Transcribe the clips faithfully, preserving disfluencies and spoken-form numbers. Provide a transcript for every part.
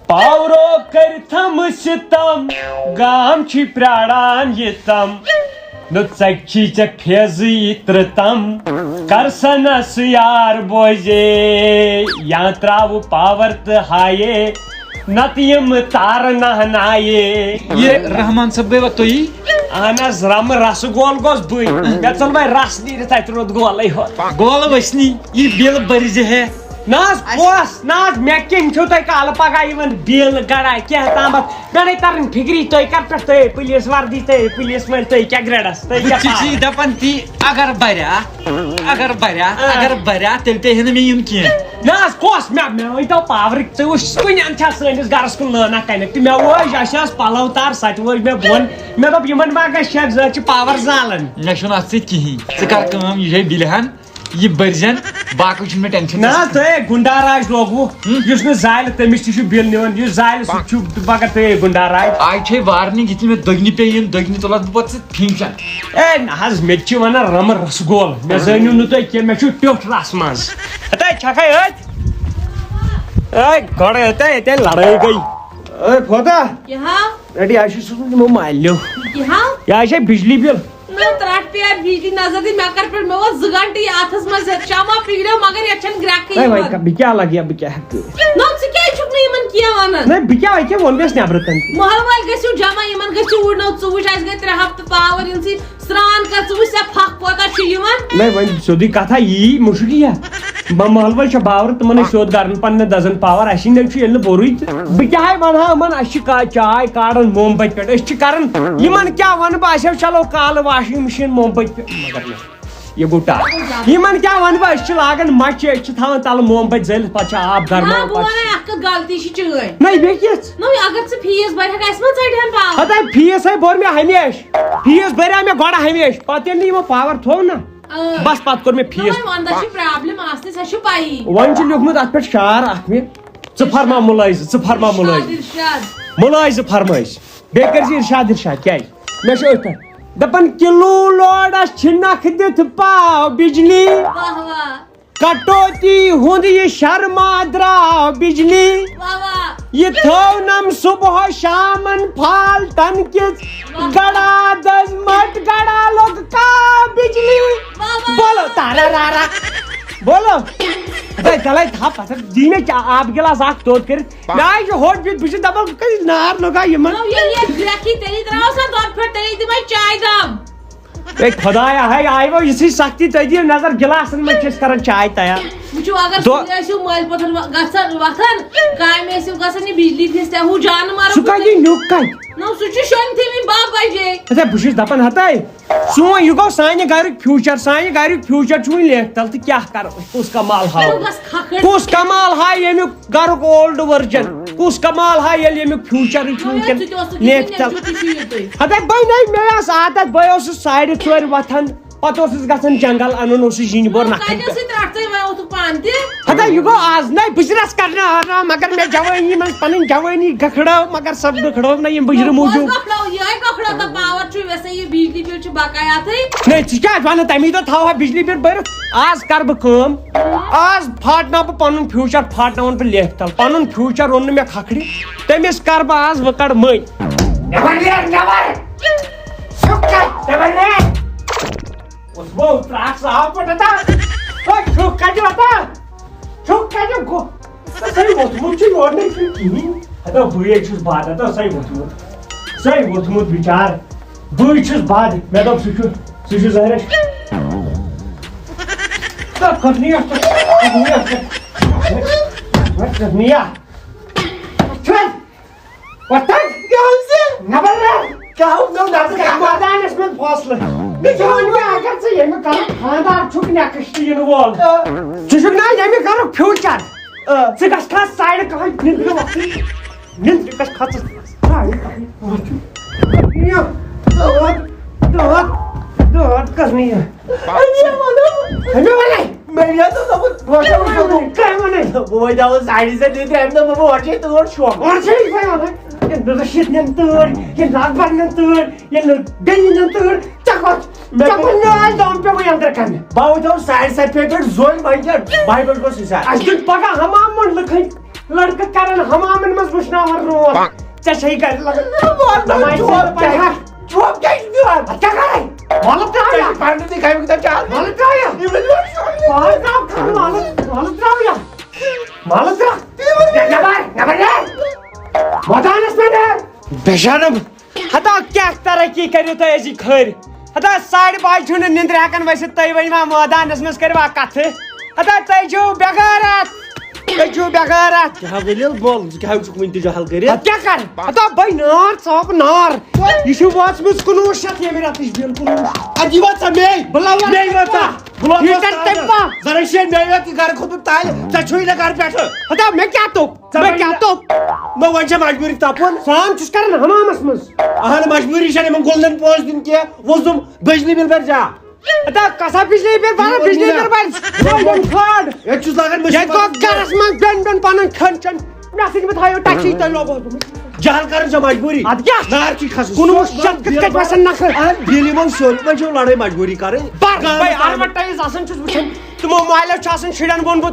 پاورو کٔرۍ تھم ستم، گام چھی پراران یتم۔ نو ژکہِ چھی ژےٚ فیضٕے ترٛتم، کر سا نس یار بوزے۔ یا تراوٕ پاور تہٕ ہایے، نتہٕ یِم تارٕ نہنایے۔ یہ رحمان صٲب گٔے وۄنۍ تُہی؟ اہن حظ، رمہٕ رسہٕ گول گوس بٕے۔ مےٚ ژوٚل وۄنۍ رس نیٖرِتھ، اتہِ روٗد گولے ہوت۔ گول وسنی، یہ بل بٔرۍ زِ ہے۔ نہ حظ، پوس، نہ حظ، مےٚ کٔمۍ چھُو تۄہہِ کالہٕ پگاہ یِوان بِل گڑا کینٛہہ تامَتھ؟ مےٚ نَے تَران فِکری، تُہۍ کَتھ پٮ۪ٹھ، تُہۍ پُلیٖس وَردی، تُہۍ پُلیٖس وٲلۍ، تُہۍ کیٛاہ گرٛیڈَس، تُہۍ بہٕ کیٛاہ تہِ چھِ پاوَر؟ دَپان تی، اگر بَرِ ہا، اگر بَرِ ہا، آ۔ اگر بَرِ ہا، تیٚلہِ پیٚیہِ ہے نہٕ مےٚ یُن کینٛہہ۔ نہ حظ، کۄس مےٚ، مےٚ ؤنۍ تو پاورٕکۍ، ژٕ وٕچھ کُنہِ اَندٕ چھا سٲنِس گَرَس کُن لٲنہ کَنٮ۪تھ؟ تہٕ مےٚ وٲج، اَسہِ ٲس پَلَو تار، سۄ تہِ وٲج مےٚ بۄن۔ مےٚ دوٚپ، یِمَن ما گژھِ شیخ زٲژ چھِ پاوَر زالان۔ مےٚ چھُنہٕ اَتھ سۭتۍ کِہیٖنۍ۔ ژٕ کَر کٲم، یہِ ہے بِلہِ ہَن۔ یہِ بٔرزٮ۪ن، باقٕے چھُنہٕ مےٚ ٹٮ۪نشن۔ نہ حظ، تۄہہِ ہے گُنڈا راج لوگوُ۔ ہُم؟ یُس نہٕ زالہِ، تٔمِس تہِ چھُ بِل نِوان، یُس زالہِ سُہ تہِ چھُ، مگر تۄہہِ ہے گُنڈا راج۔ آز چھے وارننگ، یِتھُے مےٚ دٔگنہِ پیٚیہِ یِن، دٔگنہِ تُلَتھ بہٕ پتہٕ ژٕ فِنکشن۔ اے نہ حظ، مےٚ تہِ چھِ ونان رمہٕ رسہٕ گول، مےٚ زٲنِو نہٕ تُہۍ کینٛہہ، مےٚ چھُ ٹیوٚٹھ رس منٛز۔ ہتے چھکھے أتھۍ۔ اے گۄڈٕ ہتے ییٚتہِ لڑٲے گٔے۔ اے فودا۔ کیٛاہ ہا؟ ریڈی، آز چھُ سوٗزمُت یِمو مالیو۔ کیٛاہ ہا؟ یہِ آز چھے بجلی بِل۔ نہ، ترٛٹھ پیار بجلی نظر دی، مےٚ کر پٮ۪ٹھ، مےٚ اوس زٕ گنٹہٕ یہِ اتھس منٛز ہٮ۪تھ، شمع پِگلیو، مگر یتھ چھنہٕ گرٛٮ۪کھٕے ہے وۄنۍ یِوان۔ کیٛاہ، بہٕ کیٛاہ لگہٕ یا، بہٕ کیٛاہ ہٮ۪کہٕ کٔرِتھ؟ نہ، ژٕ کیٛازِ چھُکھ نہٕ یِمن کینٛہہ ونان؟ نہ، بہٕ کیٛاہ، یہِ کیٛاہ ووٚن مےٚ اَسہِ نٮ۪برٕ کنہِ تہِ؟ محلہٕ وٲلۍ گٔژھِو جمع، یِمن گٔژھِو اوٗرۍ، نہ، ژٕ وٕچھ، اَسہِ گٔے ترٛےٚ ہفتہٕ پاور یِنسٕے، سرٛان کر، ژٕ وٕچھ ژےٚ پھکھ کوتاہ چھُ یِوان۔ نہ، وۄنۍ سیوٚدُے کتھا، یی مُشکِل یا؟ بہٕ محلہٕ وٲلۍ چھِ باورٕ، تِمن ٲسۍ سیوٚد کران پننٮ۪ن دزن پاور، اَسہِ نہ چھُ ییٚلہِ نہٕ بوٚرُے تہٕ۔ بہٕ کیٛاہ ہے ونہٕ ہا یِمن، اَسہِ چھِ کا-، چاے کاران مومبتہِ پٮ۪ٹھ، أسۍ چھِ کران، یِمن کیٛاہ ونہٕ بہٕ، اَسہِ حظ چلو کالہٕ واشنگ مشیٖن مومبتہِ پٮ۪ٹھ، مگر نہ، یہِ گوٚو ٹاٹھ۔ یِمن کیٛاہ ونہٕ بہٕ، أسۍ چھِ لاگان مچہِ، أسۍ چھِ تھاوان تلہٕ مومبتہِ زٲلِتھ، پتہٕ چھِ آب نہ، گرماوان، بہٕ پتہٕ ونے چھِ اکھ کتھ، غلطی چھِ چٲنۍ۔ نہ، بیٚیہِ کِژھ؟ نہ، اگر ژٕ فیس برکھ، اَسہِ ما ژَٹہِ ہن پاور؟ ہتا فیس ہے بوٚر مےٚ ہمیشہِ، فیس بریو مےٚ گۄڈٕ ہمیشہِ، پتہٕ ییٚلہِ نہٕ یِمو پاور تھوٚو نہ۔ اۭں۔ بس پتہٕ کوٚر مےٚ فیس۔ نہ وۄنۍ ونٛدس چھِ پرابلم آسنٕے، سۄ چھِ پَیی۔ وۄنۍ چھُ لیوٗکھمُت اتھ پٮ۪ٹھ شعر اکھ مےٚ، ژٕ فرما مُلٲزِ، ژٕ فرما مُلٲزِ۔ ارشاد، ارشاد۔ مُلٲزِ فرمٲیش۔ بیٚیہِ کٔرۍ زِ ارشاد، ارشاد کیٛازِ؟ مےٚ چھُ أتھۍ پٮ۪ٹھ۔ دپان کِلوٗ لوڈس چھِ نکھٕ دِتھ پاو بجلی۔ واہ واہ۔ کٹوتی ہُنٛد یہِ شرما درٛاو بجلی۔ واہ واہ۔ یہِ تھٲونم صبح شامن پھال تن کِژ۔ واہ۔ گڑا دٔزمٕژ گڑا لوٚگ کا بجلی۔ واہ واہ۔ بولو تارا رارا۔ بولو۔ ہے، تَلَے تھاو پَتھَر، دی مےٚ چا-، آب گِلاس اَکھ توٚت کٔرِتھ۔ مےٚ آے یہِ ہوٚٹ بِہِتھ، بہٕ چھُس دَپان، بہٕ کَتہِ نار لوٚگا یِمَن؟ نو، ییٚلہِ یَتھ گرٛٮ۪کھٕے، تیٚلی ترٛاوَس نا دۄدٕ پھٔٹۍ، تیٚلی دِمَے چایہِ دام۔ ہے خۄدایا، ہے، آیہِ وۄنۍ یِژھٕے سختی، تُہۍ دِیِو نظر، گِلاسَن منٛز چھِ أسۍ کَران چاے تیار۔ وٕچھِو، اگر دۄ- سُلہِ ٲسِو مٲلۍ پوتھَن وۄ-، گژھان وۄتھان، کامہِ ٲسِو گژھان، یہِ بِجلی فیٖس تہِ ہُہ جانہٕ مَرُن۔ سُہ کَتہِ نیوٗ کَتہِ؟ نو، سُہ چھُ شۄنٛگتھٕے وٕنہِ باہ بَجے۔ ہَتا، بہٕ چھُس دَپان، ہَتَے، سون یہِ گوٚو سانہِ گَریُک future، سانہِ گَریُک future چھُ وٕنہِ لیکھ تَل، تہٕ کیٛاہ کَرو أسۍ؟ کُس کمال ہاوو؟ مےٚ گژھ کھکھٕر۔ کُس کمال ہاوِ ییٚمیُک گَرُک old version؟ کُس کمال ہاوِ ییٚلہِ ییٚمیُک future چھُ نہ، وٕنکٮ۪ن ژٕ تہِ اوسُکھ لیکھ یہِ تَل؟ نیٚچوٗ تہِ چھُ یہِ تُہۍ۔ ہَتَے بَنہِ، مےٚ ٲس عادت، بہٕ اوسُس ساڑِ ژورِ وۄتھان، پَتہٕ اوسُس گژھان جنٛگل اَنُن، اوسُس یِنہِ بور نَکھَن کَتہِ پٮ۪ٹھ۔ ٲسٕے ترٛٹھ تُہۍ وۄنۍ اوسُکھ پانہٕ تہِ؟ ہَتَے یہِ گوٚو آز، نَے بہٕ چھُس رَس کَرنہٕ آرام، مگر مےٚ جوٲنی منٛز پَنٕنۍ جوٲنی گَکھڑٲو، مگر سۄ گَکھڑٲو نہ یِم بٕجرِ نہ، موٗجوٗب۔ پوٚز گۄپھڑاو، یِہوٚے گۄپھڑاو تہٕ power چھُ، ویسے یہِ بجلی bill چھُ بقایا تھٕے۔ نہ، ژٕ کیٛازِ وَنان تَمی دۄہ تھاوہا بجلی bill بٔرِتھ؟ آز کَرٕ بہٕ کٲم، آز پھاٹناو بہٕ پَنُن future، پھاٹناوَن بہٕ لیکھ تَل۔ پَنُن future اوٚن نہٕ مےٚ کھکھرِ، تٔمِس کَرٕ بہٕ آز، وۄنۍ کَڑٕ مٔنٛدۍ۔ نٮ۪بر نیر، نٮ۪بر! چھُکھ کَتہِ؟ نٮ۪بر نیر! اوس بہٕ ترٛٹھ صاف پٲٹھۍ ہتا۔ ہے، چھُکھ کَتہِ وَتا؟ چھُکھ کَتہِ گو-، سُے ووٚتھمُت چھُ یور نَے چھُنہٕ کِہیٖنۍ۔ ہتا بٕے چھُس بَد، ہتا سُے ووٚتھمُت۔ سُے ووٚتھمُت بِچار۔ بٕے چھُس بَد۔ مےٚ دوٚپ سُہ چھُ، سُہ چھُ ظٲہِرَس۔ تہٕ کھٔژ نہٕ یَتھ، کھٔژ نہٕ یَتھ۔ وۄتھ، کھٔژ نہٕ یَتھ۔ وۄتھ۔ وۄتھ۔ کیٛاہ اوس یہِ؟ نٮ۪بر نیر۔ کیٛاہ اوس نوٚو نظر؟ مٲدانس منٛز فٲصلہٕ۔ مےٚ چھُ وۄنۍ مےٚ اگر ژٕ ییٚمہِ گرُک خانٛدار چھُکھ next یِنہٕ وول۔ آ۔ ژٕ چھُکھ نا ییٚمہِ گرُک future۔ آ۔ ژٕ گژھکھا سایڈٕ کانٛہہ نِندرِ وۄتھُن؟ نِندرِ گژھکھا ژٕ سایڈٕ کانٛہہ وۄتھُن؟ یہِ دٲد، دٲد، دٲد کٔژ مےٚ یہِ؟ أمۍ ووٚنُم۔ أمۍ ووٚنُے۔ مےٚ یَتھ اوس دوٚپمُت، بہٕ وَنہٕ تۄہہِ ووٚنُم۔ کٔمۍ ووٚنُے؟ بہٕ وَنہٕ تۄہہِ سایڈِ سۭتۍ، ییٚتہِ أمۍ دوٚپ، بہٕ وَنہٕ تۄہہِ تور شوق۔ اورٕ چھِ یہِ وَنان، ییٚلہِ نہٕ رشیٖد نِن تۭر، ییٚلہِ نہٕ اکبر نِن تۭر، ییٚلہِ نہٕ بیٚیہِ نِن تۭر، ژےٚ کۄس، مےٚ ژےٚ کۄس ناے دام پیوٚوُے اندر کَنہِ؟ بہٕ وٕچھو سایڈِ سایڈِ پٮ۪ٹھ زوٚنۍ، وۄنۍ کیٛاہ، بَہہِ بَجہِ گوٚو سُہ سایڈ۔ اَسہِ دیُت پَگاہ ہَمام منٛز لُکَن۔ لڑکہٕ کرن حمامن منٛز وٕشناوان روٗد۔ ژےٚ چھے گرِ لگان۔ نہ، وۄنۍ نہ، نمازِ چوب پرِ کیٛاہ؟ ہا؟ چوب کیٛاہ چھُ دِوان؟ اَدٕ کیٛاہ کرے؟ وۄلہٕ ترٛاو یا۔ ژےٚ چھُے پرنہٕ تہِ کامہِ کِتاب چھِ آز؟ وۄلہٕ ترٛاو یا۔ یہِ ؤنِو حظ شُرٮ۪ن۔ وۄلہٕ ترٛاو، وۄلہٕ، وۄلہٕ ترٛاو یا۔ وۄلہٕ ترٛاو۔ نٮ۪بر، نٮ۪بر نیرٕ۔ مٲدانس منٛز نیرٕ۔ بے شرم۔ ہتا کیٛاہ ترقی کٔرِو تُہۍ أزِکۍ کھٔرۍ؟ ہتا ساڑِ باہہِ چھُو نہٕ نِندرِ ہٮ۪کان ؤسِتھ، تُہۍ ؤنِو وۄنۍ مٲدانس منٛز کٔرِو اکھ کتھٕ۔ ہتا تُہۍ چھِو بے غیرت، تُہۍ چھِو بے غیرت۔ کیٛاہ دٔلیٖل؟ بول، ژٕ کیٛاہ چھُکھ وٕنہِ تہِ جہل کٔرِتھ؟ ہتا کیٛاہ کر؟ ہتا بے نار، ژاپ نار۔ یہِ چھِ وٲژمٕژ کُنوُہ شیٚتھ ییٚمہِ رٮ۪تٕچ بِل کُنوُہ شیٚتھ۔ اَدٕ یہِ وٲژ سا مے؟ بہٕ لَوٕ مے وٲژا؟ بہٕ لوٚگ ہیٖٹر تَمہِ پتہٕ۔ زَنہٕ شیٚے مے یوت یہِ گرٕ کھوٚتمُت تالہِ، ژےٚ چھُے نہٕ گرٕ پٮ۪ٹھٕ۔ ہتا مےٚ کیٛاہ توٚپ؟ ژےٚ مےٚ وَنہِ کیٛاہ نہ۔ توٚپ؟ نہ، وۄنۍ چھےٚ مجبوٗری تَپُن۔ سرٛان چھُس کران حمامس منٛز۔ اہن، مجبوٗری چھَنہٕ یِمن گُلنن پونٛسہٕ دِنۍ کینٛہہ۔ ووٚزُم بجلی بِل بَر جا۔ ہتا کسا بجلی بِل بَر، بجلی بِل بَر۔ ییٚتہِ چھُس لاگان مٔشیٖن ییٚتہِ گوٚو گرس منٛز بیٚن بیٚن پنُن کھٮ۪ن چٮ۪ن۔ مےٚ سۭتۍ مہ تھٲیِو ٹچی، تۄہہِ لوگوس بہٕ۔ جہل کرٕنۍ چھےٚ مجبوٗری۔ اَدٕ کیٛاہ؟ نار چھُے کھسُن۔ کُنوُہ شیٚتھ کِتھ کٔنۍ وَسن نکھٕ؟ اہن، بِل یِمن سیوٚد، وۄنۍ چھو لڑٲے مجبوٗری کرٕنۍ۔ بَر، گامَس بَے، تام۔ ایڈوَرٹایِز آسان چھُس وٕچھان، تِمو موبایلو چھُ آسان شُرٮ۪ن ووٚنمُت،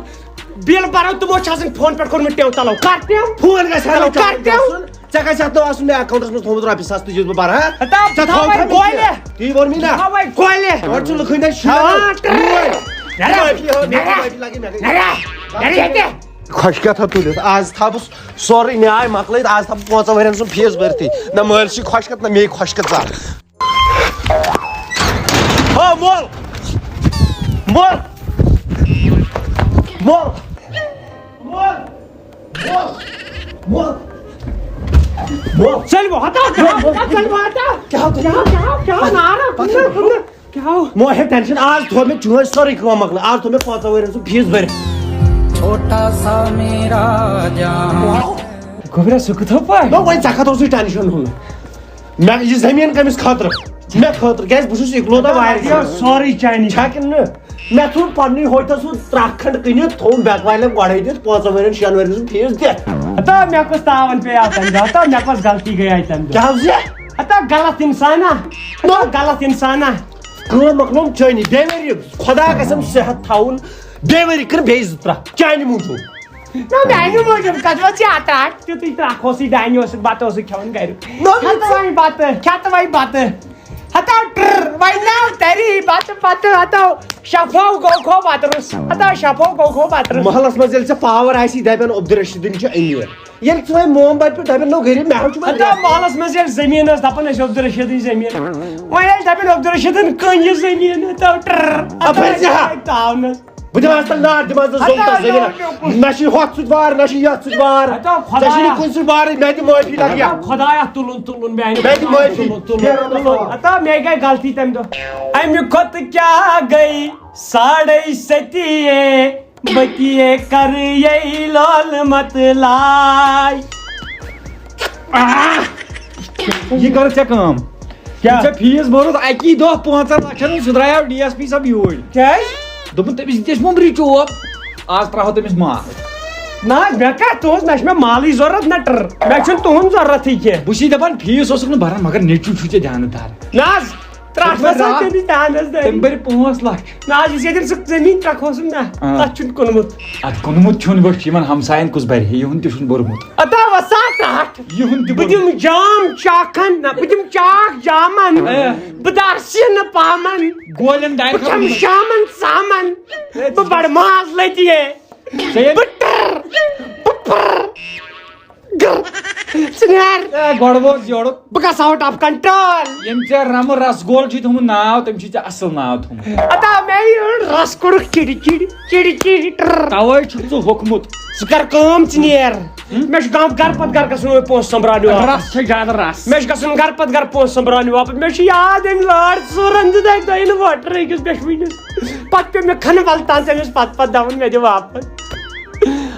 بِل بَرو، تِمو چھُ آسان فون پٮ۪ٹھ کوٚرمُت ٹیو تَلو۔ کَر ٹیو؟ فون گژھِ ہا تَلو، نہٕ کَر چارٕج ٹیو؟ گژھُن۔ ژےٚ گژھِ ہا نہٕ آسُن مےٚ اکاونٹس منٛز تھوٚومُت رۄپیہِ ساس تُجِس بہٕ بَرٕ ہا۔ ہتا، ژےٚ بہٕ تھوٚو تھاوَے تھوٚومُت گولہِ۔ یہِ۔ تی ووٚن مےٚ نا۔ بہٕ تھاوَے گولہِ۔ اورٕ چھُ لُکھٕے نہ شیران۔ ہاں، ٹرٛ۔ وٲے۔ نَرِ، مےٚ تہِ نَرِ، مایہِ لَگہِ، مےٚ گٔے۔ نَرِ، نَرِ ییٚتہِ۔ خۄشکٮ۪تھ ہا تُلِتھ۔ آز تھاو بہٕ سورُے نیاے مۄکلٲیِتھ، آز تھاو بہٕ پانٛژن ؤرین سُنٛد فیٖس بٔرتھٕے۔ نہ مٲلۍ چھِ خۄشکٮ۪تھ، نہ مے خۄشکٮ۪تھ زانٛہہ۔ ہو مول۔ مول۔ مول۔ مول۔ مول۔ مول۔ مول۔ سلمو، ہتا، کیٛاہ، ہتا، سلمو، ہتا۔ کیٛاہ، کیٛاہ، کیٛاہ، کیٛاہ، نارا، کُنہِ، کُنہِ۔ کیٛاہ ہو؟ مو ہے ٹینشن، آز تھوٚو مےٚ چٲنۍ سٲرٕے کٲم مۄکلٲو، آز تھوٚو مےٚ پانٛژن ؤرین سُنٛد فیٖس بٔرِتھ۔ چھوٹا سا میرا جہاں۔ گوٚبرا، سُہ کِتھو پٲٹھۍ؟ نو، وۄنۍ ژےٚ کَتھ اوسُے ٹینشن ہُنٛد؟ مےٚ یہِ زٔمیٖن کٔمِس خٲطرٕ؟ مےٚ خٲطرٕ، کیٛازِ بہٕ چھُس اِکلوتا وارث۔ یہِ سورُے چانی۔ چھا کِنہٕ نہٕ؟ مےٚ ژھُن پننُے ہوٚتٮ۪س سُہ ترٛکھ کھنٛڈ کٕنِتھ، تھوٚوُم بینک والٮ۪ن گۄڈَے دِتھ پانٛژن ؤرین، شٮ۪ن ؤرین سُنٛد فیٖس دِتھ۔ ہتا مےٚ کۄس تاوَن پیٚیہِ آو تَمہِ دۄہ، ہتا مےٚ کۄس غلطی گٔیے تَمہِ دۄہ۔ کیٛاہ حظ یہِ؟ ہتا غلط اِنسانا، ہتا غلط اِنسانا۔ کٲم مۄکلٲوٕم چٲنی، بیٚیہِ ؤری خۄدا قسم صحت تھاوُن، بیٚیہِ ؤری کٔر بیٚیہِ زٕ ترٛکھ چانہِ موٗجوٗب۔ نہ، میانہِ موٗجوٗب کتھ وۄتھ ژےٚ اَتھ اَتھ؟ تیُتُے ترٛکھ اوسُے دانہِ اوسُکھ، بتہٕ اوسُکھ کھٮ۪وان گریُک۔ نہ، کھٮ۪تہٕ وۄنۍ بتہٕ، کھٮ۪تہٕ وۄنۍ بتہٕ۔ ہتا ٹٕر، وۄنۍ ناو تری بتہٕ پتہٕ، ہتا شفو گوٚو کھو بتہٕ روٚس، ہتا شفو گوٚو کھو بتہٕ روٚس۔ محلس منٛز ییٚلہِ ژےٚ پاور آسی، دپن عبدالرشیدن چھُ امیر۔ ییٚلہِ ژٕ وۄنۍ موم بتہٕ پٮ۪ٹھ دپن نو غریب، مےٚ حظ چھُ وۄنۍ ہتا رٮ۪تھ۔ محلس منٛز ییٚلہِ زٔمیٖن ٲس دپان أسۍ عبدالرشیدٕنۍ زٔمیٖن، وۄنۍ ییٚلہِ دپن عبدالرشیدن کٕن یہِ زٔمیٖن، ہتا ٹٕر، ہتا اپٲرۍ ژےٚ ہا۔ تاونس۔ بہٕ دِمہٕ آز تَلہٕ نار، دِمہٕ آز نہٕ زوٚل تَتھ زٔمیٖنَس۔ نہ چھُے ہۄتھ سۭتۍ وار، نہ چھُے یَتھ سۭتۍ وار۔ ہتا ژےٚ چھُے نہٕ خۄدایا۔ کُنہِ سۭتۍ وارٕے، مےٚ دِ معٲفی لگہِ یا۔ ہتا خۄدایا، تُلُن، تُلُن، میٛانہِ مےٚ دِ معٲفی۔ تُلُن، تُلُن، ہے رۄبَس تُلُن۔ حوالہٕ۔ ہتا مےٚ گٔے غلطی تَمہِ دۄہ۔ اَمہِ کھۄتہٕ کیٛاہ گٔے ساڑے ستی یے، بہٕ تہِ کَرٕ یے لول مت لاے۔ آہ! یہِ کر ژےٚ کٲم۔ کیٛاہ؟ ژےٚ فیٖس بوٚرُتھ اَکی دۄہ پانٛژن لَچھن ہُنٛد، سُہ درٛایو ڈی ایس پی صٲب یوٗرۍ۔ کیٛازِ؟ دوٚپُن تٔمِس دِژ مُمبرٕے چوب، آز ترٛاوہو تٔمِس مال۔ نہ حظ، مےٚ کَتھ تُہٕنٛز، نہ چھِ مےٚ مالٕے ضوٚرَتھ نہ ٹٕر، مےٚ چھُنہٕ تُہُنٛد ضوٚرَتھٕے کینٛہہ۔ بہٕ چھُسے دَپان فیٖس اوسُکھ نہٕ بَران، مگر نیٚچوٗ چھُے ژےٚ دیانت دار۔ نہ حظ، ترٛٹھ تٔمۍ بَرِ وَسا راتھ، تٔمِس دیانَس دٲری۔ تٔمۍ بَرِ پانٛژھ لَچھ۔ نہ حظ، یُس ییٚتٮ۪ن سُہ زٔمیٖن ترٛکھ اوسُم نہ، آ۔ تَتھ چھُنہٕ کُنمُت۔ اَتھ کُنمُت چھُنہٕ، وٕچھ، یِمَن ہمسایَن کُس بَرِ ہے، یِہُنٛد تہِ چھُنہٕ بوٚرمُت۔ اَتا وَسا ترٛٹھ۔ یِہُنٛد تہِ بہٕ بوٚرمُت۔ دِمہٕ جام چاکھن، نہ، بہٕ دِمہٕ چاکھ جامن۔ اے۔ بہٕ دار سِنہٕ پامن۔ گولٮ۪ن دارِ بہٕ کھٮ۪مہٕ خٲطرٕ۔ شامن ژامن۔ اے، بہٕ بڑٕ ماز لٔتی ہے۔ ژےٚ ییٚلہِ بہٕ ٹٕر، بہٕ پٕر۔ گر۔ ژٕ نیر۔ اے، گۄڈٕ ووت یورُک۔ بہٕ گژھٕ out of control۔ ییٚمۍ ژےٚ رمہٕ رسگول چھُے تھوٚمُت ناو، تٔمۍ چھُے ژےٚ اصل ناو تھوٚمُت۔ اَتا مےٚ یہِ رس کوٚڑُکھ چِڑِ چِڑِ، چِڑِ چِڑِ، ٹٕر۔ توے چھُکھ ژٕ ہوٚکھمُت۔ ژٕ کر کٲم، ژٕ نیر۔ ہم؟ مےٚ چھُ گام گرٕ پتہٕ گرٕ گژھُن وۄنۍ پونٛسہٕ سۄمبراونہِ واپس۔ رس چھے زیادٕ رس۔ مےٚ چھُ گژھُن گرٕ پتہٕ گرٕ پونٛسہٕ سۄمبراونہِ واپس۔ مےٚ چھُ یاد أمۍ لٲر ژورن دیُت اکہِ دۄہ یِنہٕ وۄٹر أکِس پٮ۪ٹھ وٕنِس۔ پتہٕ پیوٚو مےٚ کھنہٕ ول تان تٔمِس پتہٕ پتہٕ دپُن مےٚ دِ واپس۔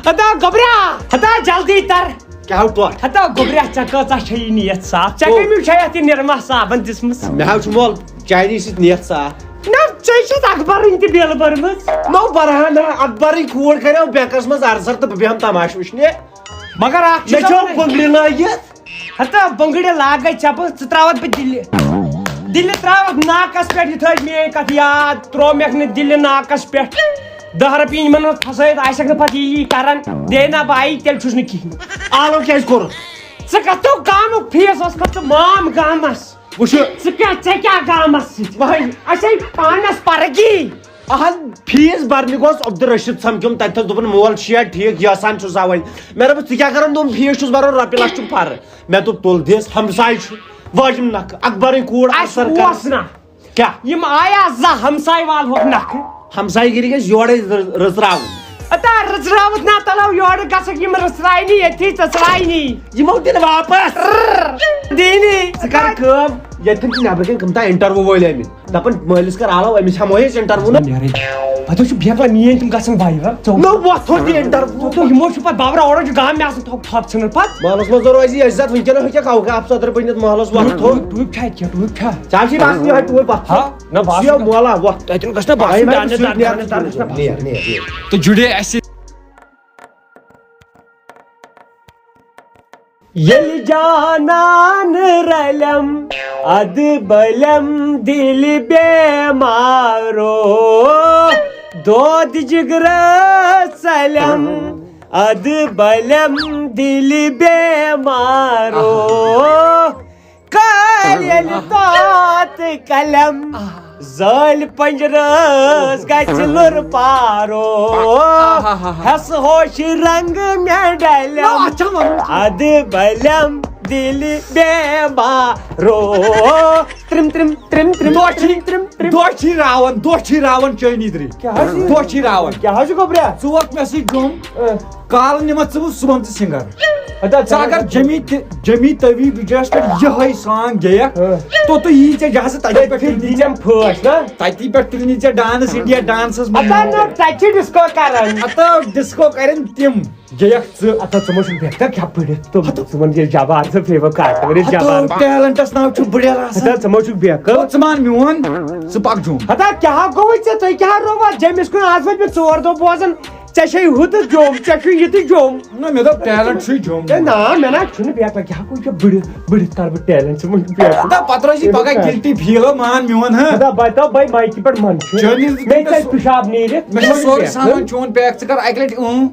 ہتا گوٚبریا، ہتا جلدی تر۔ کیٛاہ ہو ٹوٹھ؟ ہتا گوٚبریا، ژےٚ کۭژاہ چھےٚ یہِ نیت صاف؟ ژےٚ او۔ کٔمِس چھےٚ یتھ یہِ نِرما صابن دِژمٕژ؟ مےٚ حظ چھُ مول چاینی سۭتۍ نیت صاف۔ نہ، ژےٚ چھُتھ اکبرٕنۍ تہِ بِل بٔرمٕژ۔ نو برہان، اکبرٕنۍ کوٗر کریو بیکس منٛز ارسر تہٕ بہٕ بیہم تماشہٕ وٕچھنہِ۔ مگر اکھ مےٚ چیٖز چھو وَنَے۔ بنگلہِ لٲگِتھ۔ ہتا بنگڑِ لاگے ژےٚ بہٕ، ژٕ تراوتھ بہٕ دِلہِ۔ دِلہِ تراوتھ ناکس پٮ۪ٹھ، یہِ تھٲج میٲنۍ کتھ یاد، تروو مےٚ نہٕ دِلہِ ناکس پٮ۪ٹھ۔ دَہ رۄپیہِ یِمن منٛز پھسٲیِتھ آسٮ۪کھ نہٕ پتہٕ یی کران، دے نہ بایی، تیٚلہِ چھُس نہٕ کِہیٖنۍ۔ آلو کیٛازِ کوٚرُتھ؟ ژٕ کتھ تو گامُک فیس اوس کھوٚت ژٕ مام گامس۔ وٕچھو۔ ژٕ کیٛاہ، ژےٚ کیٛاہ گامس سۭتۍ؟ وۄنۍ۔ اَسے پانس پرگی۔ اہن، فیس برنہِ گوس عبدالرشید سمکھیوم، تتہِ تھوس دوٚپُن مول چھُ یا ٹھیٖک، یژھان چھُس اوے۔ مےٚ دوٚپُس ژٕ کیٛاہ کران؟ دوٚپُن فیس چھُس بران، رۄپیہِ لچھ چھُم پرٕ۔ مےٚ دوٚپ تُل دِس، ہمساے چھُ، واجِم نکھٕ، اکبرٕنۍ کوٗر اَسہِ افسر اوس کران۔ نہ۔ کیٛاہ؟ یِم آیا زانٛہہ ہمساے والہٕ ہوکھ نکھٕ؟ ہمسایہِ گِری گژھِ یورے رٔژ-، رٔژراوُن۔ اتا رٔژراوُتھ نا تلو یورٕ گژھکھ یِم رٔژراینی ییٚتھی ژٔژراینی۔ یِمو دِن واپس۔ دِنی۔ ژٕ کر کٲم، ییٚتٮ۪ن چھِ نٮ۪برٕ کَنۍ کٕم تام انٹرویو وٲلۍ آمٕتۍ۔ دَپان مٲلِس کر آلو، أمِس ہٮ۪مو أسۍ انٹرویو نا۔ نیرٕنۍ۔ پتہٕ چھُ بیکلا میٲنۍ تِم گژھن وایرل۔ ژٕ نہ وۄتھ تھوٚد یہِ انٹرویو۔ تہٕ یِمو چھُ پتہٕ بابرا اورٕ چھُ گام مےٚ آسان تھوٚپ تھوٚپ ژھٕنُن پتہٕ۔ محلس منٛز روزِ عزت، وٕنکیٚن ہیٚکہِ کاو کانٛہہ افسر بٔنِتھ محلس وۄتھ تھوٚد۔ ٹوٗپۍ چھا کینٛہہ؟ ٹوٗپۍ چھا؟ ژےٚ چھِ باسان یِہوٚے ٹوٗپۍ وۄتھ۔ ہا؟ نہ، بہٕ آسہٕ یہِ نہٕ۔ مولا وۄتھ۔ تَتٮ۪ن گژھِ نہ باسُن أمۍ دانہِ، سۭتۍ دانہِ، نیرنَس دانہِ، دانہِ، دانہِ۔ نیر، نیر، نیر۔ تہٕ جُڑے اَسہِ۔ ییٚلہِ جانان رلم ادٕ بلم دِلہِ بیمارو، دود جگرس ژلم ادٕ بلم دِلہِ بیمارو۔ کر ییٚلہِ طوط قلم زٲلۍ پنجرس گژھِ لُر پارو۔ ہس ہوش رنگ مےٚ ڈلم ادٕ بلم دِلہِ بیمارو۔ ترم ترم ترم ترم دۄہ چھِ، ترم ترم ترم۔ دۄہ چھِ راوان، دۄہ چھِ راوان چٲنی درِ۔ کیٛاہ حظ چھِ؟ دۄہ چھِ راوان۔ کیٛاہ حظ چھُ گوٚبریا؟ ژٕ ووت مےٚ سۭتۍ جوٚم۔ اۭں۔ کالہٕ نِمَتھ ژٕ بہٕ صُبحن تہِ سِنٛگر۔ اَدٕ ژٕ اگر جمی تہِ، جمی تَوی دُجاہَس پٮ۪ٹھ یِہوٚے song گیٚیَکھ، اۭں۔ تو تُہۍ یی ژےٚ جہازٕ تَتی پٮ۪ٹھ تُلنی ژےٚ، پھٲسۍ نا؟ تَتی پٮ۪ٹھ تُلنی ژےٚ dance India danceَس منٛز۔ اَدٕ نہ، تَتہِ چھِ disco کَران۔ اَدٕ disco کَرن تِم۔ گیٚیَکھ ژٕ۔ اَدٕ ژٕ ما چھُکھ بیکار کیٛاہ بٔڑِتھ؟ تِم ہَتہٕ۔ ژٕ وَن یہِ جبار ژٕ فیوٕ کَٹوٲرِس ہَتہٕ جبار۔ Talentَس ناو چھُ بٕڑٮ۪ر آسان۔ اَدٕ ژٕ ما چھُکھ بیکار۔ تو ژٕ مان میون، ژٕ پَکھ جوٚم۔ ہَتہٕ کیٛاہ گوٚوُے ژےٚ؟ تُہۍ کیٛاہ رووا جیٚمِس کُن؟ آز وٲتۍ مےٚ ژور دۄہ بوزان۔ ژےٚ چھے ہُہ تہٕ جوٚم، ژےٚ چھُے یہِ تہٕ جوٚم۔ نہ، مےٚ دوٚپ talent چھُے جوٚم۔ ہے نہ، مےٚ نہ چھُنہٕ بیکلا، کیٛاہ گوٚو یہِ بٔڑِتھ، بٔڑِتھ کَرٕ بہٕ talent ژٕ وَن بیکلا۔ ہتا پَتہٕ روزِ یہِ پَگاہ guilty feel، ہو مان میون، ہہ۔ ہتا بہٕ ہَتو بہٕ مایکہِ پٮ۪ٹھ منٛد چھُ۔ چٲنِس مےٚ ژَلہِ پِشاب نیٖرِتھ۔ مےٚ چھُ سورُے سامان چون pack، ژٕ کَر اَکہِ لَٹہِ اۭں۔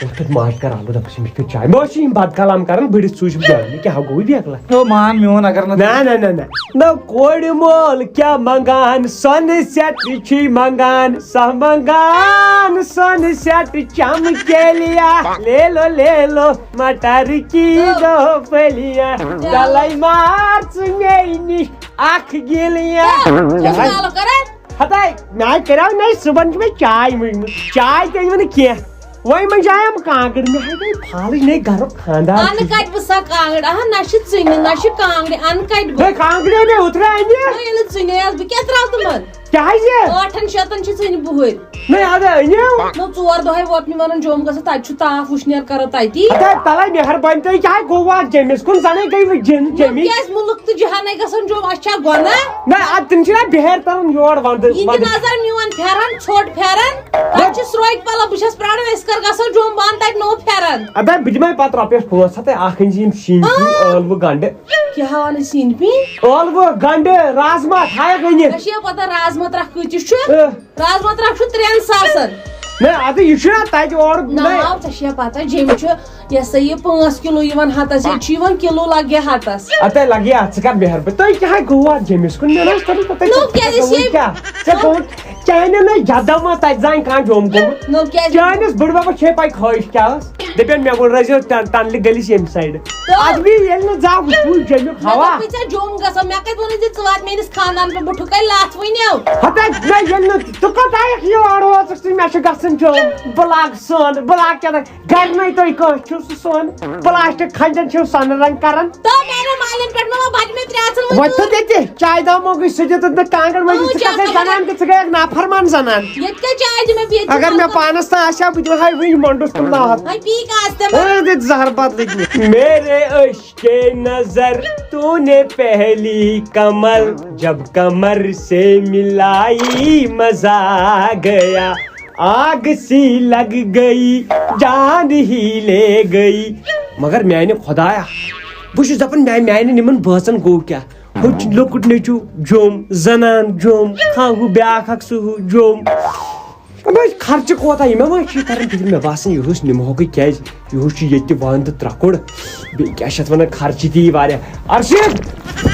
وۄتھ تہٕ ماجہِ کَر اَلہٕ دَپَس، مےٚ چھُ چاے۔ مےٚ اوس یہِ یِم بَتہٕ کَلام کَران، بٔڑِتھ سوٗزِم جلدی، کیٛاہ گوٚو یہِ بیکلا؟ ہو مان میون، اگر نہٕ نہ، نہ، نہ، نہ۔ نہ کورِ مول کیٛاہ منٛگان، سۄنہٕ سٮ۪ٹ چھُے منٛگان، سۄ منٛگان سۄنہٕ سٮ۪ٹ چمکیلیا، لے لو لے لو مٹر کی دو پھلیاں، تلے مار ژٕ مے نِش اکھ گِلیا۔ کیٛاہ چھُ گالہٕ کران؟ ہتاے، مےٚ ہاے کریاو نَے صُبحن چھِ مےٚ چاے مٔجمٕژ، چاے تہِ أنۍ مےٚ نہٕ کینٛہہ۔ وۄنۍ منٛز آیم کانٛگٕر، مےٚ ہاے گٔے پھالٕج، نے گرُک خانٛدار اَنہٕ چھُ۔ کَتہِ بہٕ سا کانٛگٕر؟ اہن، نہ چھِ ژٕنہِ، نہ چھِ کانٛگرِ، اَنہٕ کَتہِ بہٕ؟ ہے، کانٛگرِ ہے مےٚ اوترٕ اَنہِ۔ نہ، ییٚلہِ نہٕ ژٕنے آسہٕ، بہٕ کیٛاہ ترٛاوٕ تِمن؟ کیٛازِ؟ ٲٹھن شیٚتن چھِ ژٕنہِ بُہٕرۍ۔ نہ، اَدٕ أنِو۔ نہ، ژور دۄہے ووت مےٚ وَنان جوٚم گژھو، تَتہِ چھُ تاپھ وٕشنیر کران تَتی۔ ہتا تَلے مہربٲنی، تُہۍ کیٛاہ گوٚو اَتھ جیٚمِس کُن؟ زَنے گٔے وۄنۍ جِن نہ، جیٚمِکۍ۔ کیٛازِ مُلُک تہٕ جہانَے گژھان جوٚم، اَسہِ چھا گۄناہ؟ نہ، اَدٕ تِم چھِنہ بِہٲرۍ تَران یور وَندٕ، یہِ تہِ وَندٕ۔ نظر میون پھٮ۪رن، ژھوٚٹ پھٮ۪رن۔ تَتہِ چھِ سرٛوگۍ پَلو، بہٕ چھَس پرٛاران، أسۍ کر گژھو جوٚم، بہٕ اَنہٕ تَتہِ نوٚو پھٮ۪رن۔ اَدٕ بہٕ دِمَے پَتہٕ رۄپیَس پانٛژھ ہَتھ، تہٕ اَکھ أنۍ زِ یِم شیٖنۍ آ۔ ٲلوٕ گَنٛڈٕ۔ کیٛاہ اَنہٕ شیٖنۍ پیٖنۍ؟ ٲلوٕ گَنٛڈٕ، رازما تھایَکھ أنِتھ۔ ژےٚ چھےٚ پَتہ رازما ترٛکھ کۭتِس چھُ؟ اۭں۔ رازما ترٛکھ چھُ ترٛٮ۪ن ساسَن۔ نہ، اَدٕ یہِ چھُنہ تَتہِ اورٕ، نہ، نہ۔ آو، ژےٚ چھےٚ پَتہ، جیٚمہِ چھُ، یہِ ہسا یہِ پانٛژھ کِلوٗ یِوان ہَتَس، ییٚتہِ چھُ یِوان کِلوٗ لَگہِ ہَتَس۔ اَدٕ تۄہہِ لَگہِ اَتھ، ژٕ کَر مہربٲنی، تۄہہِ کیٛاہ گوٚو اَتھ جیٚمِس کُن؟ مےٚ نہ حظ توٚرُے پَتہ، نو، ژےٚ کیٛازِ کیٛاہ چھِ گوٚوُے یہِ؟ کیٛاہ؟ ژےٚ گوٚو، چانہِ نہ یَتھ دَمَس تَتہِ زانہِ کانٛہہ جوٚم گوٚمُت۔ نو، کیٛازِ؟ چٲنِس بٕڈبَبَس چھے پَے خٲہِش کیٛاہ ٲس؟ دَپان مےٚ گوٚو رٔزیو ٹَن-، ٹَنلہِ گٔلِس ییٚمہِ سایڈٕ۔ تہٕ اَدٕ بیٚیہِ ییٚلہِ نہٕ زانٛہہ وٕچھُے جیٚمیُک مےٚ ہوا۔ دوٚپُے ژےٚ جوٚم گژھو، مےٚ کَتہِ ووٚنُے ژےٚ ژٕ وات میٛٲنِس خانٛدانَس پٮ۪ٹھ، بہٕ ٹھُکَے لَتھ وٕنیو۔ ہَتَے، نہ ییٚلہِ نہٕ ژٕ کوٚت آیَکھ یور اوسُکھ ژٕ، مےٚ چھُ گژھُن جوٚم، بہٕ لاگہٕ سۄن، بہٕ لاگہٕ کیٛاہ تام۔ گرِ نَے تُہۍ کٲنٛسہِ چھُو سُہ سۄن، پلاسٹک کھنجن چھِو سۄنہٕ رنگ کران۔ تو میانٮ۪ن مالٮ۪ن پٮ۪ٹھ ما بجہِ مےٚ ترٛےٚ ژھن وۄنۍ وۄنۍ تھٲو تہِ تہِ چایہِ دامو گٔے سُہ دیُتُتھ نہٕ کانٛگٕر وۄنۍ، اۭں، ژٕ کیٛاہ کتھ کران؟ زنان تہٕ ژٕ گٔیکھ نافرمان زنان۔ ییٚتہِ کیٛاہ چاے دِ مےٚ بیٚیہِ تہِ اگر مےٚ مطلب؟ پانس تام آسہِ ہا بہٕ دِمہٕ ہا وٕنہِ مۄنڈُس کُن لاتھ۔ وۄنۍ پی کتھ تہِ ما؟ اۭں، دِتھ زہر بتلہٕ کِنۍ۔ میرے عشق نظر تو نے پہلی کمر، جب کمر سے ملائی مزہ آ گیا۔ آگ سی لگ گئی، جان ہی لے گئی۔ مگر میانہِ خۄدایا، بہٕ چھُس دَپان، میانہِ، میانٮ۪ن یِمن بٲژن گوٚو کیٛاہ؟ ہُہ چھُ لۄکُٹ نیٚچوٗ جوٚم، زنان جوٚم، ہا ہُہ بیٛاکھ اکھ سُہ ہُہ جوٚم۔ پٔتۍ خرچہٕ کوتاہ یہِ مےٚ ما چھِ یہِ تران فِکرِ؟ مےٚ باسان، یِہُس نِمہوکھٕے، کیٛازِ یِہُس چھُ ییٚتہِ تہِ وَندٕ ترٛکُر، بیٚیہِ کیٛاہ چھِ اَتھ وَنان، خرچہٕ تہِ یی واریاہ۔ ارشد!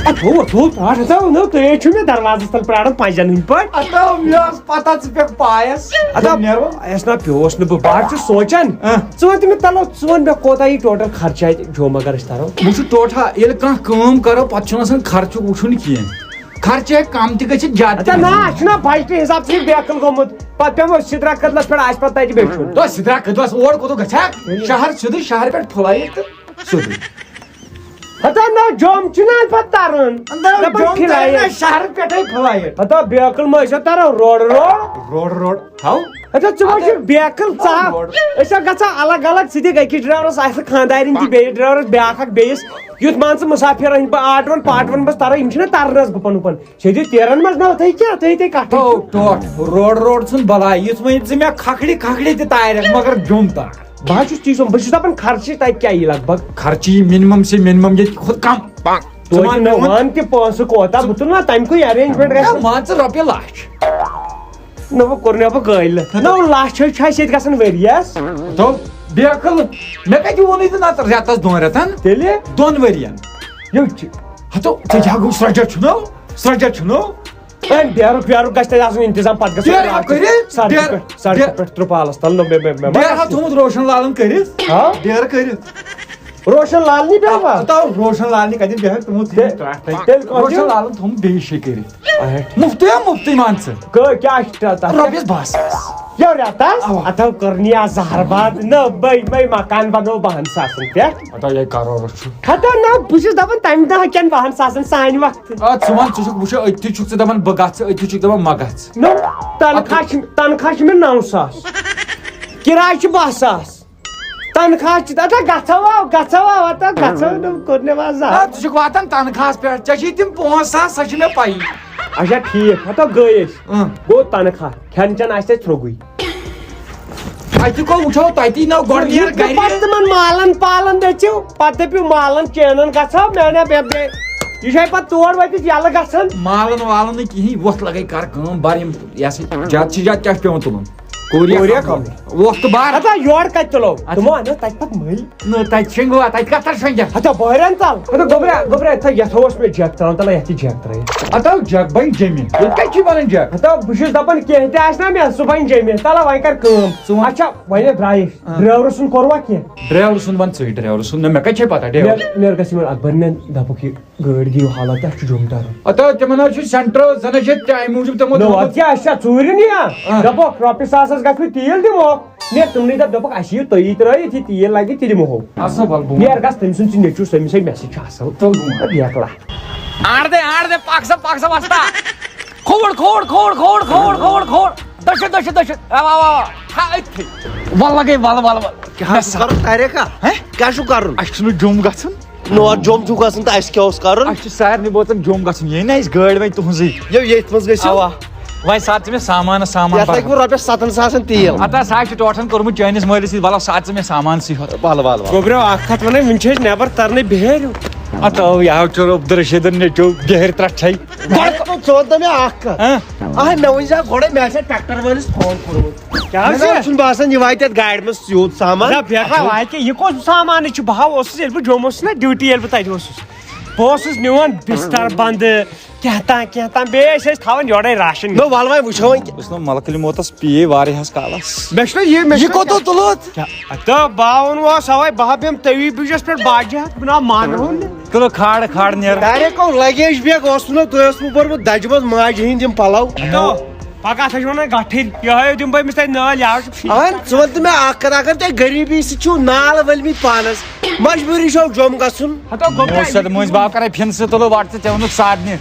اَتھ ہو، ہو، پرٛار، ہتا، نو، تُہۍ ہے چھِو مےٚ دروازَس تَل پرٛاران پَنجَن ہٕنٛدۍ پٲٹھۍ۔ ہتا، مےٚ ٲس پَتہ ژٕ پٮ۪کھ پایَس۔ ہتا، نیرو۔ پایَس نا پیوس نہٕ بہٕ، بہٕ حظ چھُس سونٛچان۔ آ۔ ژٕ وَن تہٕ مےٚ، تَلو، ژٕ وَن مےٚ، کوتاہ یی ٹوٹَل خرچہٕ اَتہِ جوٚم اگر أسۍ تَرو؟ وٕچھِو ٹوٹھا، ییٚلہِ کانٛہہ کٲم کَرو، پَتہٕ چھُنہٕ آسان خرچُک وٕچھُن کینٛہہ۔ خرچہٕ ہیٚکہِ کَم تہِ گٔژھِتھ، زیادٕ تہِ ہتا نا، گٔژھِتھ۔ اَسہِ چھُنہ بجٹہٕ حِساب سۭتۍ بیکٕل گوٚمُت، پَتہٕ پیٚمو سِدرا کٔدلَس پٮ۪ٹھ، آسہِ پَتہٕ تَتہِ بیٚچھُن۔ تو سِدرا کٔدلَس اور کوٚت گژھِ ہا؟ شہر سیوٚدُے، شہرٕ پٮ۪ٹھ فٕلایِٹ تہٕ سیوٚدُے۔ ہتا نہ، جوٚم چھُنہ اَمہِ پَتہٕ تَرُن۔ اندر دَپان جوٚم چھُنہ فِلایِٹ۔ تَرُن، شہرٕ پٮ۪ٹھَے فٕلایِٹ۔ ہتا بیکٕل ما أسۍ ہا تَرو روڈٕ روڈٕ۔ روڈٕ روڈٕ، ہاو۔ ہتا ژٕ ما ہتا چھُکھ بیکٕل، ژٕ ہا۔ روڈٕ۔ أسۍ ہا گژھو الگ الگ، ژٕ دِکھ أکِس ڈرایورَس، آسہِ خانٛدارِنۍ تہِ بیٚیِس ڈرایورَس، بیٛاکھ اَکھ بیٚیِس۔ یُتھ مان ژٕ مُسافِر ہٕنٛدۍ پٲٹھۍ آٹوَن پاٹوَن منٛز تَرو، یِم چھِنہ تَرنَس گُپَن وُپَن۔ چھے دِ تیرن منٛز نہ تھے کیٛاہ، تھے تھے کَٹھٕے تو چھِ۔ ٹوٹھ، روڈٕ روڈٕ ژھُن بَلاے، یُتھ وۄنۍ ژٕ مےٚ کھکھرِ کھکھرِ تہِ تارکھ، مگر جوٚم تار۔ بہٕ حظ چھُس تی سونٛچان، بہٕ چھُس دَپان خرچہٕ تَتہِ کیٛاہ یی لگ بھگ؟ خرچہٕ یی minimum سے minimum ییٚتہِ کھۄتہٕ کَم۔ ژٕ توتہِ وَن مےٚ مےٚ وۄنۍ۔ وَن تہِ پونٛسہٕ کوتاہ، بہٕ تُلہٕ نا تَمہِ کُے arrangement گژھِ ہے، نا۔ مان ژٕ رۄپیہِ لَچھ۔ نہ، وۄنۍ کوٚر مےٚ بہٕ قٲیلہٕ۔ نہ، لَچھ حظ چھُ اَسہِ ییٚتہِ گژھان ؤریَس۔ تو بیکٕل، مےٚ کَتہِ ووٚنُے ژٕ نَتہٕ رٮ۪تَس دۄن رٮ۪تَن؟ تیٚلہِ؟ دۄن ؤرِیَن۔ یہِ چھِ۔ ہَتو، ژےٚ کیٛاہ گوٚو، سرٛۄجَر چھُنو؟ سرٛۄجَر چھُنو؟ ہے، بیرُک ویرُک گژھِ تَتہِ آسُن اِنتِظام، پَتہٕ گژھو بیرٕ راتھ کٔرِتھ، سَڑکہِ بیرٕ، پٮ۪ٹھ، سَڑکہِ بیرٕ۔ پٮ۪ٹھ ترٛپالَس تَل، نہ، مےٚ، مےٚ، مےٚ ما بیرٕ ہا آسہِ۔ تھوٚمُت روشَن لالَن کٔرِتھ۔ ہا؟ بیرٕ کٔرِتھ۔ روشَن لال نی بیٚہوان۔ تَتھ آو روشَن لال نی کَتٮ۪ن بیٚہوان، تِمو تھٲومٕتۍ تیٚلہِ، ترٛٹھ تَتہِ۔ تیٚلہِ کَتھ روشَن چھُ؟ لالَن تھوٚومُت بیٚیہِ شیٚیہِ کٔرِتھ۔ اچھا۔ مُفتٕے ہا مُفتٕے، مان ژٕ۔ کٔہ-، کیٛاہ چھُ تَتھ؟ رۄپیَس باہ ساس۔ یو رٮ۪تَس؟ اَوا۔ اَتھ آو کٔرنی آز زَہر بَد۔ نہ، بٔے، بٔے مکان بَنوو باہَن ساسَن پٮ۪ٹھ۔ ہَتو یہِ کَرورَس چھُ۔ ہَتو نہ، بہٕ چھُس دَپان تَمہِ دۄہ کٮ۪ن باہَن ساسَن سانہِ وقتہٕ۔ آ، ژٕ وَن، ژٕ چھُکھ وٕچھان، أتھی چھُکھ ژٕ دَپان بہٕ گژھٕ، أتھی چھُکھ دَپان مہ گژھ۔ نہ، تَنخواہ چھِ، تَنخواہ چھِ مےٚ نَو ساس۔ کِراے چھِ باہ ساس۔ تنخواہ چھُ، دَپان، گژھو، آو، گژھو، آو، ہتا، گژھو، نہٕ کوٚر نہٕ وۄنۍ آ، زانٛہہ۔ ژٕ چھُکھ واتان تنخواہَس پٮ۪ٹھ، ژےٚ چھِی تِم پانٛژھ ساس، سۄ چھِ مےٚ پَیی۔ اچھا، ٹھیٖک، ہتا گٔے أسۍ۔ اۭں۔ گوٚو تنخواہ، کھٮ۪ن چٮ۪ن آسہِ اَسہِ تھوٚگُے۔ اَتہِ گوٚو وٕچھو، تَتی نہ گۄڈٕ نیر یُتھ نہٕ گَرِ۔ پَتہٕ تِمَن مالَن پالَن دٔژِو، پَتہٕ دٔپِو مالَن چینَن گژھو، مےٚ وَنیٛا، مےٚ، مےٚ، یہِ چھُے پَتہٕ تور وٲتِتھ یَلہٕ گژھان۔ مالَن والَن نہٕ کِہیٖنۍ، وۄتھ لَگَے کَر کٲم، بَر یِم، یہِ ہسا، زیادٕ چھِ زیادٕ کیٛاہ چھُ پٮ۪وان تُلُن؟ کوریا کوریا کمرٕ۔ کمرٕ۔ وۄٹھ تہٕ بار۔ ہتا یورٕ کتہِ تُلو؟ اچھا۔ تِمو انیو تتہِ پتہٕ مٔلۍ۔ نہ، تتہِ شۄنٛگِو، تتہِ کتھ تر شۄنٛگٮ۪کھ؟ ہتا بۄہرٮ۪ن تل۔ ہتا گوٚبرا، گوٚبرا، تھا یتھ اوس مےٚ جگ تراوُن، تلا یتھ تہِ جگ ترٲیِتھ۔ ہتا جگ بنہِ جیٚمہِ۔ ییٚتہِ کتہِ چھُے بنان جگ؟ ہتا بہٕ چھُس دپان کینٛہہ تہِ آسہِ نا مےٚ، سُہ بنہِ جیٚمہِ۔ تلا وۄنۍ کر کٲم۔ ژٕ وَن۔ اچھا، وۄنۍ ہے درٛایہِ أسۍ۔ آ۔ ڈرایورٕ سُنٛد کوٚروا کینٛہہ؟ ڈرایورٕ سُنٛد وَن ژٕے، ڈرایورٕ سُنٛد نہ، مےٚ کتہِ چھے پتہ ڈرایور؟ مےٚ، مےٚ گژھِ یِمن اکبر مٮ۪ن دپُکھ یہِ۔ گٲڑۍ دِیِو حالت، اَسہِ چھُ جوٚم تَرُن۔ ہتو، تِمن حظ چھُ سینٹرو، زن حظ چھِ تَمہِ موٗجوٗب تِمو نہ، تھوٚومُت۔ وۄنۍ کیٛاہ، اَسہِ چھا ژوٗرِ نِیان؟ آ۔ دَپوکھ، رۄپیہِ ساسَس گژھِ نہٕ تیٖل دِمو۔ نیر تِمنٕے دَپ، دَپوکھ، اَسہِ یِیِو تُہی ترٛٲیِتھ، یہِ تیٖل لَگہِ، تہِ دِمہو۔ اَصٕل وَلہٕ بہٕ نیر گژھ تٔمۍ سُنٛد، ژٕ نیٚچوٗ، تٔمِس ہے مےٚ سۭتۍ چھُ اَصٕل۔ تُل بہٕ وَنہٕ۔ بیکلا۔ آر دے، آر دے، پاک سا، پاک سا، وستا۔ کھوڑ، کھوڑ، کھوڑ۔ دٔچھِنۍ، دٔچھِنۍ، دٔچھِنۍ۔ اَوا، اَوا، اَوا۔ تھا أتھی۔ وَلہٕ لَگے، وَلہٕ، وَلہٕ، وَلہٕ۔ کیٛاہ چھُ کَرُن، طاریقہ؟ ہیں؟ کیٛاہ چھُ کَرُن؟ اَسہِ چھُنہٕ جوٚم گژھُن۔ نہ، اَتھ جوٚم چھُ گژھُن تہٕ اَسہِ کیٛاہ اوس کَرُن؟ اَسہِ چھُ سارنٕے بٲژَن جوٚم گژھُن، یہِ نہ اَسہِ گٲڑۍ وۄنۍ تُہٕنٛزٕے۔ یو، ییٚتھۍ منٛز گٔژھِو۔ اَوا۔ وۄنۍ ساتہٕ ژٕ مےٚ سامانَس سامان یَتھ لَگہِ بَرُن۔ وۄنۍ رۄپیَس سَتَن ساسَن تیٖل۔ ہتا سا چھُ ٹوٹھَن کوٚرمُت چٲنِس مٲلِس سۭتۍ، وَلہٕ ساتہٕ ژٕ مےٚ سامان سٕے ہوت۔ وَلہٕ، وَلہٕ، وَلہٕ۔ گوٚبریو، اَکھ کَتھ وَنَے، وٕنہِ چھِ أسۍ نٮ۪بَر تَرنَے بِہٲرۍ۔ ہتا یہِ ہا چھُ عبدالرشیٖدَن نیٚچوٗ بِہٲرۍ ترٛٹھ چھَے۔ گۄڈٕ ژٕ وَن تہٕ مےٚ اَکھ کَتھ۔ ہاں؟ اَہَے، مےٚ ؤنۍ زِ ہا گۄڈَے، مےٚ آسہِ ہا ٹرٛیکٹَر وٲلِس فون کوٚرمُت۔ کیٛاہ مےٚ حظ نہ چھُ؟ حظ چھُنہٕ باسان یہِ واتہِ یَتھ گاڑِ منٛز یوٗت سامان۔ نہ، بیٹھا واتہِ، یہِ کُس سامان چھُ؟ بہٕ ہا اوسُس، ییٚلہِ بہٕ جوٚم اوسُس نہ ڈیوٹی، ییٚلہِ بہٕ تَتہِ اوسُس، بہٕ اوسُس نِوان بِستَر بَنٛدٕ، کینٛہہ تام، کینٛہہ تام، بیٚیہِ ٲسۍ أسۍ تھاوان یورَے راشن۔ نہ، وَلہٕ وۄنۍ وٕچھو وۄنۍ۔ یُس نہٕ ملکہٕ مۄتَس پیٚیہِ واریاہَس کالَس۔ مےٚ چھُنہ یہِ، مےٚ یہِ چھُنہ کوٚت تُلُتھ؟ کیٛاہ؟ تہٕ بہٕ آوُن وۄنۍ سَوَے، بہٕ ہا بیٚہمہٕ تٔوی بِرٛجَس پٮ۪ٹھ باجہِ ہَتھ، بہٕ نہ مانہٕ ہون نہٕ۔ تُلہٕ کھاڑ کھاڑ نیرٕ۔ ڈایریکٹ گوٚو لگیج بیگ اوسُم نہ، تُہۍ اوسمُت بوٚرمُت دَجہِ منٛز ماجہِ ہِنٛدۍ یِم پَلَو۔ تو پَگاہ ہَسا چھِ وَنان گَٹھٕرۍ، یِہوٚے دِمہٕ بہٕ أمِس تَتہِ نٲلۍ، یہِ حظ چھُ فِرٛی۔ اَہَن، ژٕ وَن تہٕ مےٚ اَکھ کَتھ، اگر تۄہہِ غریٖبی سۭتۍ چھُو نال ؤلمٕتۍ پانَس، مجبوٗری چھو جوٚم گژھُن۔ ہَتو گوٚبرا، مےٚ اوس یَتھ مٔنٛزۍ باو کَران پھِنہٕ سۭتۍ، تُلو وَٹ ژٕ، ژےٚ ووٚنُتھ سادنہِ۔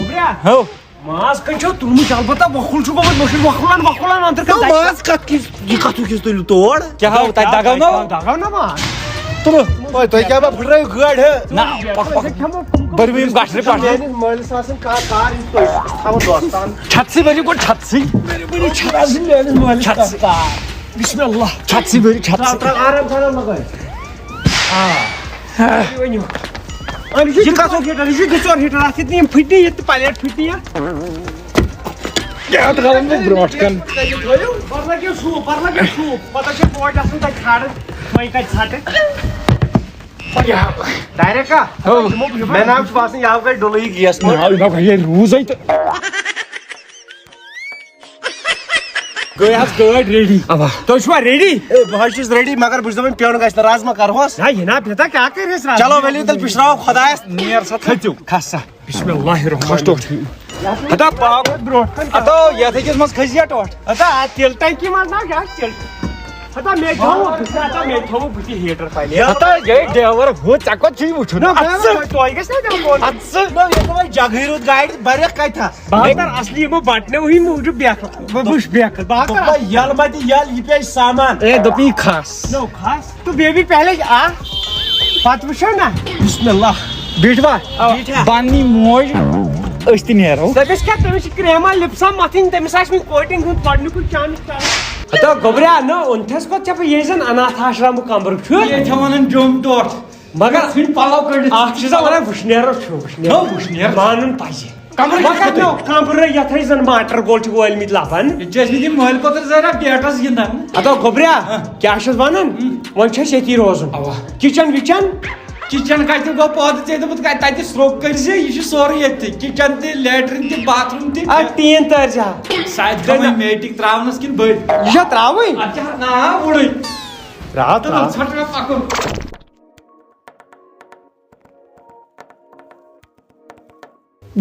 گوٚبرا۔ ہو۔ ماز کٔمۍ چھو تُلمُت؟ البتہ وۄکھُل چھُ گوٚمُت، مےٚ چھُ وۄکھُلن وۄکھُلن أنٛدرٕ کَنہِ نہ، دَگہِ۔ ماز کَتھ کِس، یہِ کَتھ کِس تُلِو تور؟ کیٛاہ ہو، تَتہِ دَگو نہ؟ دَگو نہ ماز۔ تُلُو۔ اوے، تُہۍ کیٛاہ بہٕ پھٕٹرٲیِو گٲڑۍ، ہے؟ نہ، پَکھ، پَکھ۔ کھٮ۪مو کُم کُم؟ بٔرِو یِم گَٹھرِ پَٹھ۔ میٛٲنِس مٲلِس آسان کانٛہہ کار، یُس تُہۍ چھِو تھاوان دوستان۔ چھَتسٕے بٔرِو گۄڈٕ، چھَتسٕے۔ بٔرِو، بٔرِو، چھَتھ آسہِ میٛٲنِس مٲلِس چھَتھ۔ آسان کار۔ بِسمِ اللہ۔ چھَتسٕے بٔرِو، چھَتسٕے۔ ترٛاو، ترٛاو، آرام سان لَگٲیِتھ۔ آ۔ ؤنِو۔ اَہَن، یہِ چھُ یہِ کَتھ؟ ڈِسٹور ہیٖٹَر، یہِ چھُ ڈِسٹور ہیٖٹَر، اَتھ کِتھ یِم پھٕٹنہِ، یہِ تہِ پَلیٹ پھٕٹنہِ یَتھ۔ کیٛاہ ترٛاوَن بہٕ برونٛٹھ کَن؟ پَرنہٕ کیٛاہ چھُو؟ پَرنہٕ کیٛاہ چھُو؟ پَتہٕ چھِ بوج آسان تَتہِ کھاران، وۄنۍ کَتہِ ژھٹہٕ؟ ڈایریکٹ ہا؟ ہو۔ مےٚ ناو چھُ باسان، یہِ ہاو گژھِ ڈُلٕے گیس منٛز۔ ناو، ناو، یہِ روٗزٕے تہٕ۔ گٔے حظ گٲڑۍ ریڈی۔ اَوا۔ تُہۍ چھُوا ریڈی؟ اے، بہٕ حظ چھُس ریڈی، مگر بہٕ چھُس دَپان، پیوٚن گژھِ نہٕ، رازما کَرہوس۔ نہ، یہِ نا، بیٚتہ کیٛاہ کَرِ اَسہِ رازما؟ چلو، ؤلِو تیٚلہِ پِشراوو خۄدایَس۔ نیر سا، کھٔژِو۔ کھس سا۔ بسم اللہ الرحمن الرحیم۔ ہتا پاو۔ برونٛٹھ کُن۔ ہتا یتھ أکِس منٛز کھٔسۍ یا ٹوٹھ۔ ہتا تیل ٹنکی منٛز نا، یہِ آسہِ تیل۔ ہتا مےٚ تھوٚو، ہتا مےٚ تھوٚو بہٕ تہِ ہیٖٹر پننہِ۔ ہتا یہِ ڈیور ہُہ، ژےٚ کوٚت چھُے وٕچھُن؟ نہ، اَتھ ژٕ۔ تۄہہِ گژھِ نا تیٚلہِ کُن۔ اَتھ ژٕ۔ نہ، یہِ تھوٚوُے جگہٕ روٗد گاڑِ، بَرٮ۪کھ کَتہِ تھَس؟ بہٕ ہا کَرٕ اصلی یِمو بٹنو ہٕے موٗجوٗب بیکھ۔ بہٕ وٕچھٕ بیکھ۔ بہٕ ہا کَرٕ دوٚپمَے، یَلہٕ مَتہِ یَل، یہِ پیٚیہِ سامان۔ اے، دوٚپُے کھَس۔ نو کھَس۔ تو بیبی پہلے آ، پتہٕ وٕچھو نا۔ بسم اللہ۔ بیٹھوا؟ آ۔ بیٹھا۔ بننی موج، أسۍ تہِ نیرو۔ دٔپِس کیٛاہ، تٔمِس چھِ کرٛیما لِپسا مَتھٕنۍ، تٔمِس آسہِ وٕنہِ کوٹِنٛگ ہُنٛد گۄڈٕنیُکُے چانٕس کرُن۔ ہتا گوٚبریا، نہ اوٚنتھَس کوٚت ژےٚ بہٕ ییٚتہِ زَن اناتھ آشرمُک کمرٕ چھُ؟ ییٚتہِ چھِ وَنان جوٚم ٹوٹھ۔ مگر ژھٕنۍ پَلو کٔڑِتھ۔ اکھ چھِ سا وَنان وٕشنیرو چھُ، وٕشنیر۔ نو وٕشنیر۔ مانُن پَزِ۔ کمرٕ مگر کِتھ پٲٹھۍ؟ نو، کمرٕ یتھے زن ماٹر گول چھُ وٲلمٕتۍ لبن۔ یہِ چھِ ٲسمٕتۍ یِم مٲلۍ پوتر زٲرا بیٹس گِنٛدان۔ ہتو گوٚبریا، ہاں۔ کیٛاہ چھُس ونان؟ ہم۔ وۄنۍ چھُ اَسہِ ییٚتی روزُن۔ اوا۔ کچن وچن؟ کچن کتہِ گوٚو پٲدٕ؟ ژےٚ دوٚپُتھ کتہِ، تتہِ سرٛوگ کٔرۍ زِ، یہِ چھُ سورُے ییٚتھی۔ کچن تہِ، لیٹرین تہِ، باتھ روٗم تہِ۔ آ، ٹیٖن تٲرۍ زِ ہا۔ سُہ آسہِ تھاوٕنۍ میٹِک تراونس کِنہٕ بٔلۍ؟ یہِ چھا تراوٕنۍ؟ اتھ چھِ ہا، نہ، وُڑٕے۔ تراو، تُل، تراو۔ ژھٹھ مےٚ پکُن۔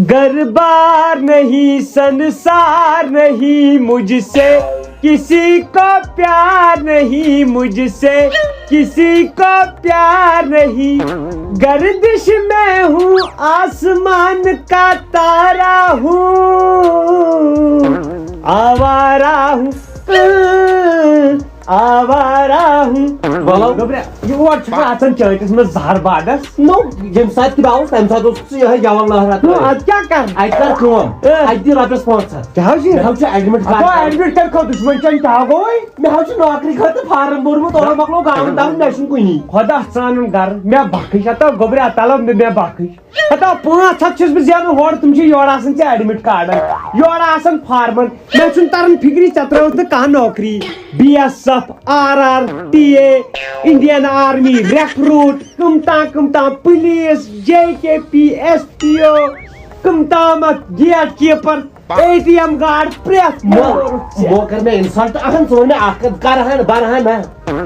گھر بار نہیں، سنسار نہیں، مجھ سے کسی کو پیار نہیں، مجھ سے کسی کو پیار نہیں۔ گردش میں ہوں، آسمان کا تارا ہوں، آوارہ ہوں۔ آوارہ ہوں۔ وَلو۔ دوٚپرِ، یور چھُ اَژان چٲنٛٹِس منٛز زَہر باغس۔ نو، ییٚمہِ ساتہٕ تہِ بہٕ آوُس، تَمہِ ساتہٕ اوسُکھ ژٕ یِہوٚے گٮ۪وَن لٔہرا نو، ترٛٲوِتھ۔ اَدٕ کیٛاہ کَرٕ؟ اَتہِ کَر کٲم۔ اے۔ اَتہِ دِ رۄپیَس پانٛژھ ہَتھ۔ کیٛاہ حظ یہِ؟ مےٚ حظ چھُ admit card اَتھ کَرُن۔ Admit card کھٲو دُشمَن چانہِ کیٛاہ گوٚوُے؟ مےٚ حظ چھُ نوکری خٲطرٕ form بوٚرمُت، اورٕ مۄکلوو گاوُن دَوُن، مےٚ چھُنہٕ کُنی۔ خۄدا ژانُن گَرٕ، مےٚ بخٕش، ہَتو گوٚبرِ، تَلو مےٚ، مےٚ بخٕش۔ ہتا پانٛژھ ہتھ چھُس بہٕ زینان ہورٕ، تِم چھِ یورٕ آسان ژےٚ admit cardن، یورٕ آسان formن۔ مےٚ چھُنہٕ تران فِکرِ ژےٚ ترٲوتھ نہٕ کانٛہہ نوکری۔ B S F, R R, T A, Indian Army، recruit، کٕم تام کٕم تام، police، J K P, S P O, کٕم تامَتھ gate keeper، A T M guard، پرٛٮ۪تھ مو-، کانٛہہ۔ مو کر مےٚ insult، اہن ژٕ وَن مےٚ اکھ کتھ، کرٕ ہا نہٕ، بَرٕ ہا نہ۔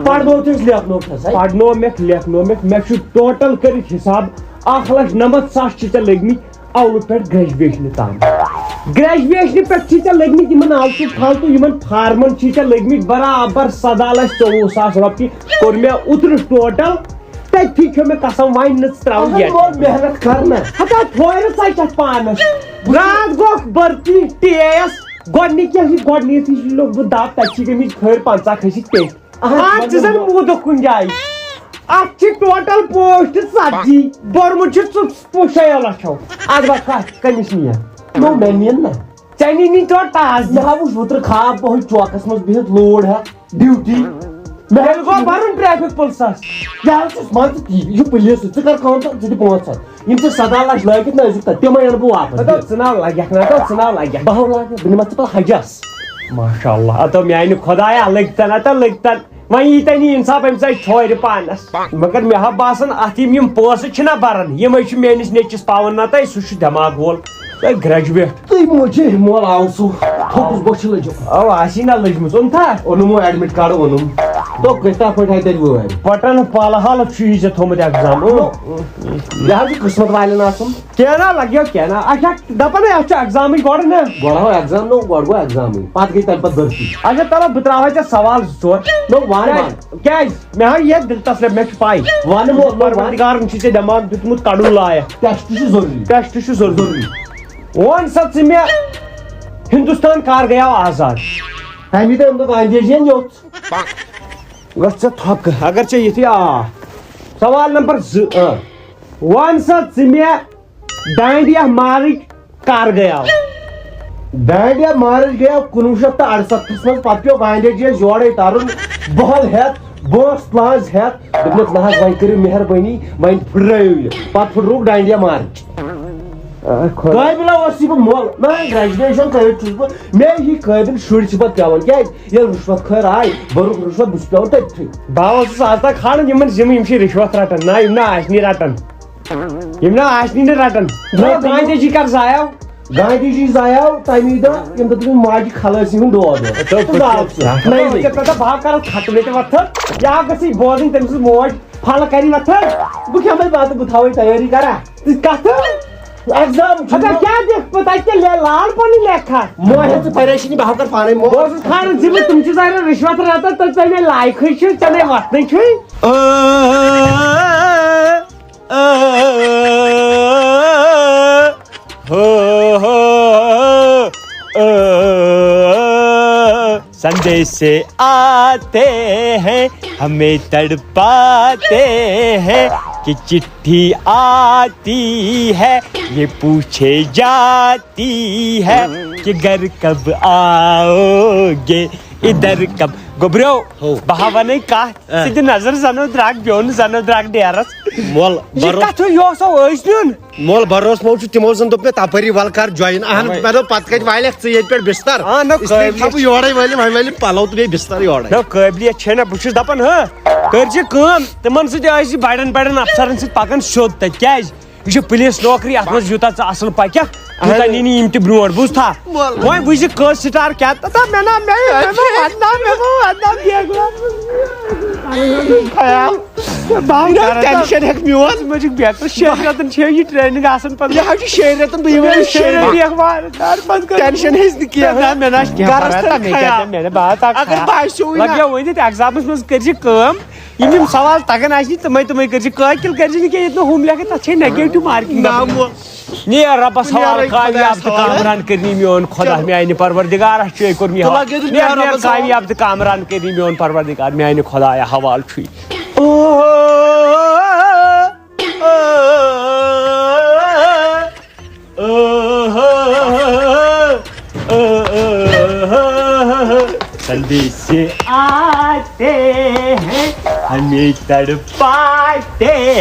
پرنووتھس لیکھنووتھس، ہے۔ پرنومکھ، لیکھنومکھ، مےٚ چھُ total کٔرِتھ حساب، اکھ لچھ نَمَتھ ساس چھِ ژےٚ لٔگمٕتۍ اَونہٕ پٮ۪ٹھ graduationہِ تام۔ Graduationہِ پٮ۪ٹھ چھِ ژےٚ لٔگمٕتۍ یِمن آلتو فالتو، یِمن formن چھِ ژےٚ لٔگمٕتۍ برابر سَداہ لَچھ ژوٚوُہ ساس رۄپیہِ۔ کوٚر مےٚ اوترٕ total، تتہِ تہِ کھیوٚو مےٚ قسم، وۄنۍ نہٕ ژٕ ترٛاوُن اہن، یتھ۔ وۄنۍ محنت کر نہ۔ ہتا تھورِ ژَے کتھ پانس۔ راتھ گوٚو بھرتی ٹی اے ایس، گۄڈنِکۍ ییٚلہِ گۄڈنِکۍ لوٚگ بہٕ دب، تتہِ چھِ گٔمٕتۍ خٲرۍ پنٛژاہ کھٔسِتھ پیٚٹھۍ۔ اہن، آ، وۄنۍ ژٕ زن گوٚو۔ موٗدُکھ کُنہِ جایہِ۔ اتھ چھِ total post ژتجی، بوٚرمُت چھُ ژٕ پو-، شیٚیو لچھو۔ ادٕ وۄنۍ کتھ کٔمِس نِیَن؟ نو، مےٚ نِیَن نہ۔ ژےٚ نی نی ژےٚ تاز۔ مےٚ ہا وُچھ اوترٕ خواب، بہٕ ہُہ چوکس منٛز بِہِتھ لوڈ ہٮ۪تھ ڈیوٹی۔ مےٚ تیٚلہِ گوٚو برُن traffic پُلسس۔ یہِ حظ چھُس مان ژٕ تی، یہِ چھُ پُلیٖس، ژٕ کر کٲم تہٕ ژٕ دِ پانٛژھ ہتھ۔ یِم ژےٚ سداہ لچھ لٲگِتھ نہ ٲسِکھ تتھ، تِمے انہٕ بہٕ واپس۔ ہتو ژٕ ناو لگکھ نہ، ہتو ژٕ ناو لگکھ۔ بہٕ ہا لاگہٕ، بہٕ نِمتھ ژٕ پتہٕ حجس۔ ماشاء اللہ، ہتو میانہِ خدایا، لٔگۍ تن، ہتو لٔگۍ تن۔ وۄنۍ یی تۄہہِ نہٕ انصاف أمۍ سۭتۍ ژھورِ پانس۔ مگر مےٚ ہا باسان، اتھ یِم، یِم پونٛسہٕ چھِنہ بران، یِمے چھِ میٲنِس نیٚچِس پاوان نتہٕ، سُہ چھُ دٮ۪ماغ وول۔ تۄہہِ graduate۔ تُہۍ موجی مول آو سُہ تھوٚکُس بۄچھِ لٔجِو۔ او، آسی نہ لٔجمٕژ، اوٚن تھا؟ اوٚنُم وۄنۍ admit card اوٚنُم۔ دوٚپ، کٔژ تام پھٔٹۍ ہاے تیٚلہِ وٲرۍ؟ پٹن پالہٕ حالت چھُ یہِ ژےٚ تھوٚمُت exam، اۭں۔ یہِ حظ چھُ قٕسمت والٮ۪ن آسُن۔ کینٛہہ نہ لگیو، کینٛہہ نہ۔ اچھا، دپان ہے، اتھ چھُ examٕے گۄڈٕ نہ؟ گۄڈٕ ہو exam، نو، گۄڈٕ گوٚو examٕے، پتہٕ گٔے تمہِ پتہٕ بھرتی۔ اچھا، تلو، بہٕ تراوہے ژےٚ سوال زٕ ژور۔ نو، وَن، کیٛازِ؟ وَن۔ کیٛازِ؟ مےٚ ہاو یہِ دِلچسپ، مےٚ چھُ پَے۔ وَنہٕ مو-، وَن۔ پروردگارن چھُ ژےٚ دٮ۪ماغ دیُتمُت کَڑُن لایق۔ Test چھُ ضروٗری۔ Test چھُ ضروٗری۔ ضروٗری۔ وَن سا ژٕ مےٚ، ہندوستان کر گٔیاو آزاد؟ تَمی تہِ أمۍ دوٚپ گاندھی جی یَن یوٚت۔ گژھ ژٕ تھۄکہٕ، اگر ژےٚ یِتھُے آ۔ سوال نمبر زٕ۔ آ۔ وَن سا ژٕ مےٚ، ڈانڈیا مارچ کر گٔیاو؟ ڈانڈیا مارچ گٔیاو کُنوُہ شیٚتھ تہٕ اَرسَتتھَس منٛز۔ پتہٕ پیوٚو گاندھی جی یَس یورَے ترُن، بۄہل ہٮ۪تھ، بٲنٛس پلانٛس ہٮ۪تھ۔ دوٚپنَکھ، "نہ حظ، وۄنۍ کٔرِو مہربٲنی، وۄنۍ پھٕٹرٲیِو یہِ۔" پتہٕ پھٕٹرووُکھ ڈانڈیا مارچ۔ قٲبلہ اوس یہِ بہٕ مۄل۔ نہ، گریجویشن کٔرِتھ چھُس بہٕ، مےٚ ہی قٲبِل شُرۍ چھِ پتہٕ پٮ۪وان۔ کیٛازِ؟ ییٚلہِ رُشوت خٲر آے، بٔرُکھ رُشوت، بہٕ چھُس پٮ۪وان تٔتھٕے۔ بہٕ اوسُس آز تک کھالان یِمن ذِمہٕ، یِم چھِ رِشوت رٹان۔ نہ، یِم نہ آسنی رٹان۔ یِم نہ آسنی نہٕ رٹان۔ گوٚو گاندھی جی کر ضایع؟ گاندھی جی ضایع تَمی دۄہ، ییٚمہِ دۄہ تٔمِس ماجہِ خلٲسی ہُنٛد دود اوس۔ تہٕ زاو سُہ۔ نہ، نہ۔ ژےٚ پٮ۪ٹھ بہٕ ہا کرٕ ختمٕے تہٕ وۄتھٕ۔ یا گژھِ بوزٕنۍ تٔمۍ سٕنٛز موج۔ پھل کری وتھن۔ بہٕ کھٮ۪مے بتہٕ، بہٕ تھاوے تیٲری کرا۔ تہٕ کتھٕ؟ ایگزام چھُ۔ اگر کیٛاہ دِکھ بہٕ تتہِ کیٛاہ لے-، لال پنٕنۍ لیکھا؟ مو ہیٚژٕ پریشٲنی، بہٕ ہاو کر پانے مو۔ بہٕ اوسُس کھاران زِ بہٕ تِم چھِ ظاہرا رِشوت رٹان تہٕ ژےٚ مےٚ لایکھٕے چھُ، ژےٚ مےٚ وۄتھنٕے چھُے۔ آ، آ، آ، ہو، ہو، آ، سندیش سے آتے ہیں، ہمیں تڑپاتے ہیں کہ چٹھی آتی ہے، یہ پوچھے جاتی ہے کہ گھر کب آؤ گے، ادھر کب۔ گوٚبریو، ہو۔ بہٕ ہا وَنَے کَتھ، آ۔ ژٕ دِ نظر زَنو درٛاگ بیوٚن، زَنو درٛاگ ڈیرَس۔ مول، یہِ بروس-، کَتھ ہیوٗ یہِ اوسو أسۍ نیُن؟ مول، بروس مول چھُ، تِمو زَن دوٚپ مےٚ تَپٲری وَلہٕ کر join۔ اہن، اَوَے۔ مےٚ دوٚپ پَتہٕ کَتہِ والٮ۪کھ ژٕ ییٚتہِ پٮ۪ٹھ بِستَر؟ آ، نہ، اِسلیے قٲبلِ چھَس بہٕ یورَے وٲلِم، وۄنۍ وٲلِم پَلو تہٕ بیٚیہِ بِستَر یورَے۔ نہ، قٲبلیت چھے نہ، بہٕ چھُس دَپان، ہہ، کٔرۍ زِ کٲم، تِمَن سۭتۍ ٲسۍ زِ بَڑٮ۪ن بَڑٮ۪ن اَفسَرَن سۭتۍ پَکان سیوٚد تَتہِ۔ کیٛازِ؟ یہِ چھِ پُلیٖس نوکری، اَتھ منٛز یوٗتاہ ژٕ اَصٕل پَکَکھ، تیوٗتاہ اہن۔ نِنی یِم تہِ برٛونٛٹھ، بوٗزتھا؟ وَل۔ وۄنۍ وٕچھ یہِ کٔژ سٹار کیٛاہ، تہٕ مےٚ نا، مےٚ، مےٚ ما وَدناو، مےٚ ما وَدناو بیگلا۔ خیال۔ بہٕ ہا نہ، کرٕ ٹٮ۪نشَن ہٮ۪کھ میون۔ ژٕ ما چھُکھ بیکلا، شیٚن رٮ۪تَن چھےٚ یہِ ٹرٛینِنٛگ آسان پَتہٕ۔ یہِ حظ چھِ شیٚن رٮ۪تَن، بہٕ یِمَن شیٚن شیٚن رٮ۪تَن۔ رٮ۪تھ وارٕ کار پَتہٕ کَرٕ۔ ٹٮ۪نشَن ہیٚچھ نہٕ کینٛہہ۔ نہ، مےٚ نا چھِ کینٛہہ گَرَس پَرواے، تَتھ تَمے خیال۔ کَتھ، مےٚ نا، بہٕ ہا تَکھ لَگیو خیال۔ وۄنۍ تہِ تہِ ایگزامَس منٛز کٔرۍ زِ کٲم۔ یِم یِم سوال تَگان آسہِ، تِمَے تِمَے کٔرۍ زِ، قٲتِل کٔرۍ زِ نہٕ کینٛہہ، ییٚتہِ نہٕ ہُم لیکھِ، تَتھ چھے negative marking۔ نہ، مو-، نیر رۄبَس حوالہٕ، نیرَے کامیاب خۄدایَس تہٕ حوالہٕ۔ کامران کٔرِنی میون خۄدا، چلو۔ میٛانہِ پَروَردِگارا چھُے کوٚر مےٚ تہٕ حوالہٕ۔ لَگے دِنۍ نیر، نیر نیر رۄبَس حوالہٕ۔ کامیاب تہٕ کامران کٔرِنی میون پَروَردِگار، میٛانہِ خۄدایا حوالہٕ چھُے۔ سندیش سے آتے ہیں، ہمیں تڑپاتے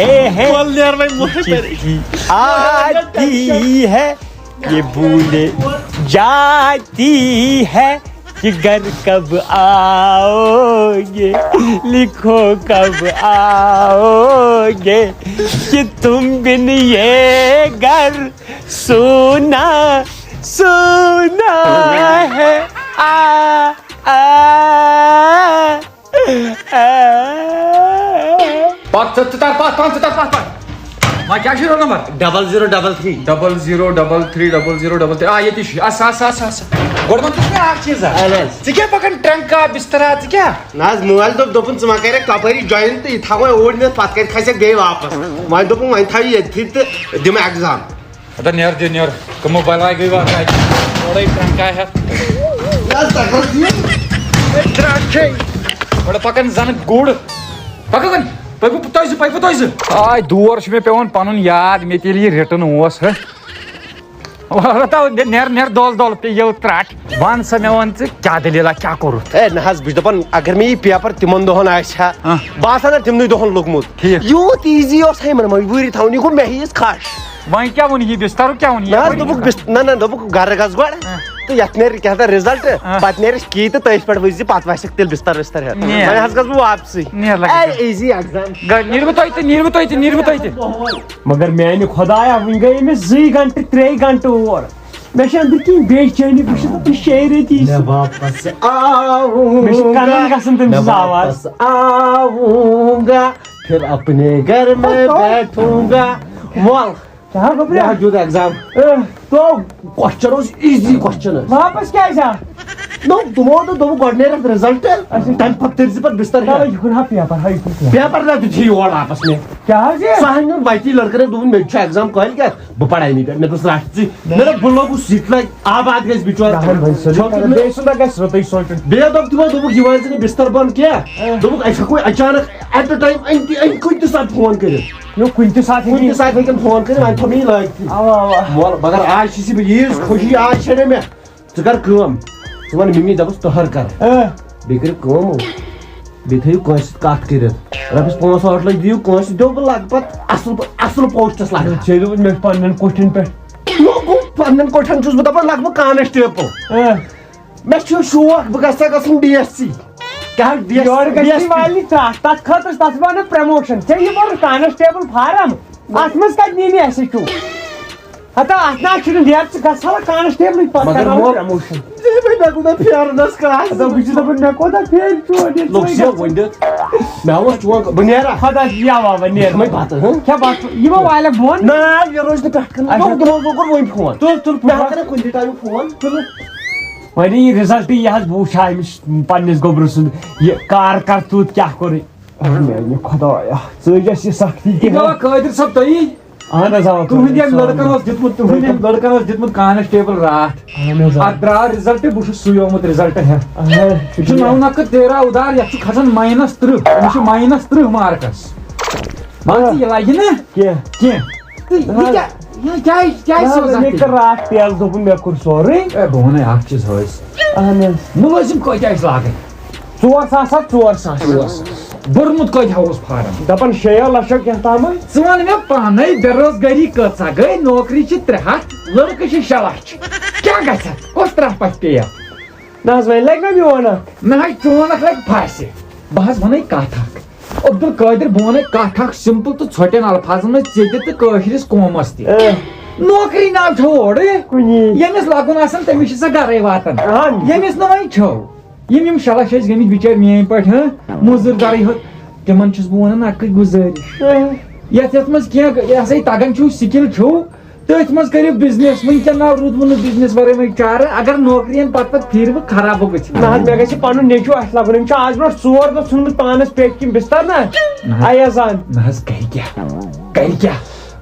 ہیں۔ وَل نیر وۄنۍ مۄکھ۔ چٹھی آتی ہے، یہ بھول جاتی ہے کہ گھر کب آؤ گے، لکھو کب آؤ گے، کہ تم بن یہ گھر سونا، سونا ہے۔ آ، آ، آ۔ پتھ ژٕ، ژٕ تر پتھ، پتھ ژٕ تر پتھ، پتھ۔ وۄنۍ کیٛاہ چھُے roll number؟ Double zero double three۔ Double zero double three double zero double three۔ آ، ییٚتی چھُ۔ اَس، اَس، اَس، اَس۔ گۄڈٕ وَن تہٕ مےٚ اَکھ چیٖزا۔ اَہَن حظ۔ ژٕ کیٛاہ پَکان ٹرٛنٛکا بِسترا، ژٕ کیٛاہ؟ نہ حظ، مٲلۍ دوٚپ، دوٚپُن، ژٕ ما کَرٮ۪کھ تَپٲری join تہٕ یہِ تھاوَے اوٗرۍ نِتھ، پَتہٕ کَتہِ کھسٮ۪کھ بیٚیہِ واپَس۔ وۄنۍ دوٚپُن، وۄنۍ تھاو یہِ ییٚتھی تہٕ دِمہٕ exam۔ ہتا نیر دِ نیر، کٕمو بلاے گٔے واتھ اَتہِ؟ اورَے ٹنٛکا ہٮ۪تھ۔ نہ حظ، تَتھ حظ یہِ۔ ہے، درٛاٹھ چھے۔ گۄڈٕ پَکان زَنہٕ گُر۔ پَکو وۄنۍ، پٔکِو تُہۍ زٕ، پٔکِو تُہۍ زٕ۔ آے دور چھُ مےٚ پٮ۪وان پَنُن یاد، مےٚ تہِ ییٚلہِ یہِ رِٹٕن اوس، ہہ۔ ہتا نیر، نیر، دۄل، دۄل، پیٚیہِ یہِ ترٛٹھ۔ وَن سا مےٚ وَن ژٕ، کیٛاہ دٔلیٖلہ، کیٛاہ کوٚرُتھ؟ ہے، نہ حظ، بہٕ چھُس دَپان، اگر مےٚ یہِ paper تِمَن دۄہَن آسہِ ہا، ہاں۔ بہٕ آسہٕ ہا نہ تِمنٕے دۄہَن لوٚگمُت۔ ٹھیٖک۔ یوٗت easy اوس ہا یِمَن مجبوٗری تھاوُن، یہِ گوٚو مےٚ ہیٚیِس کھَش۔ وۄنۍ کیٛاہ ووٚن یہِ بِستَرُک کیٛاہ ووٚن یہِ؟ نہ حظ، دوٚپُکھ بِس-، نہ، نہ، دوٚپُکھ گَرٕ گژھ گۄڈٕ، ہاں۔ تہٕ یَتھ نیرِ کیٛاہ تام result، ہاں۔ پَتہٕ نیرِ key تہٕ تٔتھۍ پٮ۪ٹھ وٕچھ زِ پَتہٕ وَسٮ۪کھ تیٚلہِ بِستَر وِستَر ہٮ۪تھ۔ نیر۔ وۄنۍ حظ گژھٕ بہٕ واپسٕے۔ نیر لَگہِ۔ A, easy exam۔ گہ-، نیٖرِو تُہۍ تہِ، نیٖرِو تُہۍ تہِ، نیٖرِو تُہۍ تہِ۔ مگر میانہِ خۄدایا، وٕنہِ گٔے أمِس زٕے گھنٹہٕ، ترٛے گھنٹہٕ اور۔ مےٚ چھِ أنٛدٕرۍ کِنۍ بے چینی، بہٕ چھُس دَپان شیٚیہِ ریٚتۍ یی سُہ۔ میں واپس آؤں گا۔ مےٚ چھِ کَنَن گژھان تٔمِس میں آواز۔ واپس آؤں گا، پھر اپنے گھر میں بیٹھوں گا۔ وَل۔ کیٛاہ گوٚبرا؟ مےٚ حظ دیُت exam۔ اے۔ تو question اوس easy question حظ۔ واپس کیٛازِ آو؟ نو، تِمو دوٚپ، دوٚپُکھ گۄڈٕ نیرِ اَتھ result، اچھا۔ تَمہِ پَتہٕ تٔرۍ زِ پَتہٕ بِستَر چلو، ہٮ۪تھ۔ یہِ کُن ہا paper، ہا، یہِ کُن paper۔ Paper نہ دیُت یہِ یور واپس مےٚ۔ کیٛاہ حظ یہِ؟ سُہ ہا نیوٗن وَتی لٔڑکہٕ، دوٚپُن، مےٚ تہِ چھُ exam کٲلۍ کٮ۪تھ، بہٕ پَرٕ اَمی پٮ۪ٹھ۔ مےٚ دوٚپُس، رَٹھ ژٕے۔ مےٚ دوٚپ، بہٕ لوٚگُس سیٖٹہِ لَگہِ، آباد گژھِ بِچور۔ دَہَن بَجہِ سُلہِ ژھۄپہٕ کَران، مےٚ۔ بیٚیہِ سُنٛد گژھِ رُتُے سونٛچُن۔ بیٚیہِ دوٚپ تِمو، دوٚپُکھ، یہِ وٲلۍ زِ نہٕ بِستَر بۄن کینٛہہ۔ اۭں۔ دوٚپُکھ، أسۍ ہٮ۪کو اچانک at a time أنۍ تہِ، أنۍ کُنہِ تہِ ساتہٕ phone کٔرِتھ۔ یہِ کُنہِ تہِ ساتہٕ کُنہِ ہیٚکہِ تہِ ساتہٕ ہیٚکن phone کٔرِتھ، وۄنۍ تھوٚو مےٚ یہِ لٲگتھٕے۔ اَوا، اَوا۔ مول، مگر آز چھِ یہِ ییٖژ خوشی، آز چھَنہٕ مےٚ۔ ژٕ کر کٲم، ژٕ وَن مِمی دَپَس تٔہَر کر۔ اۭں۔ بیٚیہِ کٔرِو کٲم، بیٚیہِ تھٲیِو کٲنٛسہِ سۭتۍ کَتھ کٔرِتھ۔ رۄپیَس پانٛژھ ٲٹھ لَچھ دِیِو کٲنٛسہِ، دِیِو بہٕ لَگہٕ پَتہٕ اَصٕل پٲ-، اَصٕل postَس لَگہٕ۔ ژےٚ دوٚپُتھ مےٚ چھُ پنٛنٮ۪ن کوٹھٮ۪ن پٮ۪ٹھ لوگُم پننٮ۪ن کۄٹھٮ۪ن چھُس بہٕ دپان لگہٕ بہٕ کانسٹیبل۔ اۭں۔ مےٚ چھُ شوق بہٕ گژھٕ ہا گژھُن ڈی ایس سی۔ کیٛاہ حظ ڈی ایس، یورٕ گژھِ ڈی ایس پی؟ والنہِ ژاٹھ، تتھ خٲطرٕ چھِ تتھ ونان پروموشن۔ ژےٚ یہِ بوٚرُتھ کانسٹیبل فارم، اتھ منٛز کتہِ نیرِ اَسہِ کیُتھ؟ ہتا اتھ نہ چھُنہٕ نیرٕ، ژٕ گژھ ہا کانسٹیبلٕے پتہٕ مگر کرناوُن مول پروموشن۔ ژےٚ مےٚ کوٗتاہ پھیرنس کتھ۔ ہتا بہٕ چھُس دپان مےٚ کوٗتاہ پھیرِ چون یہِ لوٚگ ژٕے سیو گژھ۔ وۄنۍ دِ۔ مےٚ اوس چون، بہٕ نیرا۔ خۄدا یاوا وۄنۍ نیرٕ۔ مےٚ بتہٕ، ہہ؟ کھےٚ بتہٕ، یہِ ما والکھ بۄن؟ نہ، یہِ روزِ نہٕ پٮ۪ٹھ کنہِ۔ اچھا۔ یہِ گوٚو، یہِ گوٚو وۄنۍ فون۔ تُل، تُل، مےٚ فون۔ ہا کرے کُنہِ تہِ ٹایمہٕ فون۔ تُل۔ وۄنۍ یہِ رِزلٹ یہِ حظ بہٕ وٕچھِ ہا أمِس پننِس گوٚبرٕ سُنٛد یہِ کار کرتوٗت کیٛاہ کوٚرُے۔ اے میانہِ خۄدایا، ژٕ ٲسۍ یہِ سختی یہِ کِہیٖنۍ۔ گوٚوا قٲدر صٲب تُہی؟ اہن حظ، آ، تُہُنٛد ییٚمۍ خۄدایا۔ لٔڑکَن اوس دیُتمُت، تُہُنٛد ییٚمۍ لٔڑکَن اوس دیُتمُت کانسٹیبل راتھ۔ اہن حظ، آ۔ اَتھ درٛاو رِزلٹ، بہٕ چھُس سُے آمُت رِزلٹ ہٮ۪تھ۔ اہن حظ، یہِ چھُ شُکریہ۔ نَو نَکھٕ تیرہ اُدار، یَتھ چھُ کھسان ماینس ترٕٛہ، أمِس چھِ ماینس ترٕٛہ مارکس۔ مان ژٕ، یہِ لگہِ نہٕ کینٛہہ۔ کینٛہہ۔ تہٕ یہِ نہ حظ۔ کیٛاہ، یہِ کیٛازِ، کیٛازِ نہ حظ، سوزَکھ أمۍ تیٚلہِ؟ کٔر راتھ پیل، دوٚپُن مےٚ کوٚر سورُے۔ اے، بہٕ وَنَے اَکھ چیٖز حٲج۔ اہن حظ۔ مُلٲزِم کۭتیٛاہ ٲسۍ لاگٕنۍ؟ ژور ساس ہا، ژور ساس۔ ژور ساس۔ بوٚرمُت کۭتیٛاہ اوس فارم؟ دَپان شیٚیو لَچھو کینٛہہ تامٕے۔ ژٕ وَن مےٚ پانَے، بے روزگٲری کۭژاہ گٔے؟ نوکری چھِ ترٛےٚ ہَتھ، لٔڑکہٕ چھِ شےٚ لَچھ۔ کیٛاہ گژھِ اَتھ؟ کۄس ترٛٹھ پَتھ پیٚیہِ اَتھ؟ نہ حظ، وۄنۍ لگہِ نہ میون اکھ۔ نہ حظ، چون اکھ لگہِ پھاسہِ۔ بہٕ حظ وَنَے کَتھ اکھ۔ عبدالقادر، بہٕ وَنَے کَتھ اکھ simple تہٕ ژھۄٹٮ۪ن الفاظن منٛز ژےٚ تہِ تہٕ کٲشرِس قومس تہِ۔ اۭں۔ نوکری ناو چھو اورٕ۔ کُنی۔ ییٚمِس لگُن آسان، تٔمِس چھِ سۄ گرے واتان۔ اہن۔ ییٚمِس نہٕ وۄنۍ چھو۔ یِم، یِم شےٚ لَچھ ٲسۍ گٔمٕتۍ بِچٲرۍ میٲنۍ پٲٹھۍ، ہاں؟ موٚزوٗرۍ دَرٕے ہوت۔ تِمن چھُس بہٕ وَنان اَکٕے گُزٲرِش۔ اۭں۔ یَتھ، یَتھ منٛز کینٛہہ، یہِ ہسا یہِ تَگان چھُو، سِکِل چھُو، تٔتھۍ منٛز کٔرِو بِزنِس۔ وٕنکٮ۪ن ناو روٗدمُت نہٕ بِزنِس ورٲے وۄنۍ چارٕ۔ اگر نوکرین پتہٕ پتہٕ پھیٖرِ بہٕ خراب گٔژھِتھ۔ نہ حظ، مےٚ گژھِ پنُن نیٚچوٗ اَتھِ لگُن۔ أمۍ چھُ آز برونٛہہ ژور دۄہ ژھُنمُت پانس پیٹھۍ کِنۍ بستر نہ۔ نہ حظ۔ ایاز احمد۔ نہ حظ، کرِ کیٛاہ؟ کرِ کیٛاہ؟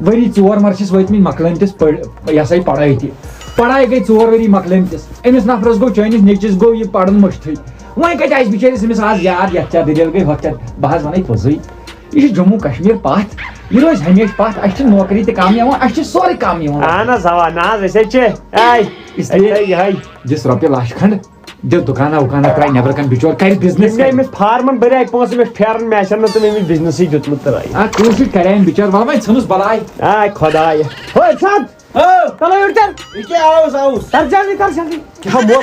ؤری ژور مر چھِس وٲتمٕتۍ مۄکلٲمتِس پٔر-، یہِ ہسا یہِ پڑھٲے تہِ۔ پڑھاے گٔے ژور ؤری مۄکلٲمتِس۔ أمِس نفرس گوٚو، چٲنِس نیٚچوِس گوٚو یہِ پرُن مٔشتھٕے۔ وۄنۍ کتہِ آسہِ بِچٲرِس أمِس آز یاد، یتھ کیٛاہ دٔلیٖل گٔے، ہۄتھ کیٛاہ؟ بہٕ حظ ونَے پوٚزُے۔ یہِ چھُ جموں کشمیر پتھ، یہِ روزِ ہمیشہِ پتھ۔ اَسہِ چھِ نوکری تہِ کم یِوان، اَسہِ چھِ سورُے کم یِوان۔ اہن حظ، اوا، نہ حظ، أسۍ حظ چھِ۔ اے، اس لیے أسۍ چھِ یِہوٚے۔ دِس رۄپیہِ لچھ کھنٛڈ، دِ دُکانہ وُکانہ ترٛاوِ نٮ۪برٕ کَنہِ، بِچور کَرِ business یِم مےٚ کَرِ۔ أمِس فارمن بَرے پونٛسہٕ، مےٚ چھُ پھیران، مےٚ آسن نہٕ تِم أمِس businessٕے دیُتمُت ترٛٲیِتھ۔ آ، کٲشُر کَرِ أمۍ بِچور، وَلہٕ وۄنۍ ژھٕنُس بَلاے۔ آے خۄدایا۔ ہو، ارشاد۔ ہو۔ تَلہٕ یورٕ تَل۔ یہِ کیٛاہ آوُس، آوُس؟ تَل جلدی، تَل جلدی۔ کیٛاہ مو؟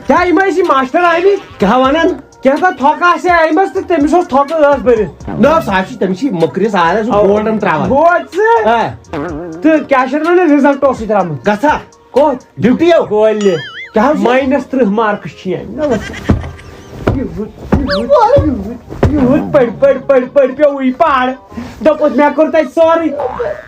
کیٛاہ یِم ٲسۍ یِم ماسٹر آمٕتۍ؟ کیٛاہ وَنان؟ کینٛہہ تہٕ تھۄکہٕ آسہِ ہے أمِس تہٕ تٔمِس اوس تھۄکہٕ ٲس بٔرِتھ۔ نہ، سُہ حظ چھُ، تٔمِس چھِ مۄکرِس عادت، سُہ اَو، golden ترٛاوان۔ بوز ژٕ۔ آ۔ تہٕ کیٛاہ چھِ اَتھ وَنان، result اوسُے درٛامُت۔ گژھا؟ کوٚت؟ Duty U. گولہِ۔ کیٛاہ حظ؟ Minus تٕرٛہ marks چھِ أمۍ۔ نہ وَس۔ یُہُد، یُہُد، یُہُد، یُہُد پٔرۍ، پٔرۍ، پٔرۍ، پٔرۍ پیوٚوُے پَر۔ دوٚپُکھ، مےٚ کوٚر تَتہِ سورُے۔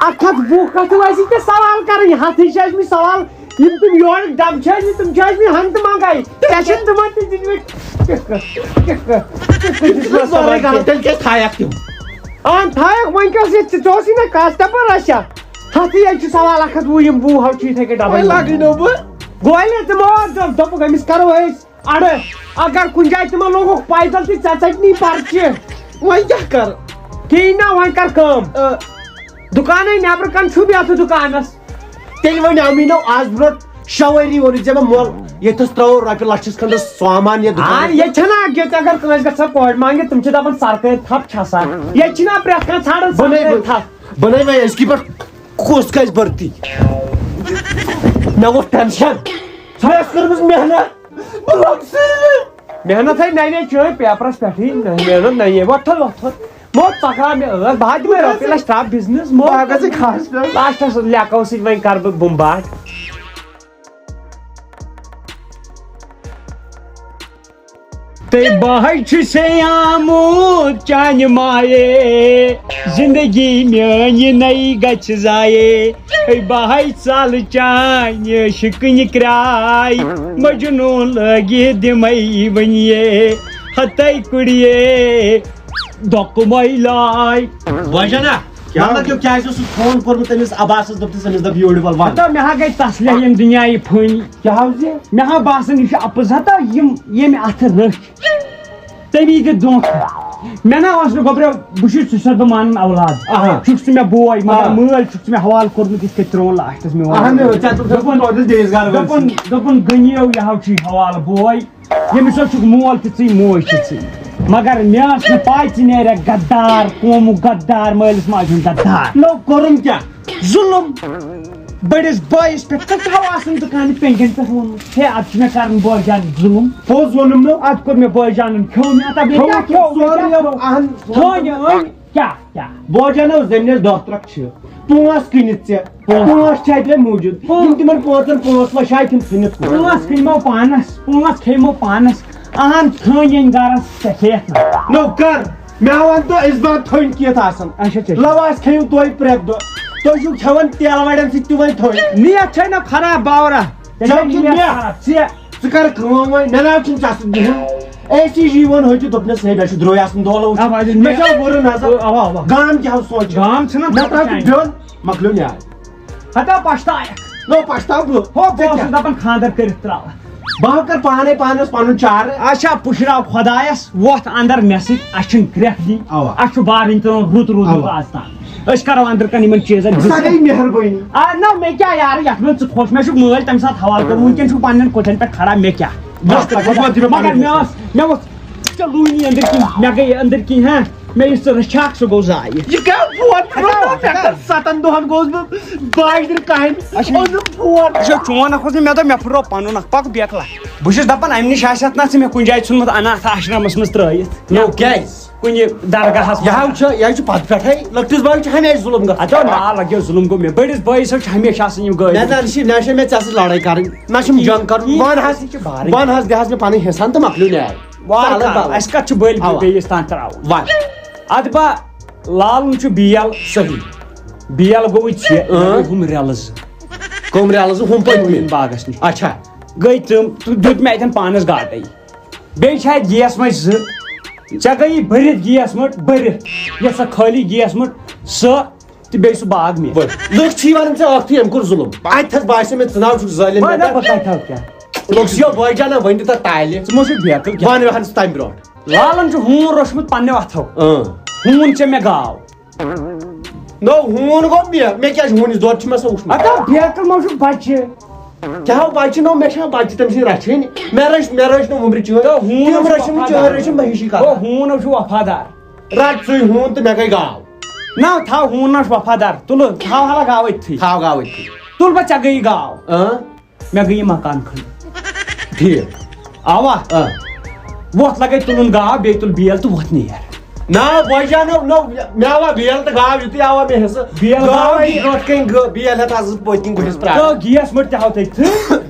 اَکھ ہَتھ وُہ کَتھٕ ٲسی ژےٚ سوال کَرٕنۍ، ہَتھٕے چھِ ٲسمٕتۍ سوال۔ یِم تِم یورٕکۍ ڈَبہٕ چھِ ٲسمٕتۍ، تِم چھِ ٲسمٕتۍ ہَنٛگتہٕ منٛگَے۔ ژےٚ چھِنہٕ تِمَن تہِ دِتمٕتۍ۔ کِتھ کٔنۍ؟ کِتھ کٔنۍ؟ کِتھ کٔنۍ؟ ژٕ چھُکھ نہٕ سورُے کَران، تیٚلہِ کیٛازِ تھایَکھ تِم؟ اَہَن تھایَکھ، وۄنۍ کیٛاہ اوس یہِ؟ ژےٚ اوسُے نہ customer اَسہِ؟ ہَتھٕے حظ چھُ سوال اَکھ ہَتھ وُہ، یِم وُہ ہَو چھِ یِتھَے کٔنۍ ڈَبَے۔ وۄنۍ لاگٕے نہٕ بہٕ۔ گولہِ تِمو دوٚپ، دوٚپُکھ، أمِس کَرو أسۍ اَڑٕ۔ اگر کُنہِ جایہِ تِمن لوگُکھ پیدل تہِ، ژےٚ ژَٹنی پرچہِ۔ وۄنۍ کیٛاہ کَرٕ؟ کِہیٖنۍ نہ، وۄنۍ کَر کٲم۔ آ۔ دُکانَے نٮ۪برٕ کَنہِ چھُ بیٚہتھ دُکانَس۔ تیٚلہِ وۄنۍ آو مےٚ نو آز برونٛٹھ شےٚ ؤری ووٚنُے ژےٚ مےٚ مول، ییٚتھَس ترٛاوو رۄپیہِ لَچھَس کھنٛڈَس سامان یَتھ آ، دُکانَس۔ ییٚتہِ چھَنہٕ اَکھ ییٚتہِ اگر کٲنٛسہِ گژھِ ہا کورِ مانٛگہِ، تِم چھِ دَپان سرکٲرۍ تھپھ چھَسا۔ ییٚتہِ چھِنہ پرٛٮ۪تھ کانٛہہ ژھانٛڈان بَنٲے سرکٲرۍ بہٕ۔ تھپھ۔ بَنٲے وۄنۍ أزکی پٮ۪ٹھ کُس گژھِ بھرتی؟ مےٚ ووت tension۔ مےٚ ٲس کٔرمٕژ محنت۔ بہٕ لوٚگ سۭتۍ۔ محنت ہے نَنے چٲنۍ paperس پٮ۪ٹھٕے۔ نہ، محنت نَنے۔ وۄتھ تھوٚد، وۄتھ تھوٚد۔ مو ژۄکرا مےٚ ٲس۔ بہٕ ہا دِمے رۄپیہِ لَچھ ترٛاو business۔ مو بہٕ ہا گژھٕ خاص پٮ۪ٹھ۔ Lastس لٮ۪کو سۭتۍ وۄنۍ کَرٕ بہٕ بُمباٹ۔ تہٕ بہٕ حظ چھُسے آمُت چانہِ مایے، زندگی میٲنۍ یہِ نٔے گژھِ ضایع۔ ہے بہٕ حظ ژَلہٕ چانہِ شِکنہِ کرٛاے، مجنوٗن لٲگِتھ دِمَے وٕنہِ ہَتَے کُڑیے دۄکہٕ مۄیلاے۔ بوجنا، کیٛاہ؟ مطلب، کیٛاہ، کیٛازِ اوسُکھ فون کوٚرمُت أمِس عباسَس، دوٚپُس أمِس دَپ یورٕ وَل وَن۔ ہتا مےٚ ہا گٔے تسلے ییٚمہِ دُنیا یہِ پھٔنۍ۔ کیٛاہ حظ یہِ؟ مےٚ ہا باسان، یہِ چھُ اَپُز۔ ہتا یِم ییٚمہِ اَتھٕ رٔچھۍ، تٔمی دیُت دھوکہٕ۔ مےٚ نا اوس نہٕ گۄبرا، بہٕ چھُس، ژٕ چھُس بہٕ مانان اولاد۔ اہا۔ چھُکھ ژٕ مےٚ بوے، مگر آ۔ مٲلۍ چھُکھ ژٕ مےٚ حوالہٕ کوٚرمُت یِتھ کٔنۍ ترٛوو لاسٹَس مےٚ اہن، اولاد۔ ژےٚ دوٚپ دوٚپُن، ژٕ بیٚیِس گرٕ دوٚپُن، وٲلِس۔ دوٚپُن، غنی یو، یہِ ہاو چھُے حوالہٕ بوے۔ ییٚمِس حظ چھُکھ مول تہِ ژٕے، موج تہِ ژٕے۔ مگر مےٚ ٲس نہٕ پَے ژٕ نیرکھ غدار، قومُک غدار، مٲلِس ماجہِ ہُنٛد غدار۔ نو کوٚرُم کیٛاہ؟ ظُلُم۔ بٔڑِس بٲیِس پٮ۪ٹھ، ژےٚ چھُ آسان دُکانہِ پٮ۪نٛجن پٮ۪ٹھ ووٚنمُت، ہے، اَتھ چھُ مےٚ کَرُن بٲے جان ظُلُم۔ پوٚز ووٚنُم نہٕ۔ اَتھ کوٚر مےٚ بٲے جانَن کھیوٚو مےٚ، اَتھ ہا بیٚیہِ کیٛاہ کھیوٚو؟ کھیوٚو؟ سورُے بیٚیہِ کیٛاہ یَم کھیوٚو؟ اَہَن تھٲیِو وۄنۍ۔ کیٛاہ، کیٛاہ؟ بٲے جان، زٔمیٖنَس دَہ ترٛکھ چھِ، پانٛژھ کٕنِتھ ژےٚ، پانٛژھ۔ پانٛژھ چھِ اَتہِ وۄنۍ موٗجوٗد۔ پانٛژھ۔ یِم تِمَن پانٛژَن پانٛژھ وَچھِ ہا تِم ژھٕنِتھ کُن۔ پانٛژھ کٕنۍ مو پانَس، پانٛژھ کھیٚیہِ مو پانَس۔ اَہَن تھٲنۍ یَنۍ گَرَس ژےٚ کھیٚیَتھ نہٕ۔ نو کر، مےٚ وَن تہٕ أسۍ بَن تھٔنۍ کِتھ آسان۔ اچھا، ژےٚ چھُ۔ لَو آز کھیٚیِو تُہۍ پرٛٮ۪تھ دۄہ۔ تُہۍ چھِو کھٮ۪وان تیلہٕ وَڑٮ۪ن سۭتۍ تہِ وۄنۍ تھٔنۍ۔ نیت چھے نہ خراب باورہ۔ ژےٚ چھے ژےٚ چھُ نیت نیت۔ خراب۔ ژےٚ۔ ژٕ کر کٲم وۄنۍ، مےٚ نہ حظ چھُنہٕ ژےٚ سۭتۍ بِہُن۔ اے سی جی وَن ہُتہِ دوٚپنَس، ہے، مےٚ چھُ درٛوے آسان دولہٕ وٕچھُن۔ آ، واجہِ مےٚ نیت۔ چھےٚ وُرٕ نظر۔ اَوا، اَوا۔ گام کیٛاہ حظ سونٛچہِ؟ گام چھِنہ مےٚ ترٛاو ژٕ پَتہ۔ بیوٚن، مۄکلیو نیٛاے۔ ہتا پچھتاوکھ۔ نو پچھتاو بہٕ۔ ہو، بہٕ ژےٚ اوسُس کیٛاہ؟ دَپان خانٛدر کٔرِتھ ترٛاوَکھ۔ بہٕ ہا کَرٕ پانے پانس پنُن چارٕ۔ اچھا، پُشراو خۄدایس، وۄتھ اندر مےٚ سۭتۍ، اسہِ چھِنہٕ کرٛٮ۪کھ دِنۍ۔ اوا۔ اسہِ چھُ بارٕنۍ ترٲوٕن رُت رُت اوا۔ رُت آز تام۔ أسۍ کرو اندر کَنہِ یِمن چیٖزن سۄ حِساب۔ گٔے مہربٲنی۔ آ، نہ، مےٚ کیٛاہ یارٕ، یتھ منٛز ژٕ خۄش، مےٚ چھُکھ مٲلۍ تمہِ ساتہٕ حوالہٕ کوٚرمُت، وٕنکٮ۪ن چھُکھ پننٮ۪ن کۄٹھٮ۪ن پٮ۪ٹھ کھڑا، مےٚ کیٛاہ؟ بس، بس، بس، بس، بس، مگر بس۔ مےٚ اوس، مےٚ اوس، ژےٚ لوٗنی أنٛدٕرۍ کِنۍ، مےٚ گٔیے أنٛدٕرۍ کِنۍ، ہاں، مےٚ یُس ژٕ رٔچھاکھ، سُہ گوٚو ضایع۔ یہِ کیٛاہ فون پھُرو؟ مےٚ کٔر ستن دۄہن گوٚوس بہٕ باجرِ کامہِ۔ اچھا۔ اوٚنُم فون۔ اچھا، چون اکھ اوس نہٕ، مےٚ دوٚپ مےٚ پھُرو پنُن اکھ، پکھ بیکلا۔ بہٕ چھُس دپان، امہِ نِش آسہِ اتھ نا ژٕ مےٚ کُنہِ جایہِ ژھُنمُت اناتھ آشرمس منٛز ترٲیِتھ۔ نو، کیٛازِ؟ کُنہِ درگاہس منٛز۔ یہِ حظ چھُ، یہِ حظ چھُ پتہٕ پٮ۪ٹھے، لۄکٹِس بٲیِس چھُ ہمیشہِ ظُلم گژھان۔ اتھ آو ناو لگیو ظُلم گوٚو مےٚ۔ بٔڑِس بٲیِس حظ چھِ ہمیشہِ آسان یِم گٲڑۍ۔ مےٚ نہ چھِ، نہ چھِ مےٚ ژےٚ سۭتۍ لڑٲے کرٕنۍ، نہ چھُم جنگ کرُن۔ کِہیٖنۍ۔ وَن حظ، یہِ چھِ بارٕنۍ۔ وَن حظ، دِ حظ مےٚ پنٕنۍ حصہٕ ہن تہٕ مۄکلیو نیٛاے۔ وارٕ تَلہٕ کر، بَلہٕ۔ اَسہِ کَتھ چھُ بٔلۍ بٔلۍ وَن۔ بیٚیِس تام ترٛاوُن؟ وَن۔ اَدٕ با، لالُن چھُ بیل۔ صحیح۔ بیل گوٚوُے ژےٚ، اۭں۔ مےٚ گوٚو ہُم رٮ۪لہٕ زٕ۔ کٕم رٮ۪لہٕ زٕ؟ ہُم پٔتمہِ؟ ہُم باغَس نِش۔ اچھا۔ گٔے تِم، تہٕ دیُت مےٚ اَتٮ۪ن پانَس گاٹَے۔ بیٚیہِ چھِ اَتہِ گیس مٔٹ زٕ۔ ژےٚ گٔیی بٔرِتھ گیس مٔٹ، بٔرِتھ۔ یۄس سۄ خٲلی گیس مٔٹ، سۄ تہٕ بیٚیہِ سُہ باغ مےٚ۔ وۄنۍ لُکھ چھی وَنان ژےٚ ٲکھتٕے أمۍ کوٚر ظُلُم۔ اَتہِ تھَس باسیو مےٚ ژٕ ناو چھُکھ ظٲلِم وۄنۍ دَپ بہٕ کَتہِ تھاوٕ کیٛاہ؟ لُکھ چھِ یو بٲے جانہ ؤنِو تَتھ تالہِ۔ ژٕ مہ چھُکھ بیقٕل کیٛاہ؟ وَن مےٚ ہَن ژٕ تَمہِ برونٛٹھ۔ لالَن چھُ ہوٗن روٚچھمُت پنٛنیو اَتھو۔ اۭں۔ ہوٗن چھےٚ مےٚ گاو۔ نو ہوٗن گوٚو مےٚ، مےٚ کیٛاہ چھُ ہوٗنِس دۄد چھُ مےٚ سا وُچھمُت۔ اَدٕ بیقٕل مہ چھُکھ بَچہِ۔ کیٛاہ ہو بَچہِ نو، مےٚ چھا بَچہِ تٔمۍ سٕنٛدِ رَچھِنۍ؟ مےٚ رٔچھ، مےٚ رٔچھ نہٕ وُمرِ چٲنۍ۔ تو ہوٗن تِم اوس رٔچھِم نہٕ وفادار۔ چٲنۍ رٔچھِم مہِشی کَتھ۔ تو ہوٗن اوس وفادار۔ رَٹ ژٕے ہوٗن تہٕ مےٚ گٔے گاو۔ نہ، تھاو ہوٗن نہ چھُ وفادار۔ تُلہٕ، تھاو حالہ گاو أتھی۔ تھاو گاو أتھی۔ تُل بہٕ، ژےٚ گٔیی گاو۔ اۭں۔ مےٚ گٔیی مکان کھٔنٛڈ۔ ٹھیٖک۔ اوا۔ اۭں۔ وۄتھ لگے تُلُن گاو، بیٚیہِ تُل بیل تہٕ وۄتھ نیر۔ نہ، بٲے جانو، نو، مےٚ آوا بیل تہٕ گاو، یُتُے آوا مےٚ حصہٕ۔ بیل گاو گاو یی برٛونٛٹھ کَنۍ گٲ-، بیل ہٮ۪تھ آسہٕ بہٕ پٔتۍ کِنۍ گُہِس پرٛاران۔ تہٕ گیس مٔٹ تہِ ہاو تٔتھٕے۔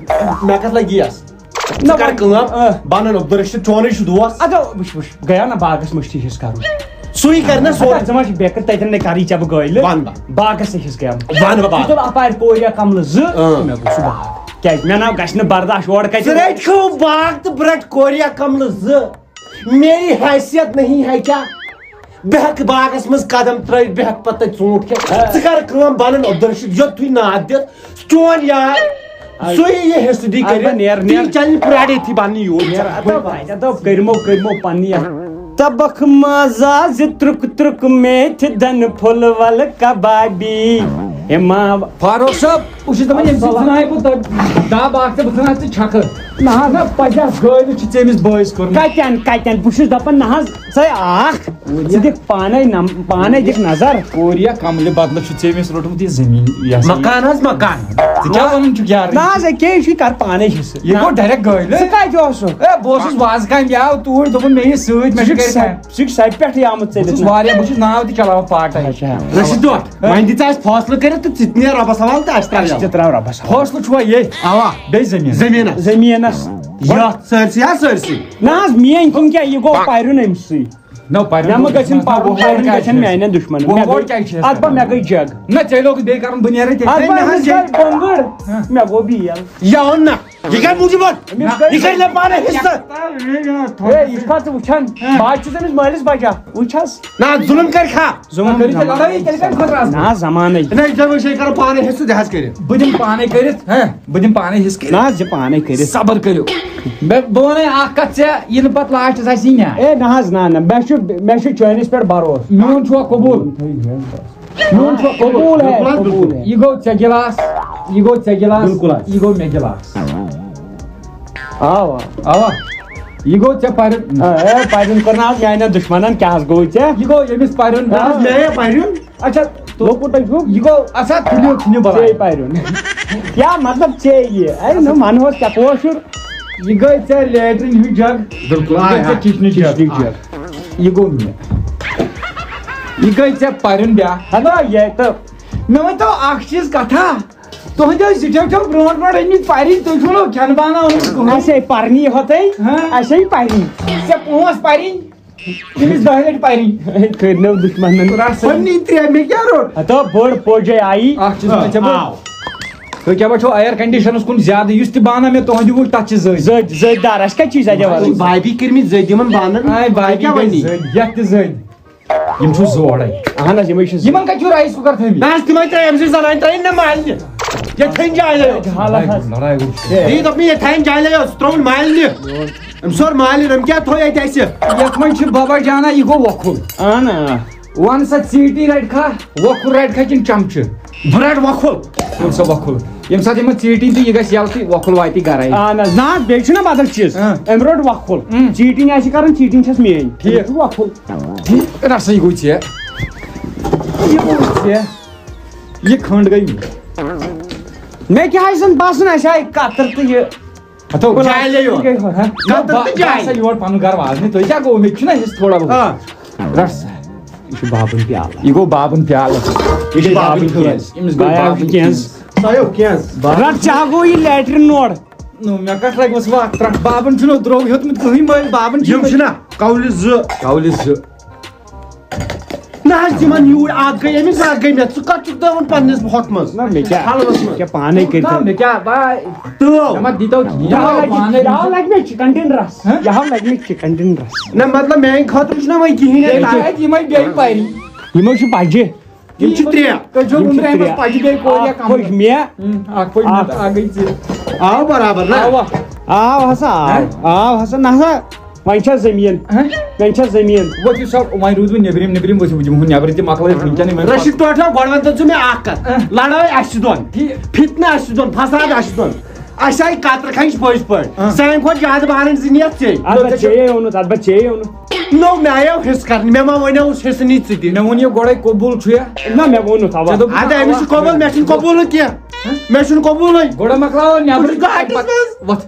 مےٚ کَتھ لگہِ گیس؟ نہ، ژٕ کر وۄنۍ، کٲم، آ۔ بنن عبدالرشید چونُے چھُ دوس۔ اَدٕ وٕچھ، وٕچھ، گٔیو نہ باغس مٔشتٕے حِصہٕ کرُن۔ سُے کر نہ سورُے۔ اَدٕ ژٕ ما چھُکھ بے کر، تَتٮ۪ن نَے کَرٕے ژےٚ بہٕ گٲلۍ۔ وَن بہٕ۔ باغس تہِ حِصہٕ گٔیو۔ وَن بہٕ باغ۔ ژٕ تُل اَپارِ کوریا کملہٕ زٕ، اۭں۔ مےٚ گوٚو سُہ باغ۔ کیٛازِ مےٚ نہ گژھِ نہٕ برداش اورٕ کَتہِ۔ ژٕ رٔٹۍ کھو باغ تہٕ بہٕ رَٹہٕ کوریا کملہٕ زٕ۔ میری حیثیت نہیں ہے کیا؟ بہٕ ہٮ۪کہٕ باغس منٛز قدم ترٲوِتھ، بہٕ ہٮ۪کہٕ پتہٕ تَتہِ ژوٗنٛٹھ کھٮ۪تھ۔ ژٕ کر کٲم، بنن عبدالرشید، یوٚتُے ناد دِتھ، چون یار، اَدٕ سُے یہِ حصہٕ دی اَدٕ کٔرِتھ۔ نیر، نیر۔ تی چلہِ پرٛاڑے تھی بننہِ یوٗر۔ نیر، اَدٕ وۄنۍ، اَدٕ کٔرمو، کٔرمو پننہِ یَتھ۔ تبخ مازا زِ ترُک ترُک میتھِ دَنہٕ پھوٚل وَلہٕ کبابی۔ اِمام۔ فاروق صٲب۔ بہٕ چھُس دَپان، ییٚمہِ سۭتۍ زٕنہٕ ہاے بہٕ دَ-، دَب اکھ تہٕ بہٕ ژھٕنہٕ ہا ژٕ چھَکہٕ۔ نہ حظ، نہ، پَزِ اَتھ گٲلِتھ چھُ ژےٚ أمِس بٲیِس کوٚرمُت۔ کَتٮ۪ن، کَتٮ۪ن؟ بہٕ چھُس دَپان، نہ حظ، ژٕ ہے اکھ، ژٕ دِکھ پانَے نم-، پانَے دِکھ نظر۔ کوریا کملہِ بدلہٕ چھُ ژےٚ أمِس روٚٹمُت یہِ زٔمیٖن، یہِ ہسا یہِ۔ مکان حظ، مکان۔ ژٕ کیٛاہ وَنان چھُکھ یارٕ؟ نہ حظ، ییٚکیٛاہ یہِ چھُ، یہِ کَر پانَے حِصہٕ۔ یہِ گوٚو direct گٲلۍ۔ ژٕ کَتہِ اوسُکھ؟ ہے، بہٕ اوسُس وازٕ کامہِ، یہِ آو توٗرۍ، دوٚپُن مےٚ یہِ سۭتۍ، مےٚ چھُ گرِ کامہِ۔ ژٕ چھُکھ سَبہِ پٮ۪ٹھٕے آمُت ژےٚ بہٕ چھُس دِتھ۔ واریاہ، بہٕ چھُس ناو تہِ چلاوان part time۔ اچھا۔ رشیٖد ٹوٹھ، وۄنۍ دِ ژٕ اَسہِ فٲصلہٕ کٔرِتھ تہٕ ژٕ تہِ نیر رۄبَس حوالہٕ تہٕ اَسہِ ترٛاو اَسہِ یَلہٕ۔ تہِ ترٛاو رۄبَس حوالہٕ۔ فٲصلہٕ چھُوا یے؟ اَوا۔ بیٚیہِ زٔمیٖنَس۔ زٔمیٖنَس۔ یَتھ سٲرسٕے، ہا، سٲرسٕے۔ نہ حظ، میٛٲنۍ کِنۍ کیٛاہ، یہِ گوٚو پَرُن أمۍ سٕے۔ نہ، پَرُن مےٚ ما گوٚو گژھن نہ، پَرُن، وۄنۍ پَرُن کیٛاہ گژھن چھِ؟ میٛانٮ۪ن دُشمَنَن۔ وۄنۍ مےٚ گوٚو گٔے، کیٛاہ چھِ؟ اَتھ پَتہٕ مےٚ گٔے جَگ۔ نہ، ژےٚ لوگُتھ بیٚیہِ کَرُن، بہٕ نیرٕ تیٚلہِ۔ اَتھ ہے، نہ پَتہٕ حظ، أمِس یہِ گٔے بۄنٛگٕر، ہہ۔ مےٚ گوٚو بیل۔ یہِ اوٚن نہ۔ یہِ کَمہِ موٗجوٗب اوٚن؟ أمِس گٔے یہِ کَرِ مےٚ پانَے حِصہٕ۔ ہے، یہِ چھُکھا ژٕ وٕچھان؟ ہہ۔ بہٕ حظ چھُس أمِس مٲلِس بَچا، وٕچھ حظ۔ نہ، ظُلُم کَرِ کھا۔ ظُلُم کٔرِو تیٚلہِ لڑٲیی، تیٚلہِ کَمہِ خٲطرٕ آسہٕ؟ نہ، زمانَے۔ نہ، یہِ دَپان، أسۍ ہے کَرو پانَے حِصہٕ، دِ حظ کٔرِتھ۔ بہٕ دِمہٕ پانَے کٔرِتھ، ہہ، بہٕ دِمہٕ پانَے حِصہٕ کٔرِتھ۔ نہ حظ، دِ پانَے کٔرِتھ۔ صبر کٔرِو۔ مےٚ، بہٕ وَنَے اَکھ کَتھ ژےٚ، یِنہٕ پَتہٕ lastس آسہِ یہِ نہ۔ اے، نہ حظ، نہ، نہ، مےٚ چھُ، مےٚ چھُ چٲنِس پٮ۪ٹھ بھروسہٕ۔ میون چھُوا قبوٗل؟ میون چھُوا قبوٗل؟ قبوٗل ہے، بِلکُل حظ، قبوٗل بِلکُل۔ ہے۔ یہِ گوٚو ژےٚ گِلاس، یہِ گوٚو ژےٚ گِلاس، بِلکُل حظ۔ یہِ گوٚو مےٚ گِلاس۔ آ، آ۔ آ۔ یہِ گوٚو ژےٚ پَرُن۔ آ، اے، پَرُن کوٚر نہ حظ میٛانٮ۪ن دُشمَنَن، کیٛاہ حظ گوٚو ژےٚ؟ یہِ گوٚو ییٚمِس پَرُن۔ نہ حظ، مےٚ ہے پَرُن۔ اچھا، لۄکُٹ ہے چھُکھ۔ یہِ گوٚو، اَسا تُلِو ژھٕنِو بَلاے۔ ژے پَرُن۔ کیٛاہ مطلب ژے یہِ؟ اَے نہ وَنہوس ژےٚ کٲشُر۔ یہِ گٔے ژےٚ لیٹرِن ہُنٛد جگ۔ بِلکُل، یہِ گٔے آ، ژےٚ آ۔ کِچنٕچ جگ۔ کِچنٕچ جگ۔ یہِ گوٚو مےٚ۔ یہِ گٔے ژےٚ پَرُن بیٛاکھ۔ ہَنا یہِ تہٕ۔ مےٚ ؤنۍ تو اَکھ چیٖز کَتھا۔ تُہٕنٛدیو زِٹھیو چھَو برونٛٹھ برونٛٹھ أنۍمٕتۍ پَرِنۍ، تُہۍ چھُو نہٕ کھٮ۪ن بانہٕ اوٚنمُت کٕہٕنۍ۔ اَسے پَرنی ہوتَے، ہاں۔ اَسے پَرنی۔ ژےٚ پونٛسہٕ پَرِنۍ۔ تٔمِس دَہہِ لَٹہِ پَرِنۍ۔ کٔرنو دُشمَنَن۔ پننی ترٛےٚ، مےٚ کیٛاہ روٚٹ؟ ہتو بٔڑ پوجے آیی۔ اکھ چیٖز وَنہٕ ژےٚ بہٕ۔ آو۔ تُہۍ کیٛاہ بہٕ چھِو air conditionس کُن زیادٕ، یُس تہِ بانہٕ مےٚ تُہٕنٛدِ وٕچھ، تَتھ چھِ زٔدۍ۔ زٔدۍ، زٔدۍ دار، اَسہِ کَتہِ چھِ زَدِ وَرٲے؟ بھابی کٔرمٕتۍ زٔدۍ یِمَن بانَن۔ آے بھابی کیٛاہ گٔے وَنی؟ زٔدۍ، یَتھ تہِ زٔدۍ۔ یِم چھِو زورَے۔ اہن حظ، یِمَے چھِ زٔدۍ۔ یِمَن کَتہِ چھُو rice cooker تھٲومٕتۍ؟ نہ حظ، تِمَے ترٛٲے أمۍ سٕنٛز زَنانہِ ترٛٲے نہ مالنہِ۔ یَتھ تھٔنۍ جایہِ لَیو۔ حالت حظ۔ لڑاے گوٚو۔ یہِ دوٚپ مےٚ، یَتھ تھٔنۍ جایہِ لَیو، سُہ ترٛووُن مالنہِ۔ أمۍ سوٚر مالِنۍ، أمۍ کیٛاہ تھوٚو اَتہِ اَسہِ؟ یَتھ منٛز چھِ بابا جانا، یہِ گوٚو وۄکھُل۔ اہن آ۔ وَن سا ژیٖٹی رَٹہِ کھا، وۄکھُل رَٹہِ کھا کِنہٕ چمچہٕ؟ بہٕ رَٹہٕ وۄکھُل۔ وَن سا وۄکھُل۔ ییٚمہِ ساتہٕ یِمَن ژیٖٹِنۍ تہٕ یہِ گژھِ یَلہٕ تہٕ وۄکھُل واتی گَرَے۔ اہن حظ، نہ، بیٚیہِ چھُنہ بدل چیٖز۔ اۭں۔ أمۍ روٚٹ وۄکھُل۔ اۭں۔ ژیٖٹِنۍ آسہِ کَرٕنۍ، ژیٖٹِنۍ چھَس میٛٲنۍ۔ ٹھیٖک۔ أمۍ روٚٹ وۄکھُل۔ ٹھیٖک۔ رَسٕے گوٚو ژےٚ۔ یہِ گوٚو ژےٚ۔ یہِ کھٔنٛڈ گٔے مےٚ۔ مےٚ کیٛاہ آسہِ زَن باسان، اَسہِ آیہِ کَتٕر تہٕ یہِ۔ ہتو، جالے یوت۔ ہہ؟ کتھ تہٕ با-، جالے؟ باسا یور پنُن گرٕ وازنہِ، تُہۍ کیٛاہ گوٚو؟ مےٚ تہِ چھُنہ حِصہٕ تھوڑا بہت۔ آ۔ رٹ سا۔ یہِ چھُ بابُن پیالہٕ۔ یہِ گوٚو بابُن پیالہٕ۔ یہِ چھُ بابُن بابُن کینٛہہ۔ کینٛہہ۔ أمِس گوٚو بابُن بابُن کینٛہہ۔ کینٛہہ۔ سا یو کینٛہہ۔ بابُن۔ رٹ، ژےٚ ہا گوٚو یہِ لیٹرِن نوڈ۔ نو، مےٚ کتھ لگہِ وس وقت ترٛٹھ؟ بابُن چھُنہٕ درٛوگ ہیوٚتمُت کٕہٕنۍ مٲلۍ، بابُن چھُ یِم چھِنہ کولہِ زٕ۔ کولہِ زٕ۔ نہ حظ، تِمن یوٗرۍ اکھ گٔے أمِس، اکھ گٔے مےٚ۔ ژٕ کتھ چھُکھ دَوان پننِس ہۄتھ منٛز؟ نہ، مےٚ کیٛاہ؟ حلوس منٛز۔ کیٛاہ پانے کٔرِتھ؟ نہ، مےٚ کیٛاہ؟ بہٕ تہٕ مےٚ ما دیٖتو کِہیٖنۍ۔ یہِ ہا لگہِ، پانے یہِ ہا لگہِ مےٚ چِکن ڈِنرس۔ ہہ؟ یہِ ہا لگہِ مےٚ چِکن ڈِنرس۔ نہ، مطلب، میانہِ خٲطرٕ چھُنہ وۄنۍ کِہیٖنۍ تیٚلہِ اَتہِ۔ چھِ اَتہِ یِمے بیٚیہِ پرِ۔ یِمو چھِ بجہِ۔ یِم چھِ ترٛےٚ۔ تُہۍ چھِو یِم چھِ وُمرِ أمِس ترٛےٚ۔ پجہِ بیٚیہِ کورِ یا اکھ کمرٕ؟ پٔج مےٚ۔ ہُم، اکھ پٔج مےٚ اکھ۔ تہٕ اکھ گٔے ژےٚ۔ آو برابر، نہ؟ آوا۔ آو ہسا، آو۔ ہہ؟ آو ہسا، نہ سا۔ وۄنۍ چھا زٔمیٖن؟ ہہ؟ وۄنۍ چھا زٔمیٖن؟ ؤتھِو سا، وۄنۍ روٗدۍ وۄنۍ نیٚبرِم، نیٚبرِم ؤتھِو، بہٕ دِمہٕ ہُہ نیٚبرٕ تہِ مۄکلٲیِتھ وٕنکیٚنٕے وۄنۍ۔ رشیٖد ٹوٹھ، گۄڈٕ ؤنۍ تو ژٕ مےٚ اکھ کتھ۔ ہہ؟ لڑٲے اَسہِ دۄن، ٹھیٖک۔ فِتنہٕ اَسہِ دۄن، فساد اَسہِ دۄن، اَسہِ آیہِ کترٕ کھنٛج پٔزۍ پٲٹھۍ۔ ہہ۔ سانہِ کھۄتہٕ زیادٕ بارٕنۍ زٕ نِیَتھ ژے۔ اتھ بس ژےٚ اوٚنُتھ، اتھ بس ژےٚ اوٚنُتھ۔ نو، مےٚ آیو حصہٕ کرنہِ، مےٚ ما ونیو اوس حصہٕ نی ژٕ تہِ۔ مےٚ ووٚن یہِ گۄڈے قبول چھُ یا؟ نہ، مےٚ ووٚنُتھ اوا۔ ژےٚ دوٚپ اَدٕ أمِس چھُ قبول، مےٚ چھُنہٕ قبولٕے کینٛہہ۔ مےٚ چھُنہٕ قبولٕے۔ گۄڈٕ مۄکلاوو نیٚبرٕ۔ بہٕ چھُس گاٹس منٛز۔ وۄتھ۔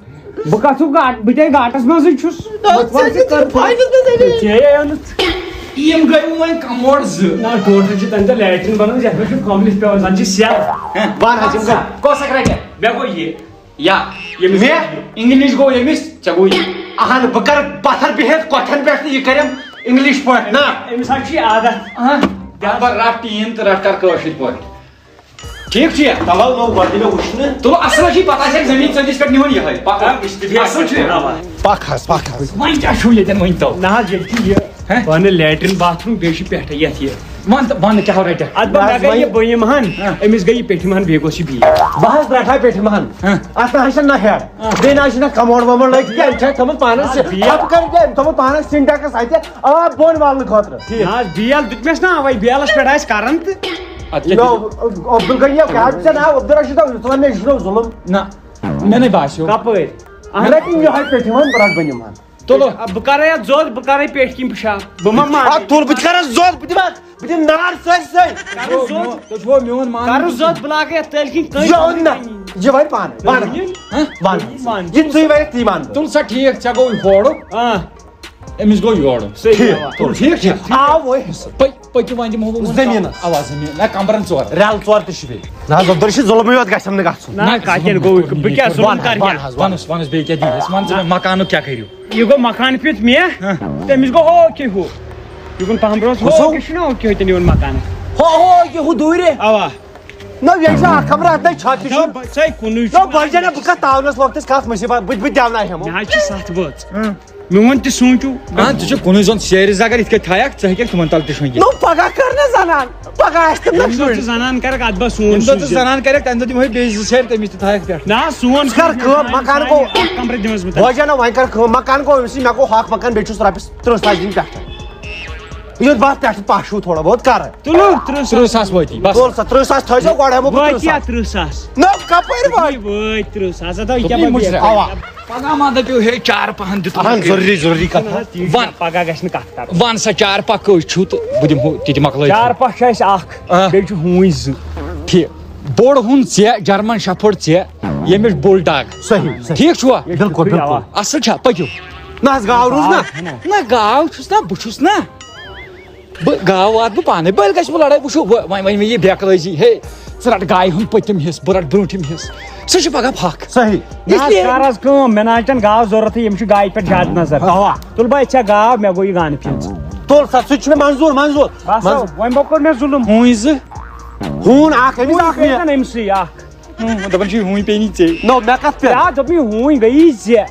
بہٕ کتھ چھُس گاٹ-، بہٕ تے گاٹس منٛزٕے چھُس۔ نہ، وۄتھ، ژےٚ وۄتھ، چھُے کر فٲیدٕ تہِ تیٚلہِ؟ ژےٚ یے اوٚنُتھ۔ یِم گٔے وۄنۍ کموڈ زٕ۔ نہ، ٹوٹل چھِ تَمہِ دۄہ لیٹرِن بنٲومٕژ، یتھ منٛز چھُ کملِس پٮ۪وان، زن چھِ سیٚکھ۔ وَن حظ، یِم گٔے۔ کۄس اکھ رٹہِ؟ مےٚ گوٚو یہِ۔ یا ییٚمِس مےٚ؟ انگلش گوٚو ییٚمِس، ژےٚ گوٚو یہِ۔ اہن، بہٕ کرٕ پتھر بِہِتھ کۄٹھٮ۪ن پٮ۪ٹھ تہٕ یہِ کرٮ۪م انگلش پٲٹھۍ، نہ۔ أمِس حظ چھُ یہِ عادت۔ اہن۔ اکبر، رٹھ ٹیٖن تہٕ رٹھ کر کٲشِر پٲٹھۍ۔ ٹھیٖک چھُ یا؟ تَوَل نوٚو گۄڈٕ مےٚ وٕچھ نہٕ۔ تُلو، اصل چھُ پتہ، اَسہِ آسہِ زٔمیٖن ژٔندِس پٮ۪ٹھ نِوان یِہوٚے۔ پتہ۔ آ، أسۍ تہِ بیٚیہِ پَکھ حظ، پَکھ حظ۔ وۄنۍ کیٛاہ چھُو ییٚتٮ۪ن ؤنۍ تو؟ نہ حظ، ییٚتہِ چھُ یہِ ہہ؟ بۄنہٕ لیٹرِن باتھ روٗم، بیٚیہِ چھُ پٮ۪ٹھٕ یَتھ یہِ۔ وَن تہٕ، وَن نہٕ کیٛاہ ہو رَٹَکھ؟ اَدٕ بہٕ نہ حظ، مےٚ گٔے وۄنۍ یہِ بٔنِم ہَن، ہہ۔ أمِس گٔے یہِ پیٚٹھِم ہَن، بیٚیہِ گوٚژھ یہِ بیٚیہِ۔ بہٕ حظ رَٹہٕ ہا پیٚٹھِم ہَن۔ ہہ۔ اَتھ نہ حظ چھَنہٕ نہ ہٮ۪ڈ۔ ہہ۔ بیٚیہِ نہ حظ چھِنہ کموڈ وموڈ لٲگِتھ کینٛہہ، أمۍ چھِ تھٲومٕژ پانَس نہ حظ، سِنٹیکٕس اَتہِ آب بۄن والنہٕ خٲطرٕ۔ ٹھیٖک۔ نہ حظ، بیل دیُتمَس نہ وَے، بیلَس پٮ۪ٹھ آسہِ کَرَن تہٕ۔ اَدٕ کیٛاہ نو، دِمو؟ عبدالغنی، کیٛاہ چھُ ژےٚ ناو؟ عبدالرشیٖد، ژٕ وَن مےٚ، یہِ چھُنہ ظُلُم۔ نہ، مےٚ نَے باسیو۔ کَپٲرۍ؟ اَہَن حظ۔ رَٹہِ یِم یِہوٚے پیٚٹھِم ہَن، بہٕ رَٹہٕ بٔنِم ہَن۔ تُلو۔ بہٕ کرے اتھ زوٚد، بہٕ کرے پیٹھۍ کِنۍ پِشاب۔ بہٕ ما مانہٕ؟ اتھ تُل، بہٕ تہِ کرس زوٚد، بہٕ دِمہٕ، بہٕ دِمہٕ نار سٲرسٕے۔ کرٕ زوٚد۔ تُہۍ چھُوا میون مانان؟ کرٕ زوٚد، بہٕ لاگے اتھ تٔلۍ کِنۍ کٔنۍ۔ یہِ اوٚن نہ، یہِ وَنہِ پانَے، پانَے۔ ہہ؟ وَن۔ وَن۔ یہِ ژٕے وَنکھ تی مانہٕ بہٕ۔ تُل سا ٹھیٖک، ژےٚ گوٚو یورُک۔ آ۔ أمِس گوٚو یورُک۔ صحیح۔ ٹھیٖک۔ تُل ٹھیٖک چھا؟ آو وۄنۍ حِصہٕ۔ پٔکِو وۄنۍ دِمو بہٕ وۄنۍ زٔمیٖنَس۔ اَوا، زٔمیٖن۔ نہ، کمرَن ژور۔ رٮ۪لہٕ ژور تہِ چھِ بیٚیہِ۔ نہ حظ، عبدالرشیٖد، ظُلمٕے یوت گژھٮ۪م نہٕ گژھُن۔ نہ، نہ، کَتٮ۪ن ظُلم گوٚو؟ نہٕ۔ بہٕ کیٛاہ ظُلم وَن حظ، کَرٕ وَن کیٛاہ؟ حظ، وَن۔ وَنُس، وَنُس بیٚیہِ کیٛاہ دِیٖہِس؟ وَن ژٕ مےٚ مکانُک کیٛاہ کٔرِو؟ یہِ گوٚو مکان پیوٚت مےٚ، ہہ۔ تٔمِس گوٚو ہو کہِ ہُہ۔ یہِ گوٚو پَہَم برونٛہہ، ہُہ ہو سو؟ کہِ چھُنہ ہو کہِ ہُہ تیٚلہِ یِوان مکانَس۔ ہو، ہو، یہِ ہُہ دوٗرِ۔ اَوا۔ نہ، یہِ چھِ اَکھ کمرٕ اَتھ نَے چھَت تہِ چھُ۔ نہ، بہٕ ژَے کُنُے نہ، چھُ۔ بہٕ جَنہ بہٕ کَتھ تاونَس وقتَس کَتھ مُصیٖبت، بہٕ، بہٕ تہِ دٮ۪وناوہَمو۔ مےٚ حظ چھِ سَتھ بٲژ۔ اۭں۔ میون تہِ سوٗنٛچِو۔ اہن، ژٕ چھُکھ کُنُے زوٚن سیرِ زگر، یِتھ کٔنۍ تھایَکھ، ژٕ ہیٚکَکھ تِمَن تَل تہِ شۄنٛگِتھ۔ نو، پگاہ کر نہ زنان، پگاہ آسہِ تِم نہ ییٚمہِ دۄہ ژٕ شُرۍ۔ زنان کرکھ، اَتھ بس سون ییٚمہِ دۄہ ژٕ سوٗنٛچِو۔ زنان کرکھ، تَمہِ دۄہ دِمہٕ ہَے بیٚیہِ زٕ سیرِ تٔمِس تہِ تھایَکھ پٮ۪ٹھ۔ نہ، سون ژٕ کر کٲم، مکان گوٚو۔ اَکھ کمرٕ دِمَس بہٕ تۄہہِ۔ بوزے نہ، وۄنۍ کر کٲم، مکان گوٚو أمِس، مےٚ گوٚو ہۄکھ مکان، بیٚیہِ چھُس رۄپیَس تٕرٛہ ساس دِنۍ پٮ۪ٹھٕ۔ یُتھ بَتھ پٮ۪ٹھٕ پَش ہیوٗ تھوڑا بہت کر۔ تُلو، ترٕٛہ ساس۔ تٕرٛہ ساس وٲتی، بس۔ تُل سا، تٕرٛہ ساس تھٲیزیو گۄڈٕ ہٮ۪مو بہٕ وٲتی تٕرٛہ ساس۔ اَتھ تٕرٛہ ساس۔ نہ، کَپٲرۍ وٲتۍ؟ وٲتۍ تٕرٛہ ساس، اَدٕ دوٚپُن کیٛاہ یہِ پَتہٕ مُجرم۔ اَوا۔ پگاہ ما دٔپِو ہے چار پہن دِتُن؟ اہن، ضروٗری، ضروٗری کتھ۔ وَن۔ پگاہ گژھِ نہٕ کتھ کرٕنۍ۔ وَن سا، چار پکھ کٔژ چھُو تہٕ بہٕ دِمہٕ ہُہ تہِ تہِ مۄکلٲیِتھ۔ چار پکھ چھُ اَسہِ اکھ، آ۔ بیٚیہِ چھُ ہوٗنۍ زٕ۔ ٹھیٖک۔ بوٚڑ ہوٗن ژےٚ، جرمن شفٲڈ ژےٚ، ییٚمِس بُل ڈاگ۔ صحیح، صحیح۔ ٹھیٖک چھُوا؟ بِلکُل، بِلکُل۔ اَوا۔ اَصٕل چھا؟ پٔکِو۔ نہ حظ، گاو روٗز نہ۔ نہ، گاو چھُس نہ، بہٕ چھُس نہ۔ بہٕ گاو واتہٕ بہٕ پانے، بٔلۍ گژھِ بہٕ لڑٲے، وٕچھو وۄنۍ، وۄنۍ، وۄنۍ یہِ بے عقلٲزی، ہے، ژٕ رٹ گایہِ ہُنٛد پٔتِم حصہٕ، بہٕ رٹہٕ برٛونٛٹھِم حصہٕ، سُہ چھُ پگاہ پھکھ۔ صحیح۔ نہ حظ، اس لیے کر حظ کٲم، مےٚ نہ حظ چھَنہٕ گاو ضروٗرتھٕے، ییٚمِس چھُ گایہِ پٮ۪ٹھ زیادٕ نظر۔ اَوا۔ تُل بہٕ، ژےٚ گاو، مےٚ گوٚو یہِ گانہٕ پھِرِتھ۔ تُل سا، سُہ تہِ چھُ مےٚ منظوٗر، منظوٗر۔ بس، منظوٗر۔ وۄنۍ بہٕ کوٚر مےٚ ظُلُم۔ ہوٗنۍ زٕ۔ ہوٗن اکھ، أمِس اکھ اکھ مےٚ۔ مےٚ أمۍ سٕے اکھ۔ ہُم، دَپان چھِ، یہِ ہوٗنۍ پیٚیہِ نہٕ ژےٚ۔ نو، مےٚ کَتھ پٮ۪ٹھ؟ آ، دوٚپُن، یہِ ہوٗنۍ گٔیی ژےٚ۔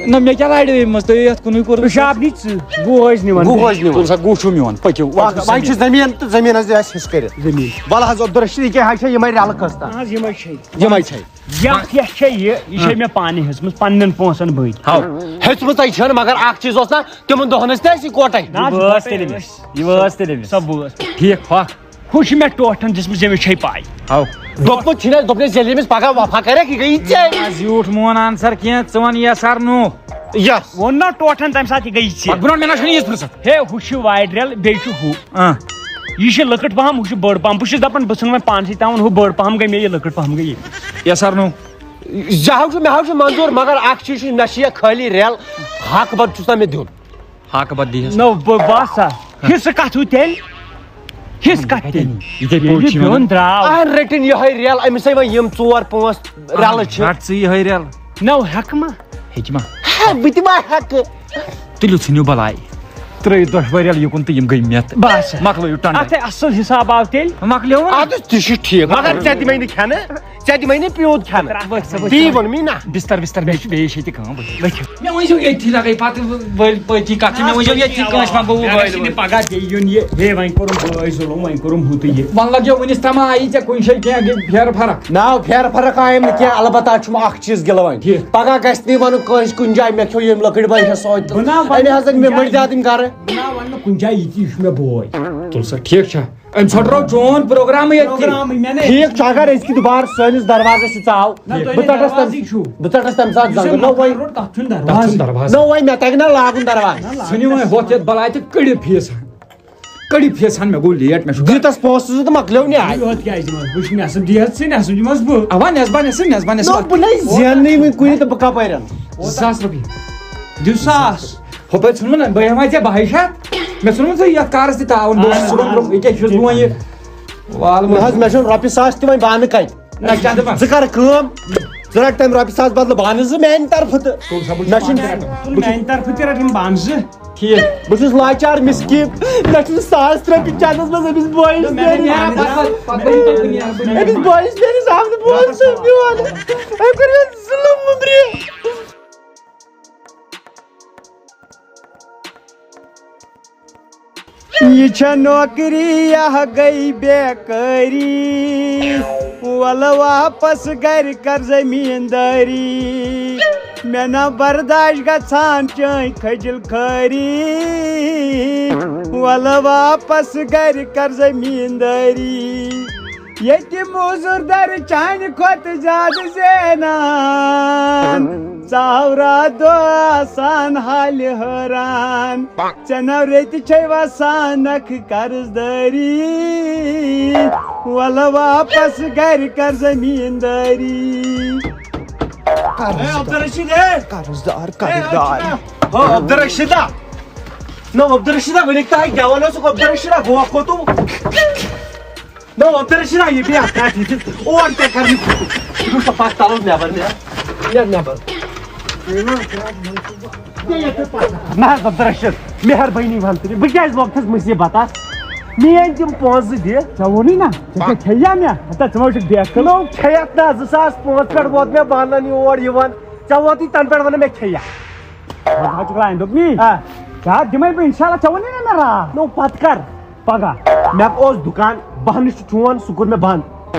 نہ، مےٚ کیٛاہ لارِ أمۍ منٛز؟ تُہۍ یَتھ کُنُے کوٚروٕ۔ پِشاب نی ژٕ، گُہہ ٲسۍ نِوان۔ گُہہ ٲسۍ نِوان۔ تُل سا، گُہہ چھُم یِوان، پٔکِو۔ وَ-، وۄنۍ چھُ زٔمیٖن تہٕ زٔمیٖنَس دِ اَسہِ حِصہٕ کٔرِتھ۔ زٔمیٖن۔ وَلہٕ حظ، عبدالرشیٖد، یہِ کیٛاہ حظ چھےٚ یِمَے رٮ۪لہٕ کھٔژ تَتھ؟ اَہَن حظ، یِمَے چھے۔ یِمَے چھے۔ یَتھ یَتھ چھےٚ یہِ، یہِ چھے ہاں۔ مےٚ پانہٕ ہیٚژمٕژ پنٛنٮ۪ن پونٛسَن بٔدۍ۔ ہاو۔ ہیٚژمٕژ ہے چھَنہٕ، مگر اَکھ چیٖز اوس نہ، تِمَن دۄہَن ٲسۍ نہ اَسہِ یِکوَٹَے۔ نہ، یہِ وٲژ تیٚلہِ أمِس۔ یہِ وٲژ تیٚلہِ أمِس۔ سۄ بٲژ۔ ٹھیٖک، ہۄکھ۔ ہُہ چھُ مےٚ ٹوٹھن دِژمٕژ، ییٚمِس چھے پَے۔ ہاو۔ دوٚپمُت چھُنہٕ اَسہِ، دوٚپنَس، ییٚلہِ أمِس پگاہ وفا کَرٮ۪کھ، یہِ گٔیی ژےٚ۔ نہ، زیوٗٹھ مون answer کینٛہہ، ژٕ وَن yes or no۔ Yes۔ ووٚن نا ٹوٹھن تَمہِ ساتہٕ، یہِ گٔیی ژےٚ۔ پَتہٕ برونٛٹھ مےٚ نہ چھُنہٕ یِژھ فرصت۔ ہے، ہُہ چھُ وارِ رٮ۪ل، بیٚیہِ چھُ ہُہ۔ اۭں۔ یہِ چھُ لۄکٕٹ پَہَم، ہُہ چھُ بٔڑ پَہَم۔ بہٕ چھُس دَپان، بہٕ ژھٕنہٕ وۄنۍ پانسٕے تاوُن، ہُہ بٔڑ پَہَم گٔے مےٚ، یہِ لۄکٕٹ پَہَم گٔے یہِ۔ Yes or no؟ یہِ ہا چھُ، مےٚ ہا چھُ منظوٗر، مگر اَکھ چیٖز چھُ، مےٚ چھِ یہِ خٲلی رٮ۪ل، حق بد چھُس نہ مےٚ دیُن۔ حق بد دی ہس۔ نو، بہٕ، بہٕ ہسا۔ حصہٕ کتھ ہیوٗ تیٚلہِ؟ حصہٕ کتھ تیٚلہِ؟ یہِ کیٛاہ پوٚز ییٚلہِ چھِ وَنان؟ پیوٚن درٛاو۔ اہن، رٔٹِن یِہوٚے رٮ۪ل، أمِس ہے وۄنۍ یِم ژور پانٛژھ رٮ۪لہٕ چھِ۔ رٹ ژٕ یِہوٚے رٮ۪ل۔ نو، ہٮ۪کہٕ ما؟ ہیٚکہِ ما؟ ہے، بہٕ تہِ ما ہٮ۪کہٕ؟ تُلِو، ژھٕنِو بلاے۔ ترٛٲیِو دۄشوَے رٮ۪ل یِکُن تہٕ یِم گٔے مٮ۪تھ۔ بس۔ مۄکلٲیِو ٹنڈٕ۔ اَتھ ہے اصٕل حساب آو تیٚلہِ۔ مۄکلیو وۄنۍ؟ اَدٕ تہِ چھُ ٹھیٖک، مگر ژےٚ دِمَے نہٕ کھٮ۪نہٕ۔ ژےٚ دِمَے نہٕ پیوٗنت کھٮ۪نہٕ۔ ژٕ وٕچھ، ژٕ وٕچھ۔ تی ووٚن مےٚ نا۔ بستر وستر، بیٚیہِ چھِ، بیٚیہِ چھِ ییٚتہِ کٲم، ؤلِو، ؤلِو۔ مےٚ ؤنۍزیو ییٚتھی لگے پتہٕ وٲلۍ پٔتی کتھ، مےٚ ؤنۍزیو ییٚتھی کٲنٛسہِ ما گوٚو مےٚ وٲلۍ گژھِ نہٕ وٲلۍ۔ پگاہ بیٚیہِ یُن یہِ، ہے، وۄنۍ کوٚرُم بٲے ظُلُم، وۄنۍ کوٚرُم ہُہ تہٕ یہِ۔ وۄنۍ لگیو وُنِس تام آیی ژےٚ کُنہِ جایہِ کینٛہہ گٔے پھیرٕ فرق۔ ناو پھیرٕ فرق آیم نہٕ کینٛہہ، البتہ چھُم اکھ چیٖز گِلہٕ وۄنۍ۔ ٹھیٖک۔ پگاہ گژھِ نہٕ وَنُن کٲنٛسہِ کُنہِ جایہِ مےٚ کھیوٚو ییٚمہِ لٔکٕرِ بٲے ہٮ۪س سۭتۍ۔ بہٕ نا وَنہٕ أمۍ حظ أنۍ مےٚ کُنہِ مٔلۍ جایہِ۔ زیادٕ أمۍ گرٕ۔ بہٕ نا وَنہٕ نہٕ کُنہِ جایہِ یہِ تہِ، یہِ چھُ مےٚ بوے۔ تُل سا، ٹھیٖک چھا؟ أمۍ ژھۄٹرٲو چون پروگرامٕے ییٚتہِ۔ پروگرامٕے مےٚ نے۔ ٹھیٖک چھُ، اگر أزکہِ دُبارٕ سٲنِس دروازس چھُ ژاو، نہ، تۄہہِ بہٕ نے ژٹس دروازٕے تَمہِ، چھُو۔ بہٕ ژٹس تَمہِ ساتہٕ یُس أمۍ زنٛگہٕ۔ نہ، مکان وۄنۍ، روٚٹ، تَتھ چھُنہٕ نہ، دروازٕ۔ تَتھ چھُنہٕ دروازٕ۔ نہ، وۄنۍ مےٚ تَگہِ نہ لاگُن دروازٕ۔ نہ، لاگُن۔ ژھٕنِو وۄنۍ ہۄتھ یَتھ بَلاے تہٕ کٔڑِو فیٖس ہَن۔ کٔڑِو فیٖس ہَن، مےٚ گوٚو لیٹ، مےٚ چھُ یوٗتاہ پونٛسہٕ زٕ تہٕ مۄکلیو نہِ آے۔ یوت کیٛازِ دِمَس؟ وٕچھ، نٮ۪صٕف دِیَتھ ژٕ، نٮ۪صٕف دِمَس بہٕ۔ اَوا، نٮ۪صبا نٮ۪صٕف، نٮ۪صبا نٮ۪صٕف۔ نو، بہٕ نے زیننٕے وٕنہِ کُنہِ تہٕ بہٕ کَپٲرۍ اَنہٕ؟ زٕ ساس رۄپیہِ۔ دِ ساس۔ ہُپٲرۍ ژھٕنمو نہ، بہٕ ہٮ۪مہٕ ہا ژےٚ بَہَے شَتھ۔ مےٚ ژھٕنمو ژےٚ یَتھ کارَس تہِ تاوُن، بہٕ اوسُس صُبحن برونٛہہ، ییٚکیٛاہ چھُس بہٕ وۄنۍ یہِ وال نہ حظ، مےٚ چھُنہٕ رۄپیہِ ساس تہِ وۄنۍ بانہٕ کَتہِ۔ نہ، کیٛاہ دَپان؟ ژٕ کَر کٲم، ژٕ رَٹ تَمہِ رۄپیہِ ساس بدلہٕ بانہٕ زٕ میٛانہِ طرفہٕ تہٕ تُل سا، بہٕ چھُس مےٚ چھُنہٕ، پانہٕ تُل بہٕ چھُس میٛانہِ طرفہٕ تہِ رَٹ یِم بانہٕ زٕ۔ ٹھیٖک۔ بہٕ چھُس لاچار مِسکیٖن، مےٚ چھُنہٕ ساس رۄپیہِ چَندَس منٛز أمِس بٲیِس نہ، مےٚ نیران۔ نیران پَتہٕ، پَتہٕ، پَتہٕ، پَتہٕ، پَتہٕ، أمِس بٲیِس میٛٲنِس آمنہٕ بہٕ اوسُس میون۔ أمۍ کوٚر مےٚ ظُلُم مُمرِ۔ یہِ چھےٚ نوکری یا گٔے بیکٲری، وَلہٕ واپس گَرِ کر زٔمیٖندٲری۔ مےٚ نہ برداش گژھان چٲنۍ کھٔجِل خٲری، وَلہٕ واپس گَرِ کر زٔمیٖندٲری۔ ییٚتہِ موٚزوٗر دَرٕ چانہِ کھۄتہٕ زیادٕ زینان، ژاورا دۄہ آسان حالہِ حٲران۔ ژےٚ نہ ریٚتہِ چھے وسان نکھٕ قرض دٲری، وَلہٕ واپس گَرِ کر زٔمیٖندٲری۔ قرض ہے عبدالرشید، ہے۔ قرض دار، ہے، قرض دار۔ ہو، عبدالرشیدا۔ نو، عبدالرشیدا، ؤنِکھ تہٕ ہے گٮ۪وَن اوسُکھ عبدالرشیدا، گوکھ کوٚتُو؟ نو، عبدالرشیدا، یہِ بیٚیہِ اَتھ کَتھ یہِ چھِ اور تہِ کَرنہِ۔ یہِ چھُ پَتہٕ تَلَس نٮ۪بَر نیران۔ نیر نٮ۪بَر۔ نہ حظ، عبدالرشیٖد، مہربٲنی وَن تہٕ مےٚ، بہٕ کیٛازِ لوٚگ تھَس مُصیٖبتَس؟ میٛٲنۍ تِم پونٛسہٕ دِ۔ ژےٚ ووٚنُے نہ، ژےٚ کیٛاہ کھیٚیا مےٚ؟ ہتا ژٕ ما چھُکھ بے عقل؟ نو، کھیٚیَتھ نہ، زٕ ساس پانٛژھ پٮ۪ٹھ ووت مےٚ بانَن یور یِوان۔ ژےٚ ووتُے تَنہٕ پٮ۪ٹھ وَنان مےٚ کھیٚیا۔ وۄنۍ حظ چھُکھ لاین دوٚپمُے، آ۔ کیٛاہ دِمَے بہٕ؟ اِنشاء اللہ، ژےٚ ووٚنُے نہ مےٚ راتھ۔ نو، پَتہٕ کَر؟ پَگاہ۔ مےٚ اوس دُکان، بَہنہٕ چھُ چون، سُہ کوٚر مےٚ بنٛد۔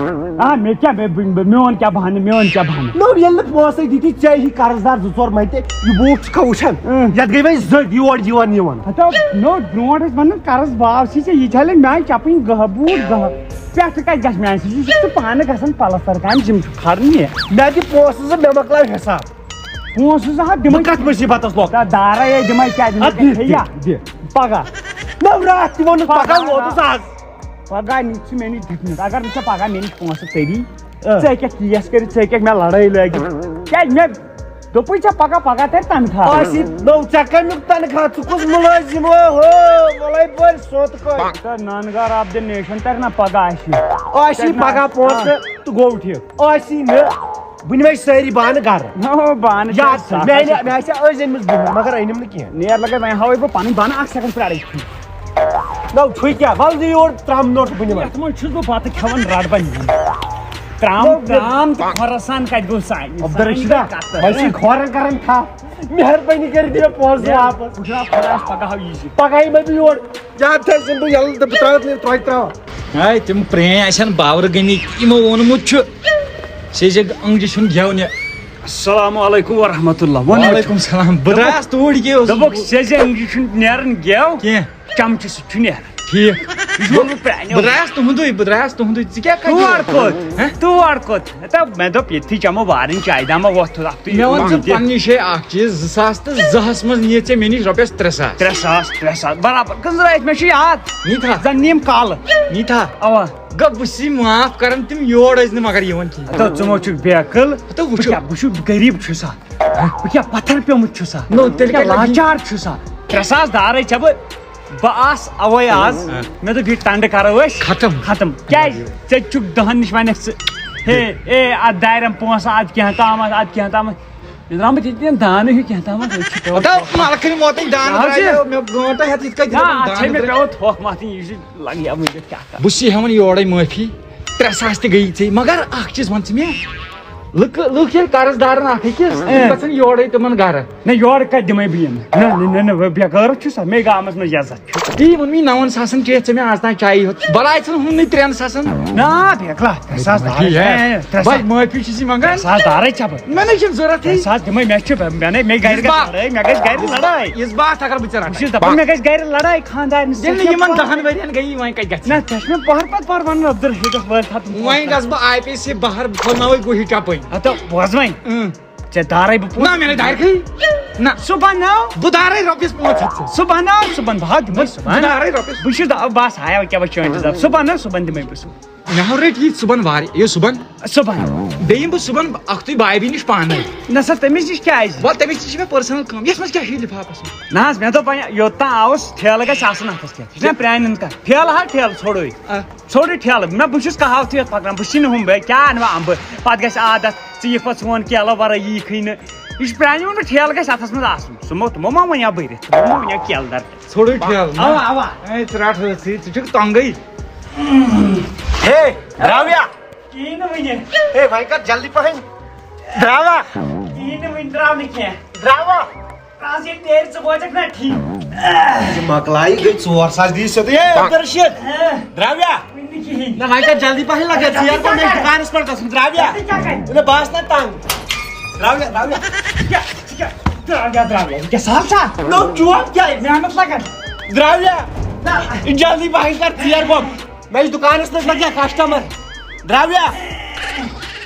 آ، مےٚ کیٛاہ، مےٚ، مےٚ، میون کیٛاہ بہانہٕ، میون کیٛاہ بہانہٕ؟ نو، ییٚلہِ نہٕ پونٛسَے دِتی، ژےٚ ہی قرض دار زٕ ژور مَتہِ، یہِ بوٗٹھ چھُکھا وٕچھان؟ اۭں۔ یَتھ گٔے وۄنۍ زٔدۍ یور یِوان یِوان۔ ہَتو، نو، برونٛٹھ ٲسۍ وَنان قرض باو چھی ژےٚ، یہِ چھَلے میٛانہِ چَپٕنۍ گٔہہ، بوٗٹھ گٔہہ۔ پٮ۪ٹھٕ کَتہِ گژھِ میٛانہِ سۭتۍ؟ یہِ چھُ ژٕ پانہٕ گژھان پَلَستَر کامہِ، یِم چھِ کھَرنہِ۔ مےٚ دِ پونٛسہٕ زٕ، مےٚ مۄکلاو حِساب۔ پونٛسہٕ زٕ ہتھ دِمے۔ بہٕ کتھ مُصیبتس لوٚگ؟ تہٕ دارے ہے دِمے، کیٛازِ دِمے؟ اَدٕ دِتھ ژےٚ کیٛاہ؟ کھیٚیا؟ دِ۔ پگاہ۔ نہ، راتھ تہِ ووٚنُتھ، پگاہ پگاہ ووتُس آز۔ پگاہ نِتھ ژٕ مےٚ نِش دیُتمُت۔ اگر نہٕ ژےٚ پگاہ مےٚ نِش پونٛسہٕ تٔری، آ۔ ژٕ ہیٚککھ کیس کٔرِتھ، ژٕ ہیٚککھ مےٚ لڑٲے لٲگِتھ۔ کیٛازِ مےٚ دوٚپُے ژےٚ پگاہ، پگاہ ترِ تنخواہ۔ آسی، نو، ژےٚ کمیُک تنخواہ؟ ژٕ کُس مُلٲزِم ہو؟ ہو، وَلَے بٔلۍ سوٚت کٔرۍ۔ تہٕ نانگار آف دِ نیشن ترِ نا پگاہ اَسہِ۔ آسی ترِ نا پگاہ اَسہِ؟ پونٛسہٕ آ۔ تہٕ گوٚو ٹھیٖک۔ آسی نہٕ، بہٕ نِمے سٲری بانہٕ گرٕ۔ ہو، بانہٕ چھِ یاد اَسہِ چھِ، سَتھ مےٚ آسہِ۔ اَنہِ-، مےٚ آسہِ أزۍ أنۍمٕژ بُہُر، مگر أنِم نہٕ کینٛہہ۔ نیر لگے، وۄنۍ ہاوے بہٕ پنٕنۍ بانہٕ، اکھ سیکنڈ پرٛارے۔ نو، چھُے کیٛاہ؟ وَل دِ یور ترٛامہٕ نوٚٹ، بہٕ نِمَے۔ یَتھ منٛز چھُس بہٕ بَتہٕ کھٮ۪وان، رَٹہٕ بَنہِ۔ ترٛام، نو، ترٛام تہٕ کھۄرَس سان کَتہِ گوٚو سانہِ؟ عبدالرشیدہ، سانہِ کَتھ؟ وۄنۍ چھِ کھۄرَن کَران تھپھ۔ مہربٲنی کٔرِتھ دِ مےٚ پونٛسہٕ ہے، واپس۔ بہٕ چھُس پَگاہ ہاو یی زِ۔ پَگاہ یِمَے بہٕ یور۔ زیادٕ تھٲے زِن بہٕ یَلہٕ تہٕ بہٕ ترٛاوَتھ نہٕ ترٛوٚے ترٛاوَتھ۔ ہے، تِم پرٛٲنۍ آسن باورٕ گٔنی، یِمو ووٚنمُت چھُ، ژےٚ چھِ أنٛگجہِ چھُنہٕ گٮ۪و نہِ۔ السلام علیکم ورحمۃ اللہ۔ وَن حظ۔ وعلیکم السلام۔ بہٕ درٛایس توٗرۍ ییٚکیٛاہ اوسُس۔ دوٚپُکھ، سیٚزِ أنٛگجہِ چھُنہٕ نیران گٮ۪و۔ کینٛہہ۔ چمچہٕ سۭتۍ چھُ نیران۔ ٹھیٖک۔ یہِ چھُ ووٚنمُت پرٛانیو۔ بہٕ درٛایس تُہُنٛدُے، بہٕ درٛایس تُہُنٛدُے۔ ژٕ کیٛاہ کَتہِ تور چھُکھ؟ کوٚت؟ ہہ؟ تور کوٚت؟ ہتا مےٚ دوٚپ، ییٚتھی چمو بارٕنۍ چاے دامہ وۄتھ تھوٚد اَکھتُے۔ مےٚ وَن ژٕ یہِ۔ پنٛنہِ جایہِ اَکھ چیٖز، زٕ ساس تہٕ زٕہَس منٛز نِیے ژےٚ مےٚ نِش رۄپیَس ترٛےٚ ساس۔ ترٛےٚ ساس، ترٛےٚ ساس، برابر۔ کٔژ رٲژ؟ مےٚ چھُ یاد۔ نی تھا۔ زَن نِیِم کالہٕ۔ نی تھا۔ اَوا۔ گوٚو بہٕ چھُس یہِ معاف کران، تِم یور ٲسۍ نہٕ مگر یِوان کِہیٖنۍ۔ ہتو، ژٕ ما چھُکھ بے عقل؟ ہتو، وٕچھِو۔ بہٕ کیٛاہ، بہٕ چھُس غریٖب چھُسا؟ بہٕ کیٛاہ پتھر پیوٚمُت چھُسا؟ نو، تیٚلہِ بہٕ کیٛاہ کیٛاہ لگہِ؟ لاچار چھُسا؟ ترٛےٚ ساس دارے ژےٚ بہٕ، بہٕ آس اوے آز۔ ہاں۔ مےٚ دوٚپ، یہِ ٹنڈٕ کرو أسۍ ختم۔ ختم۔ کیٛازِ؟ ژےٚ چھُکھ دَہن نِش وَنکھ ژٕ، ہے، اے، اتھ دارٮ۪ن پونٛسہٕ، اتھ کینٛہہ تامتھ، اتھ کینٛہہ تامتھ۔ مےٚ درٛامُت ییٚتہِ دِنۍ دانہٕ ہیوٗ کینٛہہ تامتھ، أسۍ چھِ پٮ۪وان ہتو، ملکھٕنۍ ووتٕنۍ دانہٕ حظ درٛایو، یہِ۔ مےٚ گٲنٛٹہٕ ہٮ۪تھ یِتھ کٔنۍ نہ، دِتھ یِمن اتھ چھے دانہٕ مےٚ درٛایو۔ پٮ۪وان تھۄکھ مَتھٕنۍ، یہِ چھِ لگہِ ہا وٕنکیٚس کیٛاہ کرٕ۔ بہٕ چھُس ہٮ۪وان یورے معٲفی، ترٛےٚ ساس تہِ گٔیی ژےٚ، مگر اکھ چیٖز وَن ژٕ مےٚ، لُکہٕ، لُکھ ییٚلہِ قرض دارن اکھ أکِس، تِم اۭں۔ گژھن یورے تِمن گرٕ۔ نہ، یورٕ کتہِ دِمے بہٕ یِم؟ نہ، نہ، نہ، نہ، بہٕ بے غٲرت چھُسا؟ مےٚ گامس منٛز عزت چھُ۔ تی ووٚن مےٚ، نَوَن ساسن چیٚیَتھ ژےٚ مےٚ آز تام چایی ہوت۔ بلاے ژھٕن ہُمنٕے ترٛٮ۪ن ساسن۔ نہ، بے کلا، ترٛےٚ ساس دارے۔ ٹھیٖک ہے۔ اے، ترٛےٚ ساس۔ بہٕ معٲفی چھُس یہِ منٛگان۔ ترٛےٚ ساس دارے ژےٚ بہٕ۔ مےٚ نہ چھُنہٕ ضوٚرتھٕے۔ ترٛےٚ ساس دِمے، مےٚ چھُ، مےٚ نے، مےٚ گرِ یُس گژھِ با-، لڑٲے، مےٚ گژھِ گرِ لڑٲے۔ یُس باتھ اگر بہٕ ژےٚ بہٕ رٹہٕ۔ چھُس دپان، مےٚ گژھِ گرِ لڑٲے خاندارنہِ سۭتۍ۔ ییٚلہِ نہٕ یِمن دہن ؤرین گٔیی، وۄنۍ کتہِ گژھِ؟ نہ، ژےٚ چھُ مےٚ پہر پتہٕ پہر ونان، عبدالرشیدس وٲلۍ تھاو تِم وۄنۍ پونٛسہٕ۔ گژھٕ بہٕ آی پی ایس سی بہر، بہٕ کھولناوے گُہہِ ٹپٕنۍ۔ ہتو، بوز وۄنۍ۔ اۭں۔ ژےٚ دارے بہٕ پونٛسہٕ۔ نہ، مےٚ نے دارکھٕے۔ نہ۔ صُبحن نہ۔ بہٕ دارے رۄپیس پانٛژھ ہتھ ژےٚ۔ صُبحن نہ، صُبحن بہٕ ہا دِمے بہٕ، صُبحن۔ بہٕ دارے رۄپیس۔ بہٕ چھُس دَ-، بس ہایا کیٛاہ وۄنۍ چٲنۍ حساب۔ صُبحن نہ، صُبحن دِمے بہٕ سُہ۔ مےٚ ہا رٔٹۍ یہِ صُبحن واریاہ، یہِ صُبحن۔ صُبحن۔ بیٚیہِ یِمہٕ بہٕ صُبحن اَکھتُے بایبی نِش پانَے۔ نہ سا، تٔمِس نِش کیٛازِ؟ وَلہٕ تٔمِس نِش چھِ مےٚ پٔرسٕنَل کٲم۔ یَتھ منٛز کیٛاہ چھُ یہِ لِفافَس منٛز؟ نہ حظ، مےٚ دوٚپ وۄنۍ یوٚت تام آوُس، ٹھیلہٕ گژھِ آسُن اَتھَس کٮ۪تھ۔ یہِ چھُنہ پرٛانٮ۪ن کَتھ؟ ٹھیلہٕ ہا ٹھیلہٕ ژھوٚڑُے۔ آ۔ ژھوٚڑُے ٹھیلہٕ۔ نہ، بہٕ چھُس کہاوتھٕے یوت پَکناوان، بہٕ چھُس نہٕ ہُم بے، کیٛاہ اَنہٕ بہٕ اَمبہٕ؟ پَتہٕ گژھِ عادت، ژٕ یِکھ پَتہٕ سون کیلہٕ وَرٲے یی کھٕے نہٕ۔ یہِ چھُ پرٛانہِ ووٚنمُت، ٹھیلہٕ گژھِ اَتھَس منٛز آسُن۔ سُہ مو-، تِمو ما وَنیٛاو بٔرِتھ؟ تِمو ما وَنیٛاو کیلہٕ دَر۔ ژھوٚڑُے ٹھیلہٕ۔ اَوا، اَوا۔ اے، ژٕ رَٹ ہٲتھٕے، ژٕ چھُکھ تنٛگٕے۔ ہے، درٛاویا۔ کِہیٖنۍ نہٕ وٕنہِ۔ ہے، وۄنۍ کر جلدی پہن۔ درٛاوا۔ کِہیٖنۍ نہٕ وٕنہِ درٛاو نہٕ کینٛہہ۔ درٛاوا۔ پرٛاز ییٚلہِ نیرِ ژٕ وٲتِکھ نا ٹھیٖک۔ یہِ مۄکلایہِ گٔے ژور ساس دِیِو سیوٚدُے۔ ہے، عبدالرشیٖد۔ ہہ۔ درٛاویا۔ وٕنہِ نہٕ کِہیٖنۍ۔ نہ، وۄنۍ کر جلدی پہن لگا، ژیر گوٚو مےٚ دُکانس پٮ۪ٹھ گژھُن۔ درٛاویا۔ ژٕ کیٛاہ کَرِ؟ نہ، بہٕ آسہٕ نا تنٛگ۔ درٛاویا، درٛاویا۔ ژٕ کیٛاہ، ژٕ کیٛاہ، درٛاویا، درٛاویا۔ یہِ کیٛاہ سہل چھا؟ نو، چوب کیٛاہ؟ محنت لگان۔ درٛاویا۔ نہ۔ جلدی پہن کر، ژیر گوٚو۔ مےٚ چھِ دُکانَس منٛز لَگیا کسٹمر۔ درٛاویا۔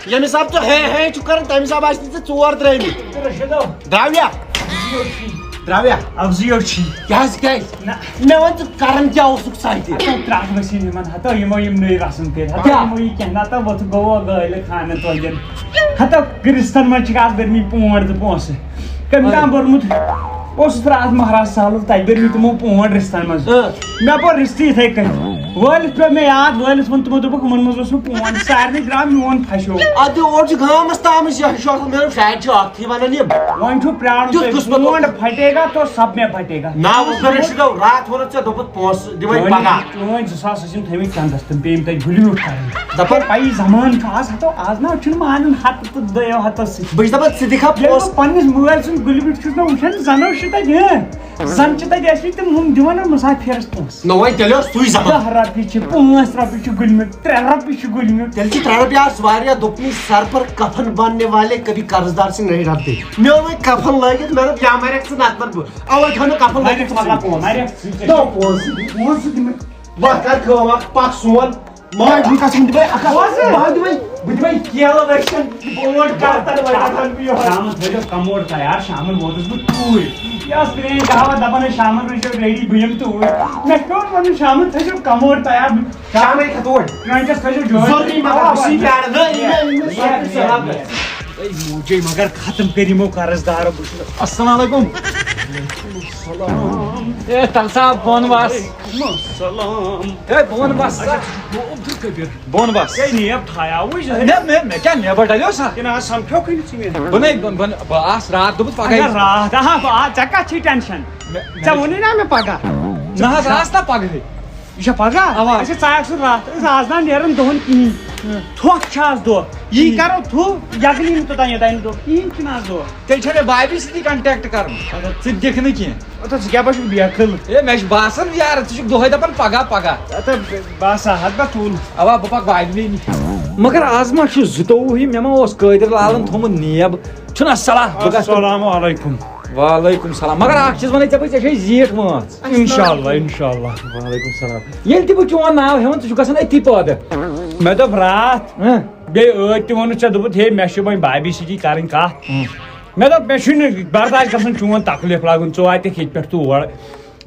ییٚمہِ حساب ژٕ ہے ہے چھُکھ کران، تَمہِ حساب آسہِ نہٕ ژےٚ ژور ترٛٲومٕتۍ۔ رٔشیٖدو۔ درٛاویا۔ اَفزیو چھی۔ درٛاویا۔ اَفزیو چھی۔ کیٛازِ، کیٛازِ؟ نہ۔ مےٚ وَن، ژٕ کران کیٛاہ اوسُکھ سُہ اَتہِ؟ ہتو ترٛٹھ ؤسِتھ یِمن، ہتو یِمو یِم نٔے رسم کٔرۍ، ہتو کیٛاہ؟ یِمو یہِ کینٛہہ، نتہٕ وۄتھ گوٚو گٲلۍ خانہٕ توتٮ۪ن۔ ہتو رِستن منٛز چھِکھ آز بٔرمٕتۍ پونٛڈ تہٕ پونٛسہٕ۔ کٔمۍ تام بوٚرمُت اوسُس راتھ مہراز سہلُک تَتہِ بٔرۍ مٕتۍ تِمو پونٛڈ رِستَن منٛز۔ اۭں۔ مےٚ بوٚر رِستہٕ یِتھَے کٔنۍ۔ وٲلِتھ پیوٚو مےٚ یاد، وٲلِتھ ووٚن تِمو، دوٚپُکھ، "یِمَن منٛز اوس نہٕ پونٛڈ، سارنٕے درٛاو میون پھَشو۔" اَدٕ اورٕ چھُ گامَس تامٕچ یہِ شوق، مےٚ دوٚپ، "شاید چھِ اَتھ تھی وَنان یِم۔" وۄنۍ چھُ پرٛارُن یُتھ تۄہہِ، قٕسمت اوس۔ پونٛڈ پھٹے گا تو سب میں پھٹے گا۔ نہ، عبدالرشیٖد، راتھ ووٚنُتھ ژےٚ، دوٚپُتھ، "پونٛسہٕ دِمَے چٲنۍ، پَگاہ۔" چٲنۍ زٕ ساس ٲسِم تھٲیمٕتۍ چَندَس تہٕ بیٚیہِ یِم تَتہِ گُلۍ میوٗٹھ کَرٕنۍ۔ دَپان، پَیی زَمانہٕ چھُ آز، ہَتو آز نہ چھُنہٕ مانان ہَتہٕ تہٕ دۄیو ہَتو سۭتۍ۔ بہٕ چھُس دَپان، ژٕ دِکھا ییٚلہِ پونٛسہٕ؟ بہٕ پننِس مٲلۍ سُنٛد گُلہِ مِٹھ چھُس نہ وٕچھان، زن اوس یہِ تتہِ، ہہ؟ زن چھِ تتہِ ٲسمٕتۍ تِم ہُم دِوان نہ مسافرس پونٛسہٕ۔ نہ وۄنۍ تیٚلہِ اوس سُے زمان۔ دَہ رۄپیہِ چھِ، پانٛژھ رۄپیہِ چھِ گُلہِ مِٹھ، ترٛےٚ رۄپیہِ چھِ گُلہِ مِٹھ۔ تیٚلہِ چھِ ترٛےٚ رۄپیہِ آز واریاہ، دوٚپمُے، "سر پر کفن باندھنے والے کبھی قرض دار سے نہیں ڈرتے۔" مےٚ اوٚن وۄنۍ کفن لٲگِتھ، مےٚ دوٚپ، "یا مرکھ ژٕ نتہٕ مر بہٕ۔" اوے تھٲو مےٚ کفن لٲگِتھ، ژٕ مکلاو پونٛسہٕ۔ مرکھ ژٕ۔ دَو پونٛسہٕ۔ پونٛسہٕ دِمے۔ وۄتھ کر کٲم اکھ، پکھ سون۔ ماجہِ ہُنٛد قسم دِمے اکھ اکھ۔ بوز۔ ماجہِ دِمے۔ بہٕ دِمے کیلہٕ لٔچھن بوٹ کرتن وۄنۍ رٹن بہٕ یِہوٚے۔ شامن تھٲیزیو کموڈ تیار، شامن ووتُس بہٕ توٗرۍ۔ یہِ ٲس پرٛٲنۍ کہاوت دپان ٲسۍ، "شامن روٗززیو ریڈی، بہٕ یِمہٕ توٗرۍ۔" مےٚ پیوٚو وَنُن، "شامن تھٲیزیو کموڈ تیار۔" بہٕ شامے کھٮ۪تھ اوٗرۍ۔ ٹرٛنچس تھٲیزیو جوڑ۔ ضروٗری مگر بہٕ چھُس پیاران۔ نہ، یہِ، یہِ، یہِ، یہِ، یہِ۔ اے موجے، مگر ختم کٔرۍ یِمو قرض دارو۔ بہٕ چھُس۔ السلام علیکم۔ اے تل صاحب، بۄن وس۔ سلام۔ اے بۄن وس۔ اچھا، ژٕ چھُکھ گوٚو عبدالکبیر۔ بۄن وس۔ ژےٚ نیب تھایاوُے زہرِ۔ مےٚ، مےٚ، مےٚ کیٛاہ نیبر ڈلیو سا؟ کِنہٕ آز سمکھیوکھٕے نہٕ ژٕ مےٚ؟ بہٕ نے، بہٕ، بہٕ، بہٕ آس راتھ دوٚپُت پگاہ اچھا، یی۔ راتھ، ہاں، بہٕ آ-، ژےٚ کتھ چھے ٹینشن؟ مےٚ، مےٚ ژےٚ ووٚنُے نا مےٚ پگاہ۔ نہ حظ، آس نا پگہٕے۔ یہِ چھا پگاہ؟ اوا۔ اچھا، ژٕ آکھ سُہ راتھ، أسۍ آز نا نیران دۄہن کِہیٖنۍ۔ ہُم۔ تھۄکھ چھِ آز دۄہ۔ یی ہُم۔ کرو تھُو، یکھنی نہٕ توٚتام یوٚتام نہٕ دۄہ۔ کِہیٖنۍ چھُنہٕ آز دۄہ۔ تیٚلہِ چھا مےٚ بابی سۭتی contact کرُن؟ اچھا۔ ژٕ تہِ دِکھ نہٕ کینٛہہ۔ اَدٕ ژٕ کیٛاہ بہٕ چھُکھ بیکھٕل؟ ہے، مےٚ چھُ باسان یارٕ، ژٕ چھُکھ دۄہے دپان پگاہ، پگاہ۔ اَدٕ بہٕ ہسا ہتھ بہٕ تُل۔ اوا، بہٕ پکہٕ بابی نِش۔ مگر آز ما چھُ زٕتووُہِم، مےٚ ما اوس قٲدر لالن تھوٚمُت نیب؟ چھُنہ صلاح، بہٕ گژھٕ۔ السلام علیکم۔ وعلیکم السلام۔ مگر اکھ چیٖز وَنے ژےٚ بہٕ، ژےٚ چھے زیٖٹھ وٲنٛس۔ انشاءاللہ، انشاءاللہ۔ وعلیکم السلام۔ ییٚلہِ تہِ بہٕ چون ناو ہٮ۪وان، ژٕ چھُکھ گژھان أتی پٲدٕ۔ مےٚ دوٚپ راتھ، ہہ؟ بیٚیہِ ٲدۍ تہِ ووٚنُتھ ژےٚ، دوٚپُتھ، "ہے، مےٚ چھِ وۄنۍ بابی سۭتی کرٕنۍ کتھ۔" ہم۔ مےٚ دوٚپ، "مےٚ چھُنہٕ برداش گژھان چون تکلیف لاگُن، ژٕ واتکھ ییٚتہِ پٮ۪ٹھ تور۔"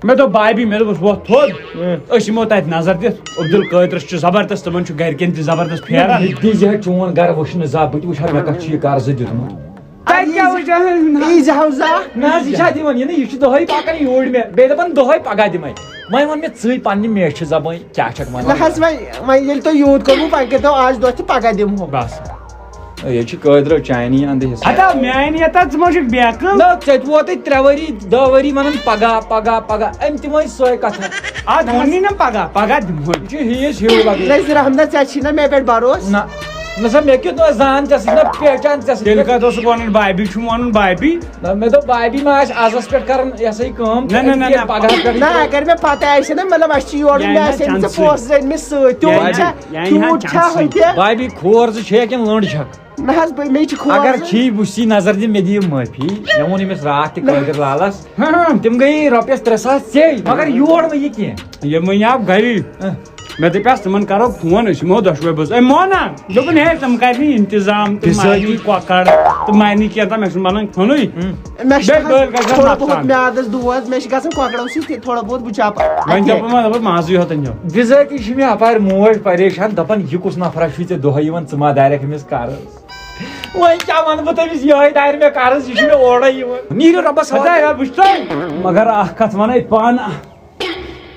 مےٚ دوٚپ بابی، مےٚ دوٚپُس، "وۄتھ تھوٚد، ہم۔ أسۍ یِمو تتہِ نظر دِتھ۔ عبدالقٲدرس چھُ زبردست، تِمن چھُ گرِکٮ۪ن تہِ زبردست پھیران۔" یہِ دیٖزِ ہا چون گرٕ وٕچھنہٕ زانٛہہ، بہٕ تہِ وٕچھِ ہا مےٚ کتھ چھُ یہِ قرضہٕ دیُتمُت۔ تَتہِ کیٛاہ وٕچھِ ہا؟ یی زِ ہاو زانٛہہ۔ نہ حظ، یہِ چھا دِوان، یہِ نہٕ، یہِ چھُ دۄہے پکان یوٗرۍ مےٚ، بیٚیہِ دپان دۄہے پگاہ دِمے۔ وۄنۍ ووٚن مےٚ ژٕے پننہِ میچھِ زبٲنۍ، کیٛاہ چھکھ ونان؟ نہ حظ، وۄنۍ، وۄنۍ ییٚلہِ تۄہہِ یوٗت کوٚروٕ، وۄنۍ کٔرۍتو آز دۄہ تہٕ پگاہ دِمہو۔ بس۔ ہے، ییٚتہِ چھِ قٲدرو چانی اندٕ حساب۔ ہتا میانہِ یتھ ژٕ ما چھُکھ بیکل؟ نہ، ژےٚ تہِ ووتُے ترٛےٚ ؤری، دہ ؤری ونان پگاہ، پگاہ، پگاہ۔ أمۍ تہِ وۄنۍ سۄے کتھا۔ اتھ ووٚنُے نہ پگاہ، پگاہ دِمہوے۔ یہِ چھُ ہیٖس ہیوٗ لگان۔ نذیر احمد، ژےٚ چھی نہ مےٚ پٮ۪ٹھ بھروسہٕ؟ نہ، نہ سا، مےٚ کیُتھ نہ زان ژےٚ سۭتۍ نہ پہچان ژےٚ سۭتۍ۔ تیٚلہِ کتھ اوسُکھ ونان بابی چھُم ونُن بابی؟ نہ، مےٚ دوٚپ بابی ما آسہِ ازس پٮ۪ٹھ کران یہِ ہسا یہِ کٲم۔ نہ، نہ، نہ، نہ۔ پگاہ پٮ۪ٹھ۔ نہ، اگر مےٚ پتہ آسہِ نہ، مطلب، اسہِ چھِ یورٕ، یہِ مےٚ آسہِ آسہِ ہے نہٕ ژےٚ چانسٕے۔ پونٛسہٕ زٔنمٕتۍ سۭتۍ، تیوٗت یہِ چھا، یہِ آسہِ تیوٗت چھا چانسٕے۔ ہوٚتہِ؟ بابی کھور زٕ چھےٚ کِنہٕ لٔنٛڈ چھکھ؟ نہ حظ، بہٕ، مےٚ چھِ کھور۔ اگر چھی بُسی نظر دِ، مےٚ دِیِو معٲفی۔ مےٚ ووٚن أمِس راتھ تہِ قٲدر لالس۔ ہاں۔ تِم گٔیے رۄپیس ترٛےٚ ساس ژے، مگر یور نہٕ یہِ کینٛہہ۔ یہِ وۄنۍ آو گری۔ ہاں۔ مےٚ دَپیٛاس تِمن کرو فون، أسۍ یِمو دۄشوے بٲژ۔ أمۍ مون نا، دوٚپُن، "ہے، تِم کرِ نہٕ انتظام، تِم بِذٲتی۔ مارنی کۄکر، تِم مارنی کینٛہہ، تِم مےٚ چھُنہٕ بنان کھیوٚنُے۔" ہم۔ مےٚ چھِ بیٚیہِ حظ بٲلۍ گژھن تھوڑا بہت نۄقصان۔ میادس دود، مےٚ چھِ گژھان کۄکرو سۭتۍ تہِ تھوڑا بہت بُچاپا۔ وۄنۍ اَتہِ۔ دَپہٕ بہٕ، مےٚ دوٚپُس، مازٕے ہوتن یو۔ بِذٲتی چھِ مےٚ اَپارِ موج پریشان، دَپان، "یہِ کُس نفرا چھُے ژےٚ دۄہے یِوان، ژٕ ما دارٮ۪کھ أمِس قرض؟" وۄنۍ کیٛاہ وَنہٕ بہٕ تٔمِس، یِہوٚے دارِ مےٚ قرض، یہِ چھُ مےٚ اورَے یِوان۔ نیٖرِو رۄبَس حوالہٕ۔ خۄدایا، وٕچھ تۄہہِ۔ مگر اَکھ کَتھ وَنَے پانہٕ،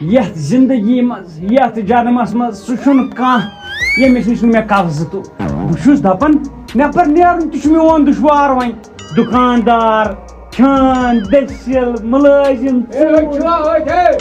یَتھ زِندگی منٛز، یَتھ جَنمَس منٛز، سُہ چھُنہٕ کانٛہہ، ییٚمِس نِش نہٕ مےٚ قرضہٕ تُل۔ بہٕ چھُس دَپان، مےٚ پَر نیرُن تہِ چھُ میون دُشوار وۄنۍ۔ دُکاندار، کھیٚون، دٔسِل، مُلٲزِم، اے، ژوٗر۔ چھُوا أتھۍ؟ اے۔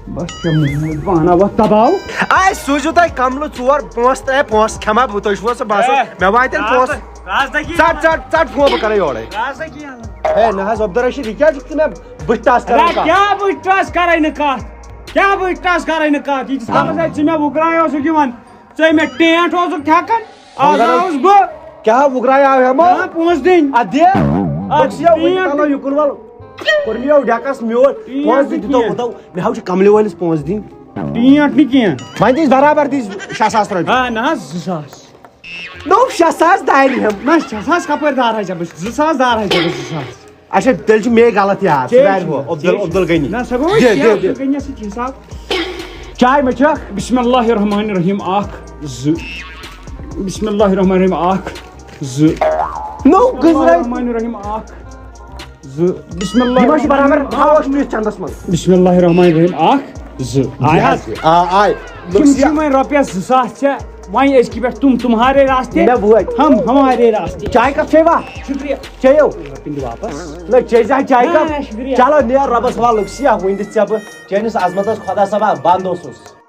بس کیٛاہ موٗد، بہٕ اَنہٕ وۄنۍ تباو۔ آے سوٗزِو تۄہہِ کملہٕ ژور، پونٛسہٕ ترٛےٚ، پونٛسہٕ کھٮ۪مہٕ ہا بہٕ، تُہۍ چھِو سا باسان؟ اے، مےٚ واتن رازدٕ، پونٛسہٕ۔ رازدٕ کی ژٹ، ژٹ، ژٹ، فون بہٕ کرے یورے۔ رازدٕ کی اَنہٕ؟ ہے، نہ حظ، عبدالرشید، یہِ کیٛازِ چھُکھ ژٕ مےٚ بٕتھِ ٹس کران ہے، کتھ؟ کیٛاہ بٕتھِ ٹس کرے نہٕ کتھ؟ کیٛاہ بٕتھِ ٹس کرے نہٕ کتھ؟ ییٖتِس کالس ہے ژٕ مےٚ وُگراے اوسُکھ یِوان، ژٕ ہے مےٚ ٹینٛٹ اوسُکھ تھٮ۪کان، آز مگر آوُس بہٕ۔ کیٛاہ وُگراے آو ہٮ۪مو؟ آ، پونٛسہٕ دِنۍ۔ اَدٕ دِ۔ آ، بہٕ چھُس یَوٕ وٕنہِ ٹینٛٹ۔ تَلو یُکُن وَل۔ کوٚر مےٚ یَوٕ ڈٮ۪کَس میوٗٹھ۔ ٹینٛٹ پونٛسہٕ دِ، نہٕ دِتو کینٛہہ۔ کوٗتاہ؟ مےٚ ہاو چھُ کملہِ وٲلِس پونٛسہٕ دِنۍ۔ ٹینٛٹ نہٕ کینٛہہ۔ وۄنۍ دِس برابر دِس شےٚ ساس رۄپیہِ۔ آ، نہ حظ، زٕ ساس۔ نو، شےٚ ساس دارِ ہٮ۪م۔ نہ، شےٚ ساس کَپٲرۍ دارٕ ہا ژےٚ بہٕ؟ زٕ ساس دارٕ ہا ژےٚ بہٕ، زٕ ساس۔ اچھا، تیٚلہِ چھُ مے غلط یاد۔ سُہ ٹھیٖک دارِ چھُ، ہُہ، عبدال، ٹھیٖک چھُ۔ عبدال غنی۔ نہ، سۄ گوٚو دِ، وۄنۍ دِ، شیخ دِ۔ عبدال غنیَس سۭتۍ حساب۔ چاے مہ چکھ۔ بسم اللہ الرحمن الرحیم، اکھ، زٕ۔ بسم اللہ الرحمن الرحیم، اکھ، زٕ۔ نو، بسم اللہ گٔژھ رَے۔ الرحمن الرحیم، اکھ، زٕ۔ بسم اللہ یہِ ما چھُ برابر؟ الرحمن الرحیم، تھاو اکھ۔ اَسہِ نِتھ چندس منٛز۔ بسم اللہ الرحمن الرحیم، اکھ، زٕ۔ آے حظ؟ آ، آے۔ تِم چھِ وۄنۍ رۄپیَس زٕ ساس ژےٚ، وۄنۍ أزکہِ پٮ۪ٹھ تُم تُمہارے راستے، مےٚ وٲتۍ۔ ہم ہمارے راستے۔ چاے کپ چیٚوا؟ شُکریہ۔ چیٚیو؟ رۄپیہِ دِ واپس۔ نہ، چیٚیہِ زِ ہا چاے نہ، کپ۔ شُکریہ۔ چلو، نیر رۄبس حوالہٕ، لُکسیا، وۄنۍ دِژ ژےٚ بہٕ چٲنِس عظمتس خۄدا صٲبا بنٛد اوسُس۔